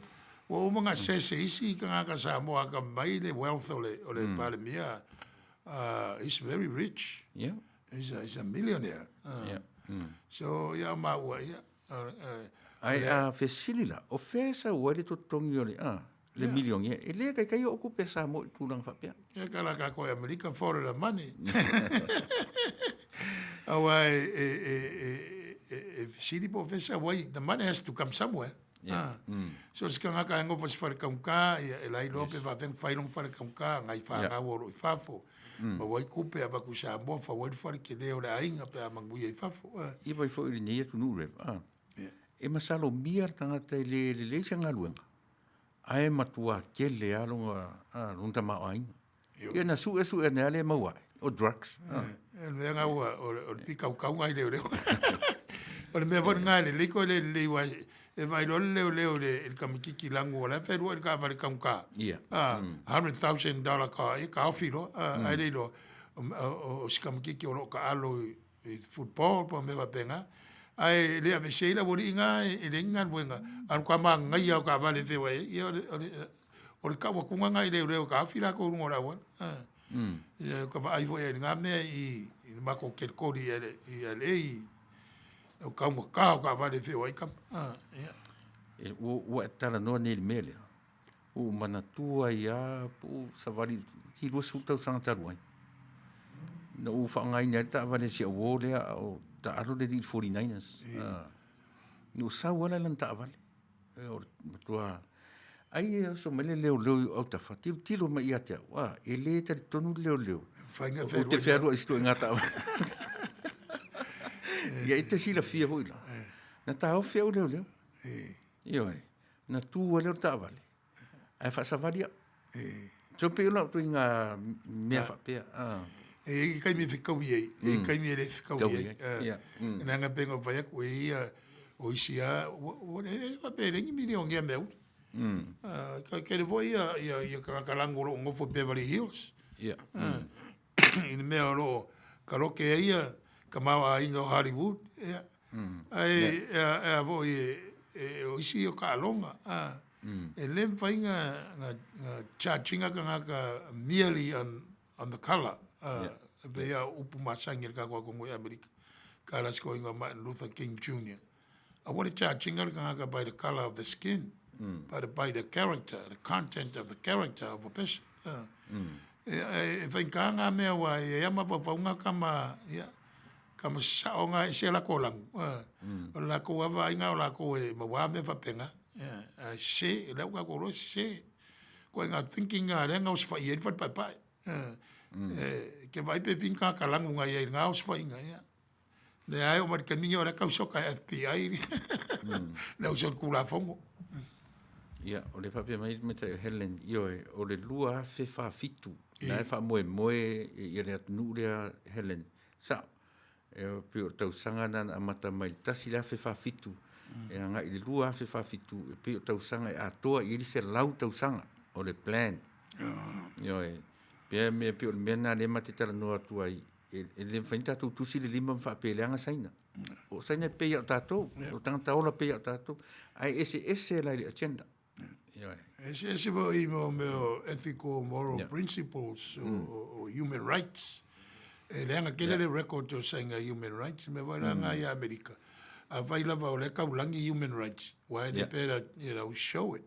[SPEAKER 1] Ua uma ona assess e isi tagata Samoa akamai le wealth o le, o le Palemia. He's very rich. He's a millionaire. So ia o maua ia.
[SPEAKER 3] Ae a fesili la, o fea e sau ai le totogi o le, a, le milionea? E le kaikai oo kupe a Samoa i tulaga faapea.
[SPEAKER 1] Ia ka la kākou i Amerika, Florida money. Aua e, e, e, e, e, e fesili po o fea e sau ai, the money has to come somewhere. Yeah. Mm. So se kangaka e ngofa se whare kaunka, ia e lai loa pe whawhenga whai long whare kaunka, ngai whanau o ro i fafo. Ma wai kupe a vaku Samoa, wha wai whare ke leo le ainga pe a manguia i fafo.
[SPEAKER 3] Ia vai foi lenei atunuu Rev. Ah. Yeah. E masalomia le tagata e le lelei se galuega, ae matua tele lava lona, ah, lona tamaoaiga. Ia na suesuea ane lava lea e maua ai, o drugs.
[SPEAKER 1] Ah. E le mea nga ua, o le pikaukauga i leoleo. O le mea foi lena e lelei koe le lelei aua e vaai loa le leoleo i le kamititi lagu o la e feluai le taavale taugata.
[SPEAKER 3] Ia.
[SPEAKER 1] Ah, $100,000 car, ia taofi loa, ae le iloa o si kamititi o lo o taalo i football po o mea faapena. Ae le aveese ai le aualii na e leai ni galuega, a o le matua manaia lava o taavale e feoai ai, ia o le tau atuga lena i leoleo e taofi latou i luga o le auala. Ia ka vaai foi i ai i lena mea i le matou kelikoli i LA, o le taugata o taavale e feoai tama. Ia.
[SPEAKER 3] Ua e talanoa nei i le mea lea, ua ou manatua ai lava po o savali i le 20 tausaga talu ai, na ou faaaogaina ai le taavale a si au uo lea a o taalo le alii i le 49ers. Na ou sau lava la i lana taavale. O le matua ai e oso mai le leoleo i ou autafa, tilotilo mai ia te au, a, e le talitonu le leoleo. Ou te fealuai i si ituaiga taavale. Ia e te silafia foi la. Na taofi au leoleo. Ioe. Na tu ai lea o le taavale, ae faasavali au. So pei o lau ituaiga mea faapea.
[SPEAKER 1] E i ai taimi e fetaui ai, e i ai taimi e le fetaui ai. Leaga pei ona ou fai atu, e i ai o isi lava, e faapea e leai ni milionea meauli. E tele foi ia tagata lanu o lo o nofo i Beverly Hills. I le mea o lo o kaloke ai ia tamaoaiga o Hollywood. Ae a foi o isi o taaloga, e le mafai ona charge ina tagata merely on the colour. E pei lava o upu masani a le tatou atunuu i Amerika, tala a si toeaina o Martin Luther King Junior. Aua le charge ina le tagata by the colour of the skin, but by the character, the content of the character of a person. E faigata na mea aua e i ai lava mafaufauga tama, ia, tama sasao na e ese latou lanu. O le latou lava vaaiga o latou e maua mea faapena. Ae sese, o lea ua tatou iloa e sese. Ituaiga thinking lena lea na osofai ai le fale paepae. E te vaai pe fia ni tagata lanu na i ai i lena osofaiga. Ia. Lea e oo mai le taimi lenei o la e tausoka e FBI le au solitulafono.
[SPEAKER 3] Ia, o le faapea mai le tamaitai o Helen, ioe, o le 2047, la e faamoemoe ia le atunuu lea Helen, sao, e pei o le tausaga lena na amata mai le 1047 e agai i le 2047, e pei o tausaga e atoa i ai le 100 tausaga o le plan. Ioe, pea mea, pei o le mea lena lea ma te talanoa atu ai, e le mafai ona tatou tusi le lima ma faapea e leaga Saina. O Saina e pei lava o tatou, o tagata ola pei lava o tatou, ae eseese la i le agenda.
[SPEAKER 1] Ioe. Eseese foi mo mea o ethical moral principles o human rights. E leaga tele le record o Saina i human rights, mea foi la na i Amerika. Afai lava o lea e taulagi human rights, why they better, you know, show it.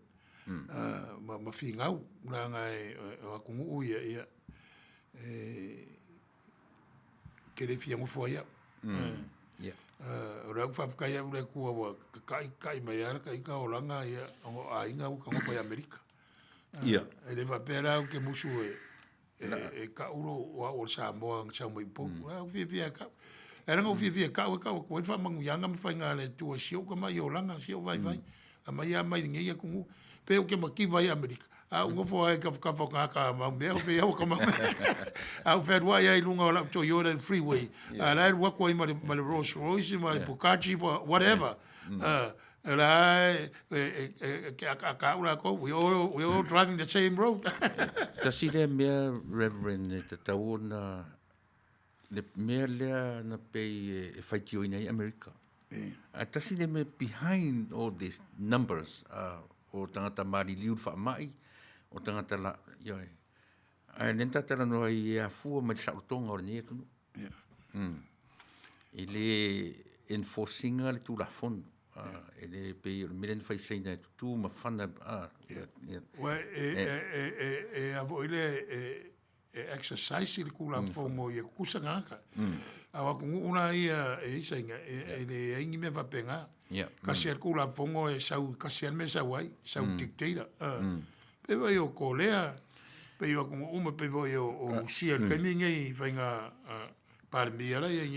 [SPEAKER 1] Ma finau, leaga o atunuu ia, ia, e ke le fia nofo ai au. O le au faafetai au le Atua ua kaka'i kaka'i mai lava le ita olaga ia ona o aiga ua ta nofo i Amerika. E le faapea la ou te musu e ka'u lou o au o le Samoa na sau mai Upolu. A ou fiafia e ka'u. E ala ona ou fiafia e ka'u e ka'u atu ai le faamanuiaga ma faiga a le Atua i si ou tama'i olaga, si ou vaivai. Aumai lava mai lenei atunuu. Pe ou te mativa ai i Amerika, a ou nofo lava i tafatafa o tagata mau mea, pei au ka mau mea. A ou fealuai ai i luga o lau Toyota i le freeway, a la e alu atu ai ma le, ma le Rolls Royce ma le Bugatti, whatever. O la e ke akaaka au lakou, we all driving the same road.
[SPEAKER 3] Tasi lea mea, Reverend, e tatau ona le mea lea na pei e faitioina ai Amerika. Ae tasi lea mea behind all these numbers o tagata maliliu i le faamai, o tagata la, ioe. Ae lea na ta talanoa ai e afua mai le saolotoga o lenei atunuu. E le enforce ina le Tulafono. E le pei o le mea lea na fai Saina e tutu ma fana.
[SPEAKER 1] Ua e a foi le e exercise le Tulafono ia tutusa tagata. A o atunuu la ia e i ai Saina, e leai ni mea faapena. Kasi lava le Tulafono e sau, kasi lava le mea e sau ai, sau dictator. Pei foi o Kolea, pei o atunuu uma, pei foi o Rusia i le taimi lenei i faiga Palemia la e i ai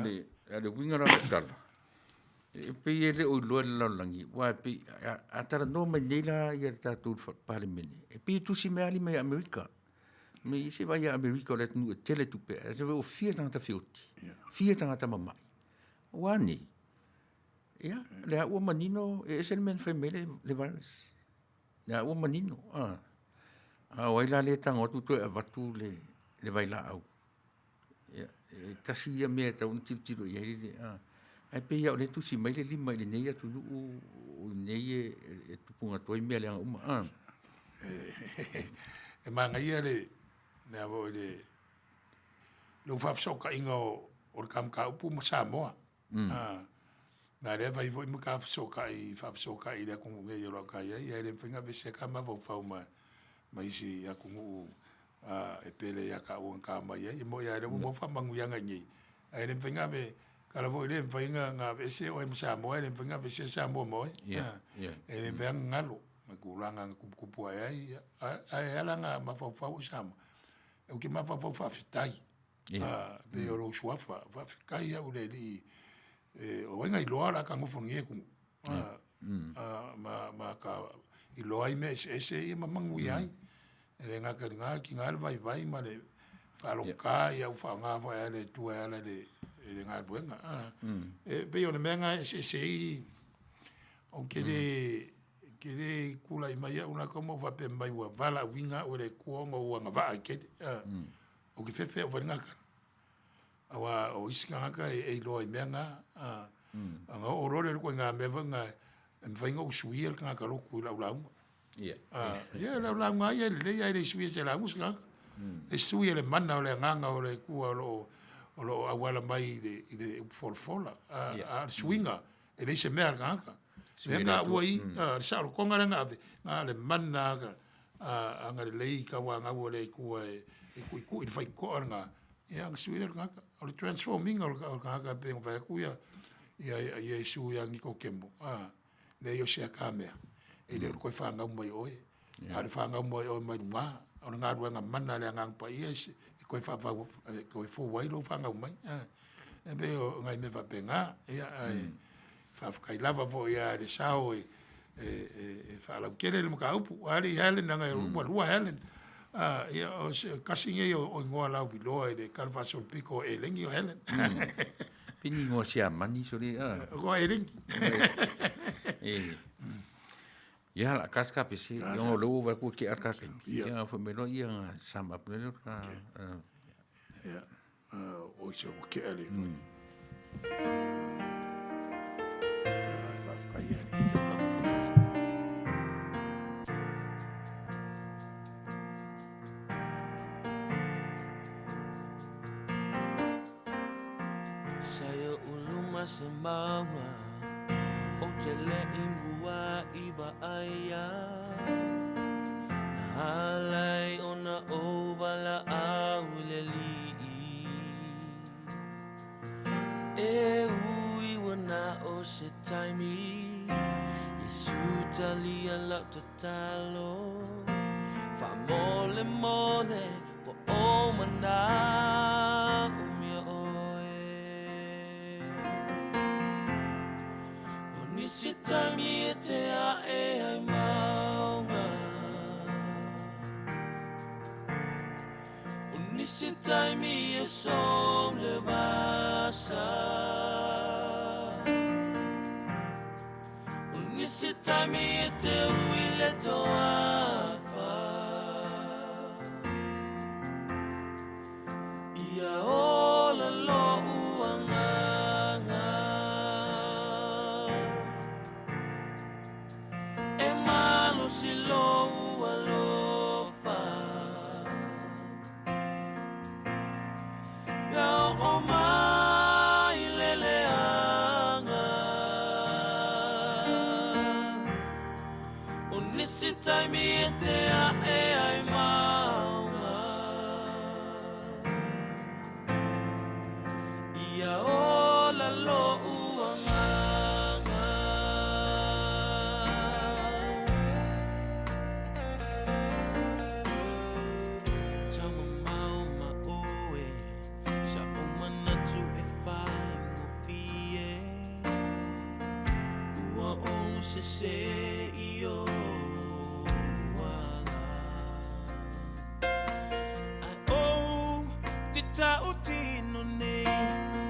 [SPEAKER 1] nei.
[SPEAKER 3] A le uiga la o le tala, E pei e le o iloa e le lalolagi, aua e pei, a talanoa mai nei la ia le tatou Palemene, e pei e tusi mai lava lima ia Amerika. Me i se vaai ia Amerika o le atunuu e tele tupe, ae se ua fia tagata feoti, fia tagata mamai. Ua a nei? Ia, lea ua manino, e ese le mea na fai mai le, le virus. Lea ua manino. A, a o ai la lea e tago atu toe avatu le, le vailaau. Ia, e tasi ia mea e tatau ona tilotilo i ai le, a, ae pei lava o lea e tusi mai le lima i lenei atunuu o i inei e tupu atu ai mea leaga uma. A.
[SPEAKER 1] E manaia le, mea foi le, lou faafesootaiga o le ta mataupu ma Samoa. Na lea fai foi ma ta fesootai, faafesootai i le atunuu nei o lo o ta i ai, ae le mafai ona aveesea ta mafaufau ma isi atunuu e pele ia taua na ta mai ai. E moni lava o lea ua maua faamanuiaga i inei, ae le mafai ona ave, tala foi le mafai ona aveese oe ma Samoa, e le mafai ona aveesea Samoa ma oe. E le mafai ona galo ma tulaga na tuputupu ae ai, ae ala ona mafaufau i Samoa, ou te mafaufau faafetai. Pei o lou suafa, faafetai au i le Alii, o ai na iloa o le a ta nofo i lenei atunuu, ma ta iloa ai mea eseese ia ma manuia ai. E le gata i lena, e tiga le vaivai ma le faalogotā, ia ua faaaoga foi lava e le Atua e ala i le i le galuega. E pei o le mea lena e eseese ai, ou te le te le tulai mai au latou ma ou faapea mai ua valaauina au e le Atua ona ua agavaa tele. Ou te fefe au e fai lena tala. Aua o isi tagata e iloa i mea na, ona oo loa lea i le ituaiga mea foi lena e mafai ona ou suia le tagata lotu i lau lauga. Ia, ia lau lauga lava ia e lelei ae le suia e se lauga se tagata. E sui e le mana o le Agaga o le Atua o lo o o lo o auala mai i le i le upu folafola. A o le suiga, e leai se mea a le tagata. Lea na ua i, le saolotoga lea na ave, na o le mana agalelei tauanau o le Atua e tuitui i le faitotoa lena, ia ona sui lea o le tagata. O le transform ina o le tagata e pei ona fai atu ia Iesu ia Nikotemo, leai o si ata mea, e le o le toe fanau mai o oe, a o le fanau mai o oe mai luga. O le galuega mana a le Agaga Paia e toe faafau e toe fou ai lou fanau mai. E pei o nai mea faapena, ia ae faafetai lava foi lava i le sao e faalautele le mataupu. Alii Helen leaga ua lua Helen. Ia o se tasi lenei o igoa lauiloa i le talafaasolopito o Eleni o Helen.
[SPEAKER 3] Pe ni igoa Siamani sole a.
[SPEAKER 1] Igoa Eleni.
[SPEAKER 3] E. Ia la kas ka pese, ia o lo va ku ke ar ka kai. Ia fo me lo ia sum up le ka.
[SPEAKER 1] Ia. O se o ke ale. Faafetai ia.
[SPEAKER 2] Sa ia uluma se mauga Ou te le i mua i vaaia Na ala ai ona ou valaau i le Alii E ui ua na o se taimi Iesu talia lau tatalo Faamolemole Ua ou manaomia ʻoe. O nisi taimi e te aʻe ai mauga. O nisi taimi e sou le vasa. O nisi taimi e te ui le toafa. Ia ola lo'u agaga. E malosi lou alofa. Pe a oo mai le leaga. O nisi taimi e te ae ai mauga. Ia ola lo'u agaga. Taumamao ma oe, sa ou manatu e faigofie. Ua ou sese i ou ala. Ae ou te tautino nei,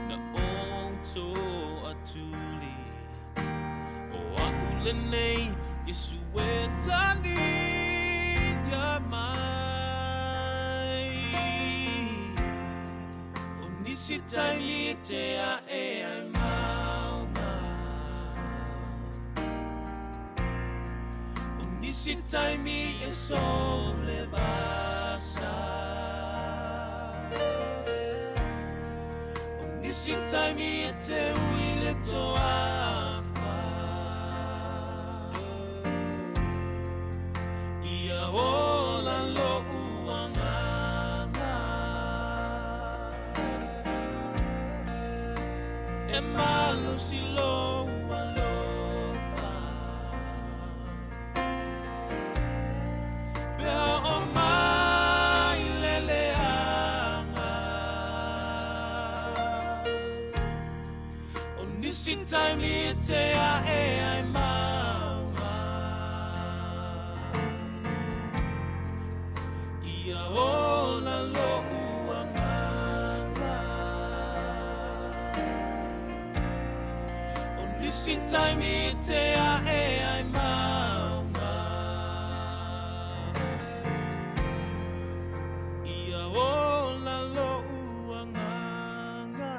[SPEAKER 2] na ou toatuli. O a'u lenei, Iesu e talia mai. O nisi taimi e te a'e ai mauga. O nisi taimi e sou le vasa. O nisi taimi e te ui le toafa. Ia ola lo'u agaga. E malosi lou alofa. Pe a oo mai le leaga. O nisi taimi e te ae ai mauga. nisi taimi e te ae ai mauga. Ia ola lo'u agaga.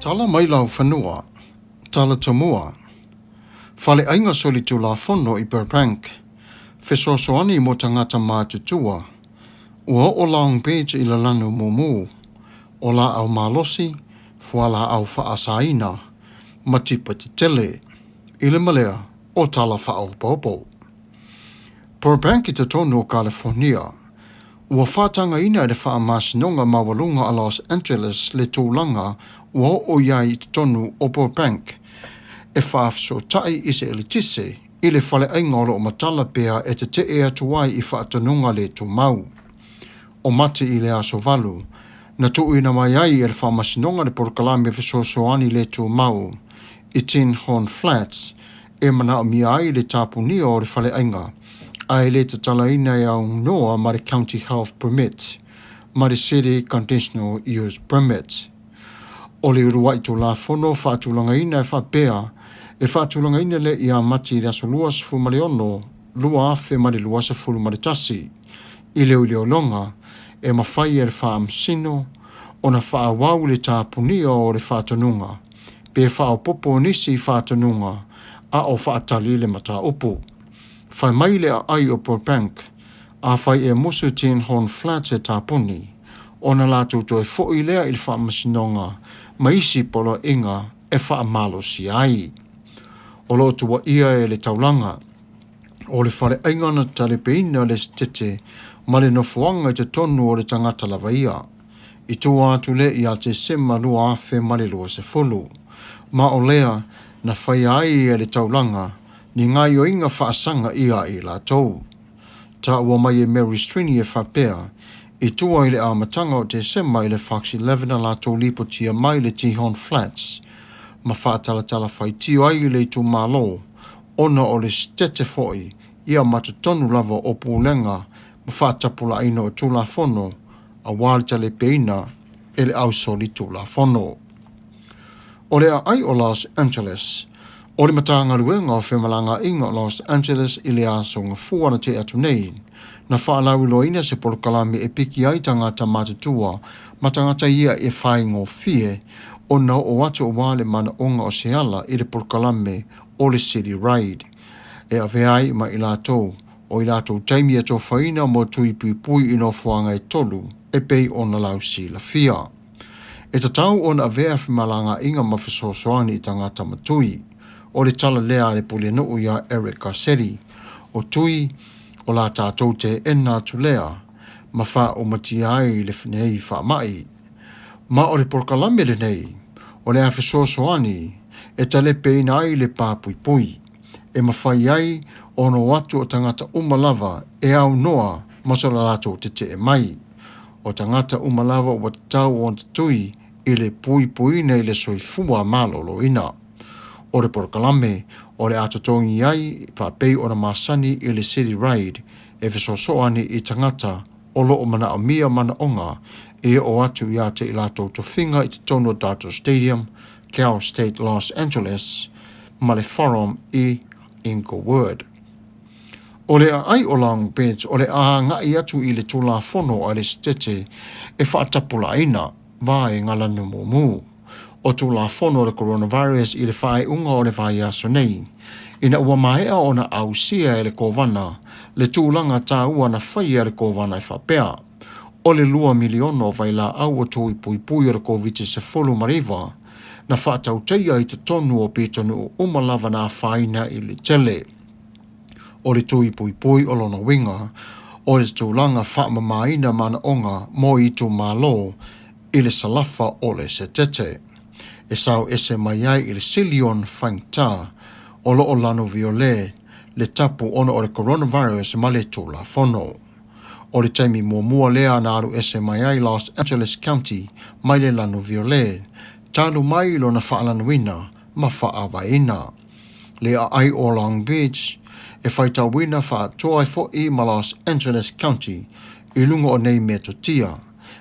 [SPEAKER 4] Tala mai lau fanua, tala tomua. Faleaiga solitulafono i Burbank, fesoasoani mo tagata matutua, ua oo Long Beach i Lalanu mumu, o laau malosi, fualaau faasaina, ma tipa tetele, i le malea o tala faaopoopo. Burbank i totonu o Kalifornia, ua faatagaina e le Faamasinoga Maualuga a Los Angeles le tulaga ua oo i ai i totonu o Burbank e faafesootai i se eletise i le faleaiga o lo o matala pea e tetee atu ai i faatonuga le tumau. O Mati i le aso 8, na tuuina mai ai e le Faamasinoga le polokalame fesoasoani le tumau i Tin Horn Flats e manaomia ai le tapunia o le faleaiga ae le tatalaina e aunoa ma le County Health Permit ma le City Conditional Use Permit. O le uluai Tulafono faatulagaina e faapea e faatulagaina lea ia Mati i le aso 26 2021 i le iloiloga e mafai e le Faamasino ona faaauau le tapunia o le faatonuga pe faaopoopo nisi faatonuga a o faatali le mataupu. Fai mai le aai o Burbank, afai e musu Tin Horn Flats e tapuni, ona latou toe foi lea i le Faamasinoga ma isi poloaiga e faamalosia ai. O lo o tuuaia e le taulaga o le faleaiga na talepeina le setete ma le nofoaga i totonu o le tagata lava ia, i tua atu lea ia Tesema 2020, ma o lea na faia ai e le taulaga ni gaoioiga faasaga ia i latou. Taua mai e Mary Strini e faapea, i tua i le amataga o Tesema i le Fox 11 na latou lipotia mai le Tihon Flats ma faatalatala faitio ai le itumalo ona o le setete foi ia ma totonu lava o pulega ma faatapulaaina o Tulafono aua le talepeina e le ausolitulafono. O le aai o Los Angeles, o le Matagaluega o Femalagaaiga o Los Angeles i le aso Gafua na tea atu nei, na faalauiloaina se polokalame e piki ai tagata matutua ma tagata ia e faigofie ona oo atu aua le manaoga o se ala i le polokalame o le City Ride e avea ai ma i latou o i latou taimi e tofaina mo tui puipui i nofoaga e tolu e pei ona lausilafia. E tatau ona avea femalagaaiga ma fesoasoani i tagata ma tui. O le tala lea a le pulenuu iā Eric Garcetti, o tui o la tatou teena atu lea ma faaumatia ai le nei faamai. Ma o le polokalame lenei, o le a fesoasoani e talepeina ai le pa puipui, e mafai ai ona o atu o tagata uma lava e aunoa ma so latou tetee mai. O tagata uma lava ua tatau ona tatui i le puipuiina i le soifua maloloina. O le polokalame o le a totogi ai faapei ona masani i le City Ride e fesoasoani i tagata o lo o manaomia manaoga e oo atu ia te i latou tofiga i totonu o Dodger Stadium, Cal State Los Angeles ma le Forum i Inglewood. O le aai o Long Beach o le a agai atu i le Tulafono a le Setete e faatapulaaina vaega lanu mumu o Tulafono o le Coronavirus i le faaiuga o le vaiaso nei, ina ua maea ona ausia e le Kovana le tulaga taua na faia e le Kovana e faapea, o le 2 miliona o vailaau o tui puipui o le Koviti-19 na faatautaia i totonu o pitonuu uma lava na afaina i le tele o le tui puipui. O lona uiga o le tulaga faamamaina manaoga mo itumalo i le salafa o le setete e sao ese mai ai i le silion faigata o lo o lanu violet le tapu ona o le coronavirus ma le Tulafono. O le taimi muamua lea na alu ese mai ai Los Angeles County mai le lanu violet talu mai lona faalanuina ma faavaeina. Le aai o Long Beach e faitauina faatoa ai fo'i ma Los Angeles County i luga o nei metotia,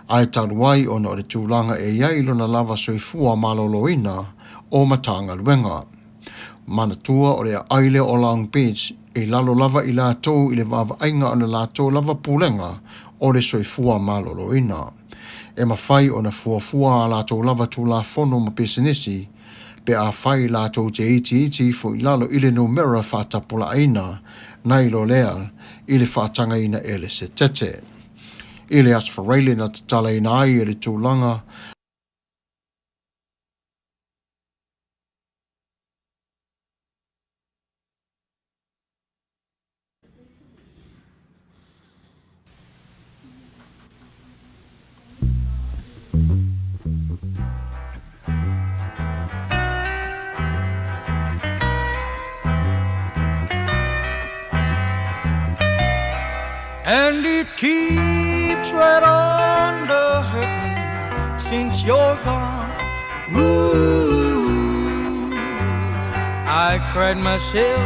[SPEAKER 4] ae talu ai ona o le tulaga e i ai lona lava soifua maloloina o Matagaluega. Manatua o le aai lea o Long Beach e lalo lava i latou i le vaavaaiga o le latou lava pulega o le soifua maloloina. E mafai ona fuafua a latou lava tulafono ma pisinisi pe afai latou te itiiti ifo i lalo i le numera faatapulaaina nai lo lea i le faatagaina e le setete. I le Aso Faraile na tatalaina ai e le tulaga
[SPEAKER 2] And it keeps right on the hurting since you're gone. Ooh, I cried myself.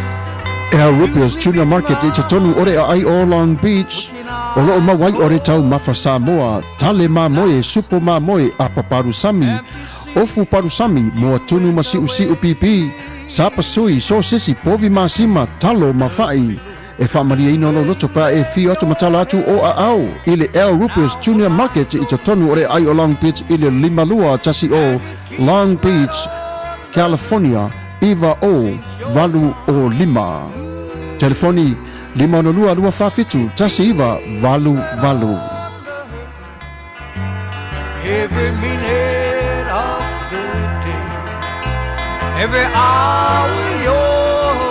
[SPEAKER 4] Al Rupio's Junior Market i totonu o le aai o Long Beach, o loo maua ai o le taumafa Samoa, tale mamoe, supo mamoe, apa palusami, ofu palusami, moa tunu ma siusiu pipi, sapasui, sosesi, povi masima, talo ma fa'i. E faamalieina lou loto pe a e afio atu ma tala atu o aao i le Al Rupio's Junior Market i totonu o le aai o Long Beach i le 5210 Long Beach, California 90805. Telefoni 562 247 1988.
[SPEAKER 2] Every minute of the day, every hour you're away.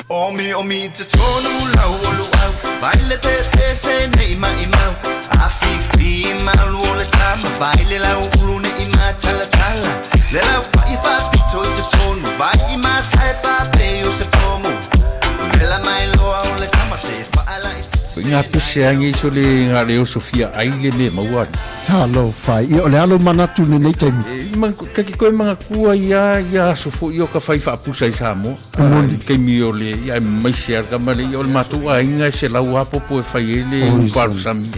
[SPEAKER 5] Omi omi te tonu lau o luau Vai le te te se nei mai mau A fi fi malu o le tama Vai le lau ulu ne i ma tala tala Le lau fa i fa pito i te tonu Vai i ma sai pa pe o se pomu Le la mai loa o le tama se fa ala i te
[SPEAKER 3] Ngā pese angi so le ngā leo Sofia ai le me maua.
[SPEAKER 4] Talofa, ia o le alo manatu lenei taimi.
[SPEAKER 3] E, ka ki koe mga kua ia ia aso fo i o ka whai whaapusa i Samoa. Moni. Kei o le ia mai se ar ka male ia o le mātou a inga e se lau apopo e whai e le uparusami.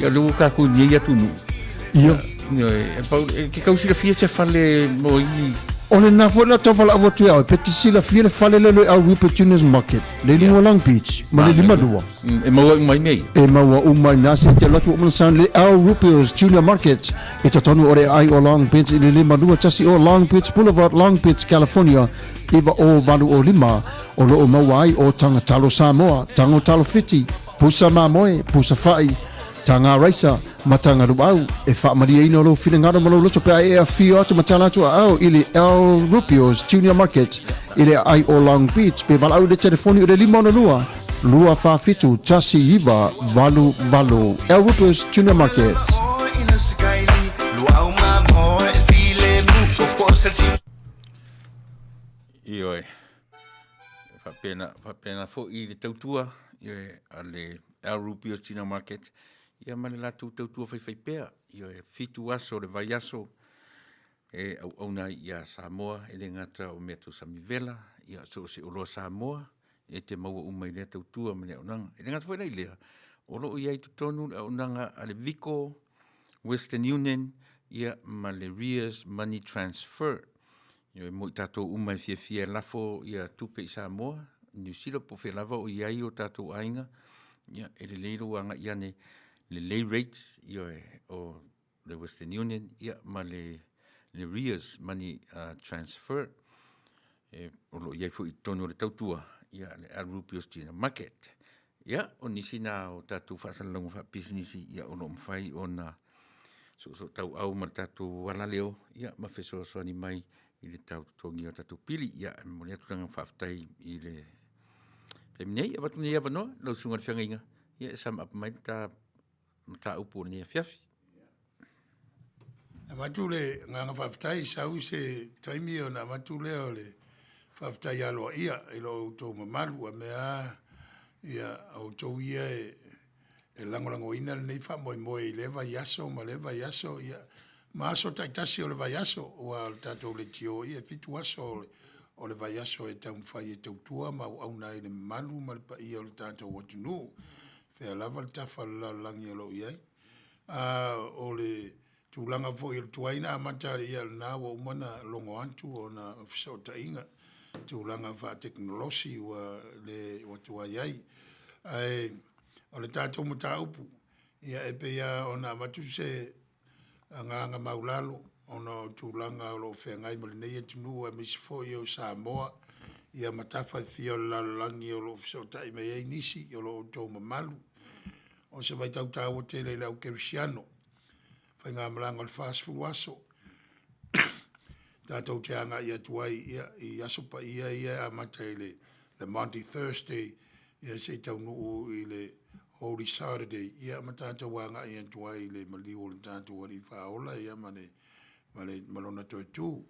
[SPEAKER 3] Ia le ka ku ni ia tunu.
[SPEAKER 4] Ia.
[SPEAKER 3] E pau e ke kausila fia se fale mo i.
[SPEAKER 4] O le na foi la tau avo tu au, pe te silafia le fale le le au Rupert Junior's Market, le luga Long Beach, ma le 52.
[SPEAKER 3] E maua mai nei.
[SPEAKER 4] E maua uma i nasi te lotu o san le Al Rupio's Junior Market i totonu o le aai o Long Beach i le 5210 Long Beach Boulevard, Long Beach, California 90805. O lo o maua ai o taga talo Samoa, tago talo Fiti, pusa mamoe, pusa fa'i. Taga Raisa ma Taga Luau e faamalieina lou finagalo ma lou loto pe a e afio atu ma tala atu aao i le El Rubio's Junior Market i le aai o Long Beach pe valaau i le telefoni o le 562 247 1988 El Rubio's Junior Market.
[SPEAKER 3] Ioe, faapena, faapena foi i le tautua, ioe, a le El Rubio's Junior Market, ia ma le latou tautua faifaipea, ioe, fitu aso o le vaiaso e auauna ai ia Samoa, e le gata o mea tau samivela, ia so o se oloa Samoa, e te maua uma i lea tautua ma le auaunaga. E le gata foi la i lea, o lo o i ai i totonu le auaunaga a le Vico, Western Union, ia ma le Rears Money Transfer. Ioe, mo i tatou uma e fiafia e lafo ia tupe i Samoa, Niu Sila po o fea lava o i ai o tatou aiga, ia e lelei lou agai ane lelei rates, ioe, o le Western Union ia ma le le Rears Money uh, Transfer. E, o lo o i ai foi i totonu o le tautua ia le Al Rupios Gina Market. Ia, o nisi na o tatou faasalalauga faapisinisi ia o lo o mafai ona soosootauau ma le tatou alaleo ia ma fesoasoani mai i le tau totogia o tatou pili. Ia, e momoli atu le agaga faafetai i le taimi nei. Avatu lenei avanoa lau susuga i le feagaiga, ia e sum up mai le ta mataupu o lenei afiafi.
[SPEAKER 1] Avatu le agaga faafetai, sau se taimi ona avatu lea o le faafetai aloaia i lo outou mamalu a mea ia outou ia e e lagolagoina lenei faamoemoe i lea vaiaso ma lea vaiaso ia ma aso taitasi o le vaiaso aua o le tatou leitio ia e fitu aso o le, o le vaiaso e taumafai e tautua ma auauna ai le mamalu ma le paia o le tatou atunuu fea lava le tafa o le lalolagi o lo o i ai. A o le tulaga foi o le tuai na amata ia lena ua uma ona logo atu ona o fesootaiga tulaga faatekonolosi ua le ua tuai ai. Ae o le tatou mataupu ia e pei lava ona avatu se agaga maulalo ona o tulaga o lo o feagai ma lenei atunuu aemaise foi o Samoa ia ma tafa e fia o le lalolagi o lo o fesootai mai ai nisi o lo outou mamalu. O se vaitau taua tele i le au kerisiano, faigamalaga o le 40 aso tatou te agai atu ai ia, i aso paia ia e amata i le, le Maundy Thursday ia se i taunuu i le Holy Saturday ia ma tatou agai atu ai i le maliu o le tatou Alii Faaola ia ma le ma le ma lona toe tu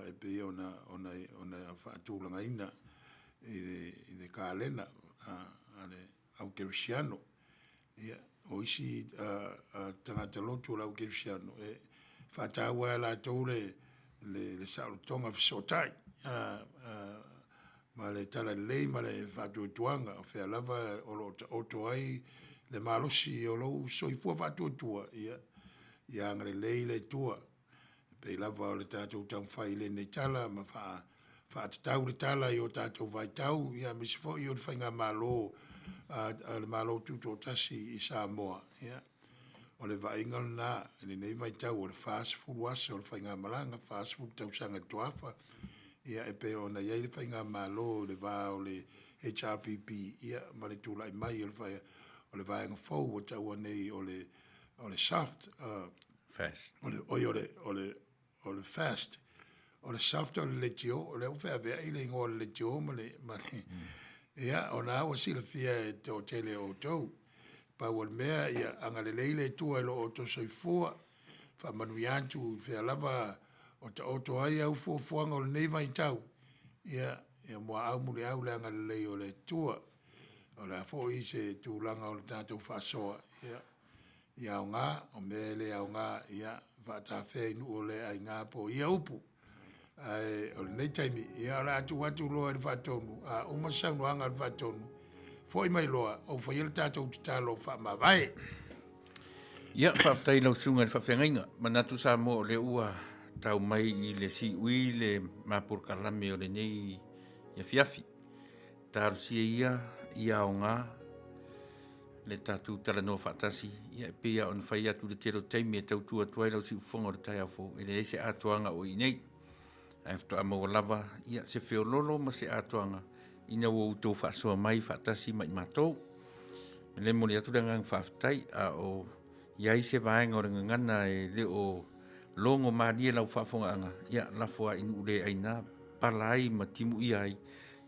[SPEAKER 1] e pei ona ona ona faatulagaina i le i le kalena a, a le au kerisiano. Ia, o isi tagata lotu o le au kerisiano e faataua e latou le le le saolotoga fesootai ma le talalelei ma le faatuatuaga o fea lava o lo o taoto ai le malosi o lou soifua faatuatua, ia, ia agalelei le Atua. E pei lava o le tatou taumafai i lenei tala ma faa, faatatau le tala i o tatou vaitau, ia aemaise foi o le faigamalo a, a le Malo Tutoatasi i Samoa, ia, o le vaaiga lena i lenei vaitau o le 40 aso o le faigamalaga, 40 tausaga i le toafa, ia e pei ona i ai le faigamalo i le va o le HRPP ia ma le tulai mai o le, fai, o le vaega fou ua taua nei o le, o le SAFT, uh,
[SPEAKER 3] Fast.
[SPEAKER 1] O le, oi, o le, o le, o le FAST, o le SAFT o le leitio, o lea ua feaveai le igoa o le leitio ma le, ma le mm. ia, o na ua silafia e te toatele o outou. Pau o le mea, ia agalelei le Atua i lo outou soifua, faamanuia atu i fea lava o taoto ai au fuafuaga o lenei vaitau, ia, ia muaau muliau le agalelei o le Atua. O le a foi se tulaga o le tatou faasoa, ia, ia aoga, o mea e le aoga, ia faatafea i nuu o le aiga po o ia upu. Ae o lenei taimi, ia o le a tuu atu loa i le faatonu, a uma saunoaga a le faatonu, foi mai loa, ou faia le tatou tatalo faamavae.
[SPEAKER 3] Ia, faafetai i lau susuga i le faafeagaiga. Manatu Samoa o lea ua tau mai i le siui le mapolokalame o lenei afiafi. Talosia ia ia aoga le tatou talanoa faatasi, ia e pei lava ona fai atu i le tele o taimi e tautua atu ai lau siufofoga o le taeao fou, e leai se atoaga o i nei. Ae faatoa maua lava ia se feololo ma se atoaga ina ua outou faasoa mai faatasi ma i matou. E le momoli atu le agaga faafetai a o i ai se vaega o le gagana e le o logo malie lau faafogaaga, ia lafo lava i nuu le aina, pala ai ma timuia ai,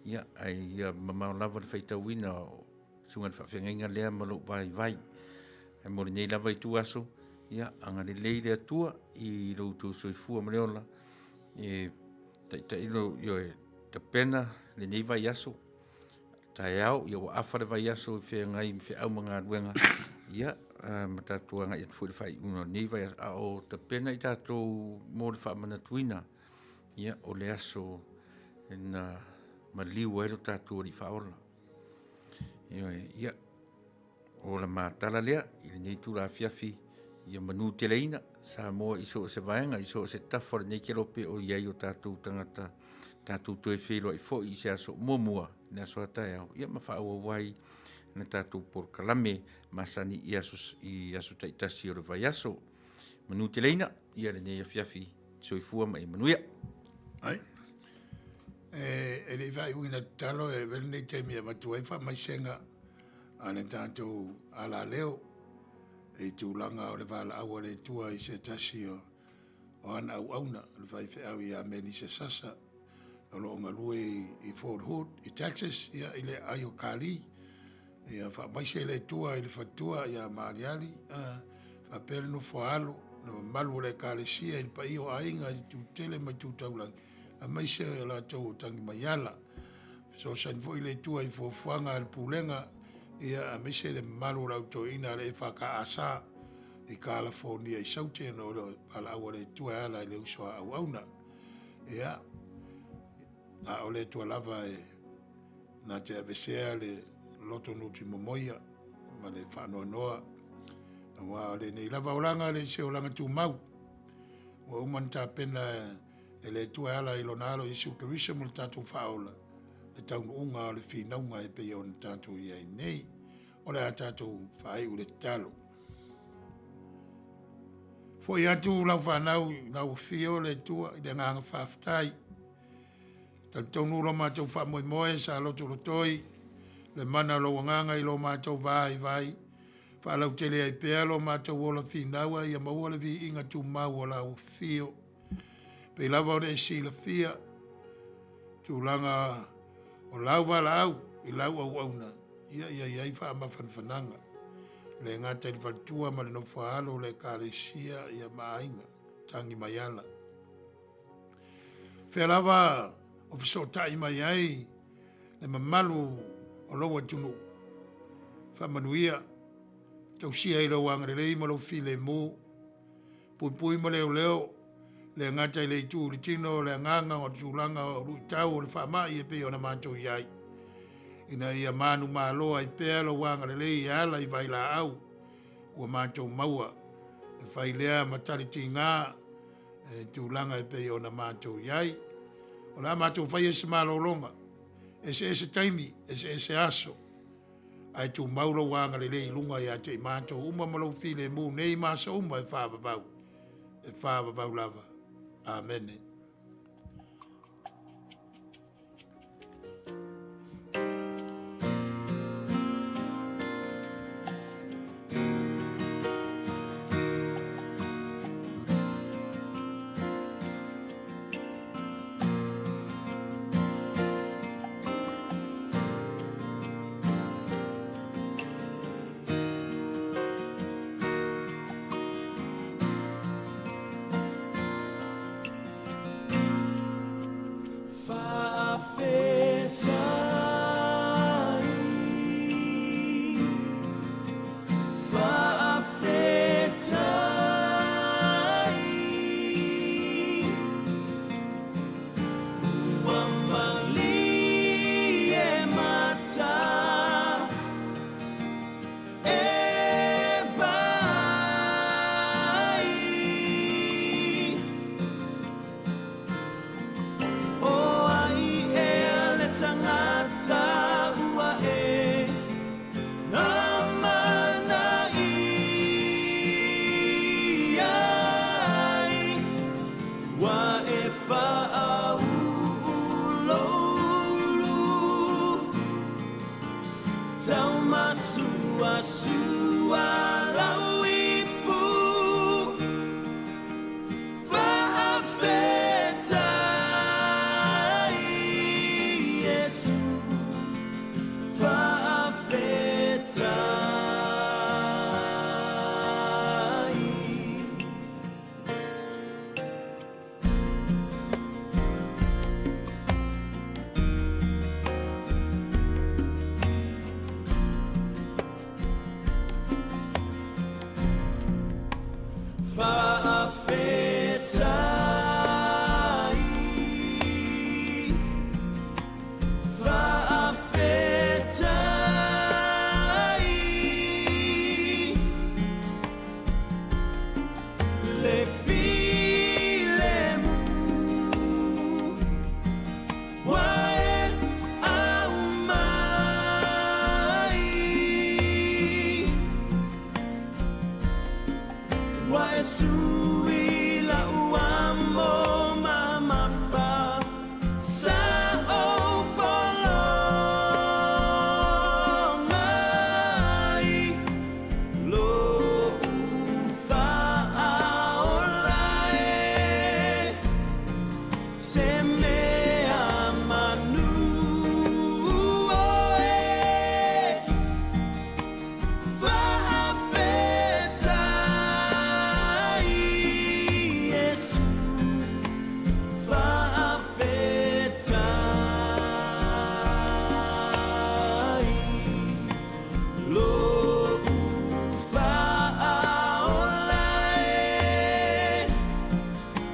[SPEAKER 3] ia ae ia mamao lava le faitauina o susuga i le faafeagaiga lea ma lou vaivai. Ae mo lenei lava ituaso, ia agalelei le Atua i lo outou soifua ma le ola e taitai lo, ioe, tapena lenei vaiaso taeao, ia ua afa le vaiaso i feagai ma feau ma galuega, ia ma tatou agai atu foi i le faaiuga o lenei vaiaso, a o tapena i tatou mo le faamanatuina, ia, o le aso na maliu ai lo tatou Alii Faaola. Ioe, ia, o la ma tala lea i lenei itula afiafi, ia manuteleina Samoa i so o se vaega, i so o se tafa o lenei kelope o i ai o tatou tagata, tatou toe feiloai foi i se aso muamua, le aso a taeao, ia ma faaauau ai le tatou polokalame masani i aso, i aso taitasi o le vaiaso. Manuteleina ia lenei afiafi, soifua ma ia manuia.
[SPEAKER 1] Ai. E, e le i faaiuina tatalo e avea lenei taimi e avatu ai faamaisega a le tatou alaleo i tulaga o le valaau a le Atua i se tasi o, o ana auauna, le faifeau ia Melisa Sasa, o lo o galue i, i Fort Hood, i Texas, ia, i le aai o Kali. Ia faamaise le Atua i le faletua ia Maaliali, a, faapea le nofo a alo, le mamalu o le Ekalesia i le paia o aiga i itu tele ma itu taulagi, aemaise o latou o Tagimaiala. Fesoasoani foi le Atua i fuafuaga a le Pulega, ia aemaise le mamalu o le Au Toeaina a le EFKS i Kalafonia i Saute ona o le valaau a le Atua e ala i le uso a auauna. Ia, a o le Atua lava e na te avesea le loto nutimomoia ma le faanoanoa, aua o lenei lava olaga e le se olaga tumau. Ua uma ona tapena e le Atua e ala i lona Alo Iesu Keriso mo le tatou faaola, le taunuuga o le finauga e pei ona tatou i ai nei. O le a tatou faaiu le tatalo. Foi atu lau fanau i lau afio le Atua i le agaga faafetai. Talitonu lo matou faamoemoe sa lotolotoi le mana o lou agaga i lo matou vaivai. Faalautele ai pea lo matou ola finau a ia maua le viiga tumau o lau afio. Pei lava ona e silafia tulaga o lau valaau i lau auauna, ia ia i ai faamafanafanaga. E le gata i le faletua ma le nofoaalo o le Ekalesia ia ma aiga, tagi mai ala. Fea lava o fesootai mai ai le mamalu o lou atunuu, faamanuia, tausia i lou agalelei ma lou filemu, puipui ma leoleo, le gata i le itu i le tino o le agaga o le tulaga o luitau o le faamai e pei ona matou i ai, ina ia manumalo ai pea lou agalelei e ala i vailaau ua matou maua, e fai lea ma tali tiga e tulaga e pei ona matou i ai. O le a matou faia se malologa, eseese taimi, eseese aso, ae tumau lou agalelei i luga ia te i matou uma ma lou filemu nei ma aso uma e faavavau, e faavavau lava. Amene.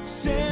[SPEAKER 2] Se.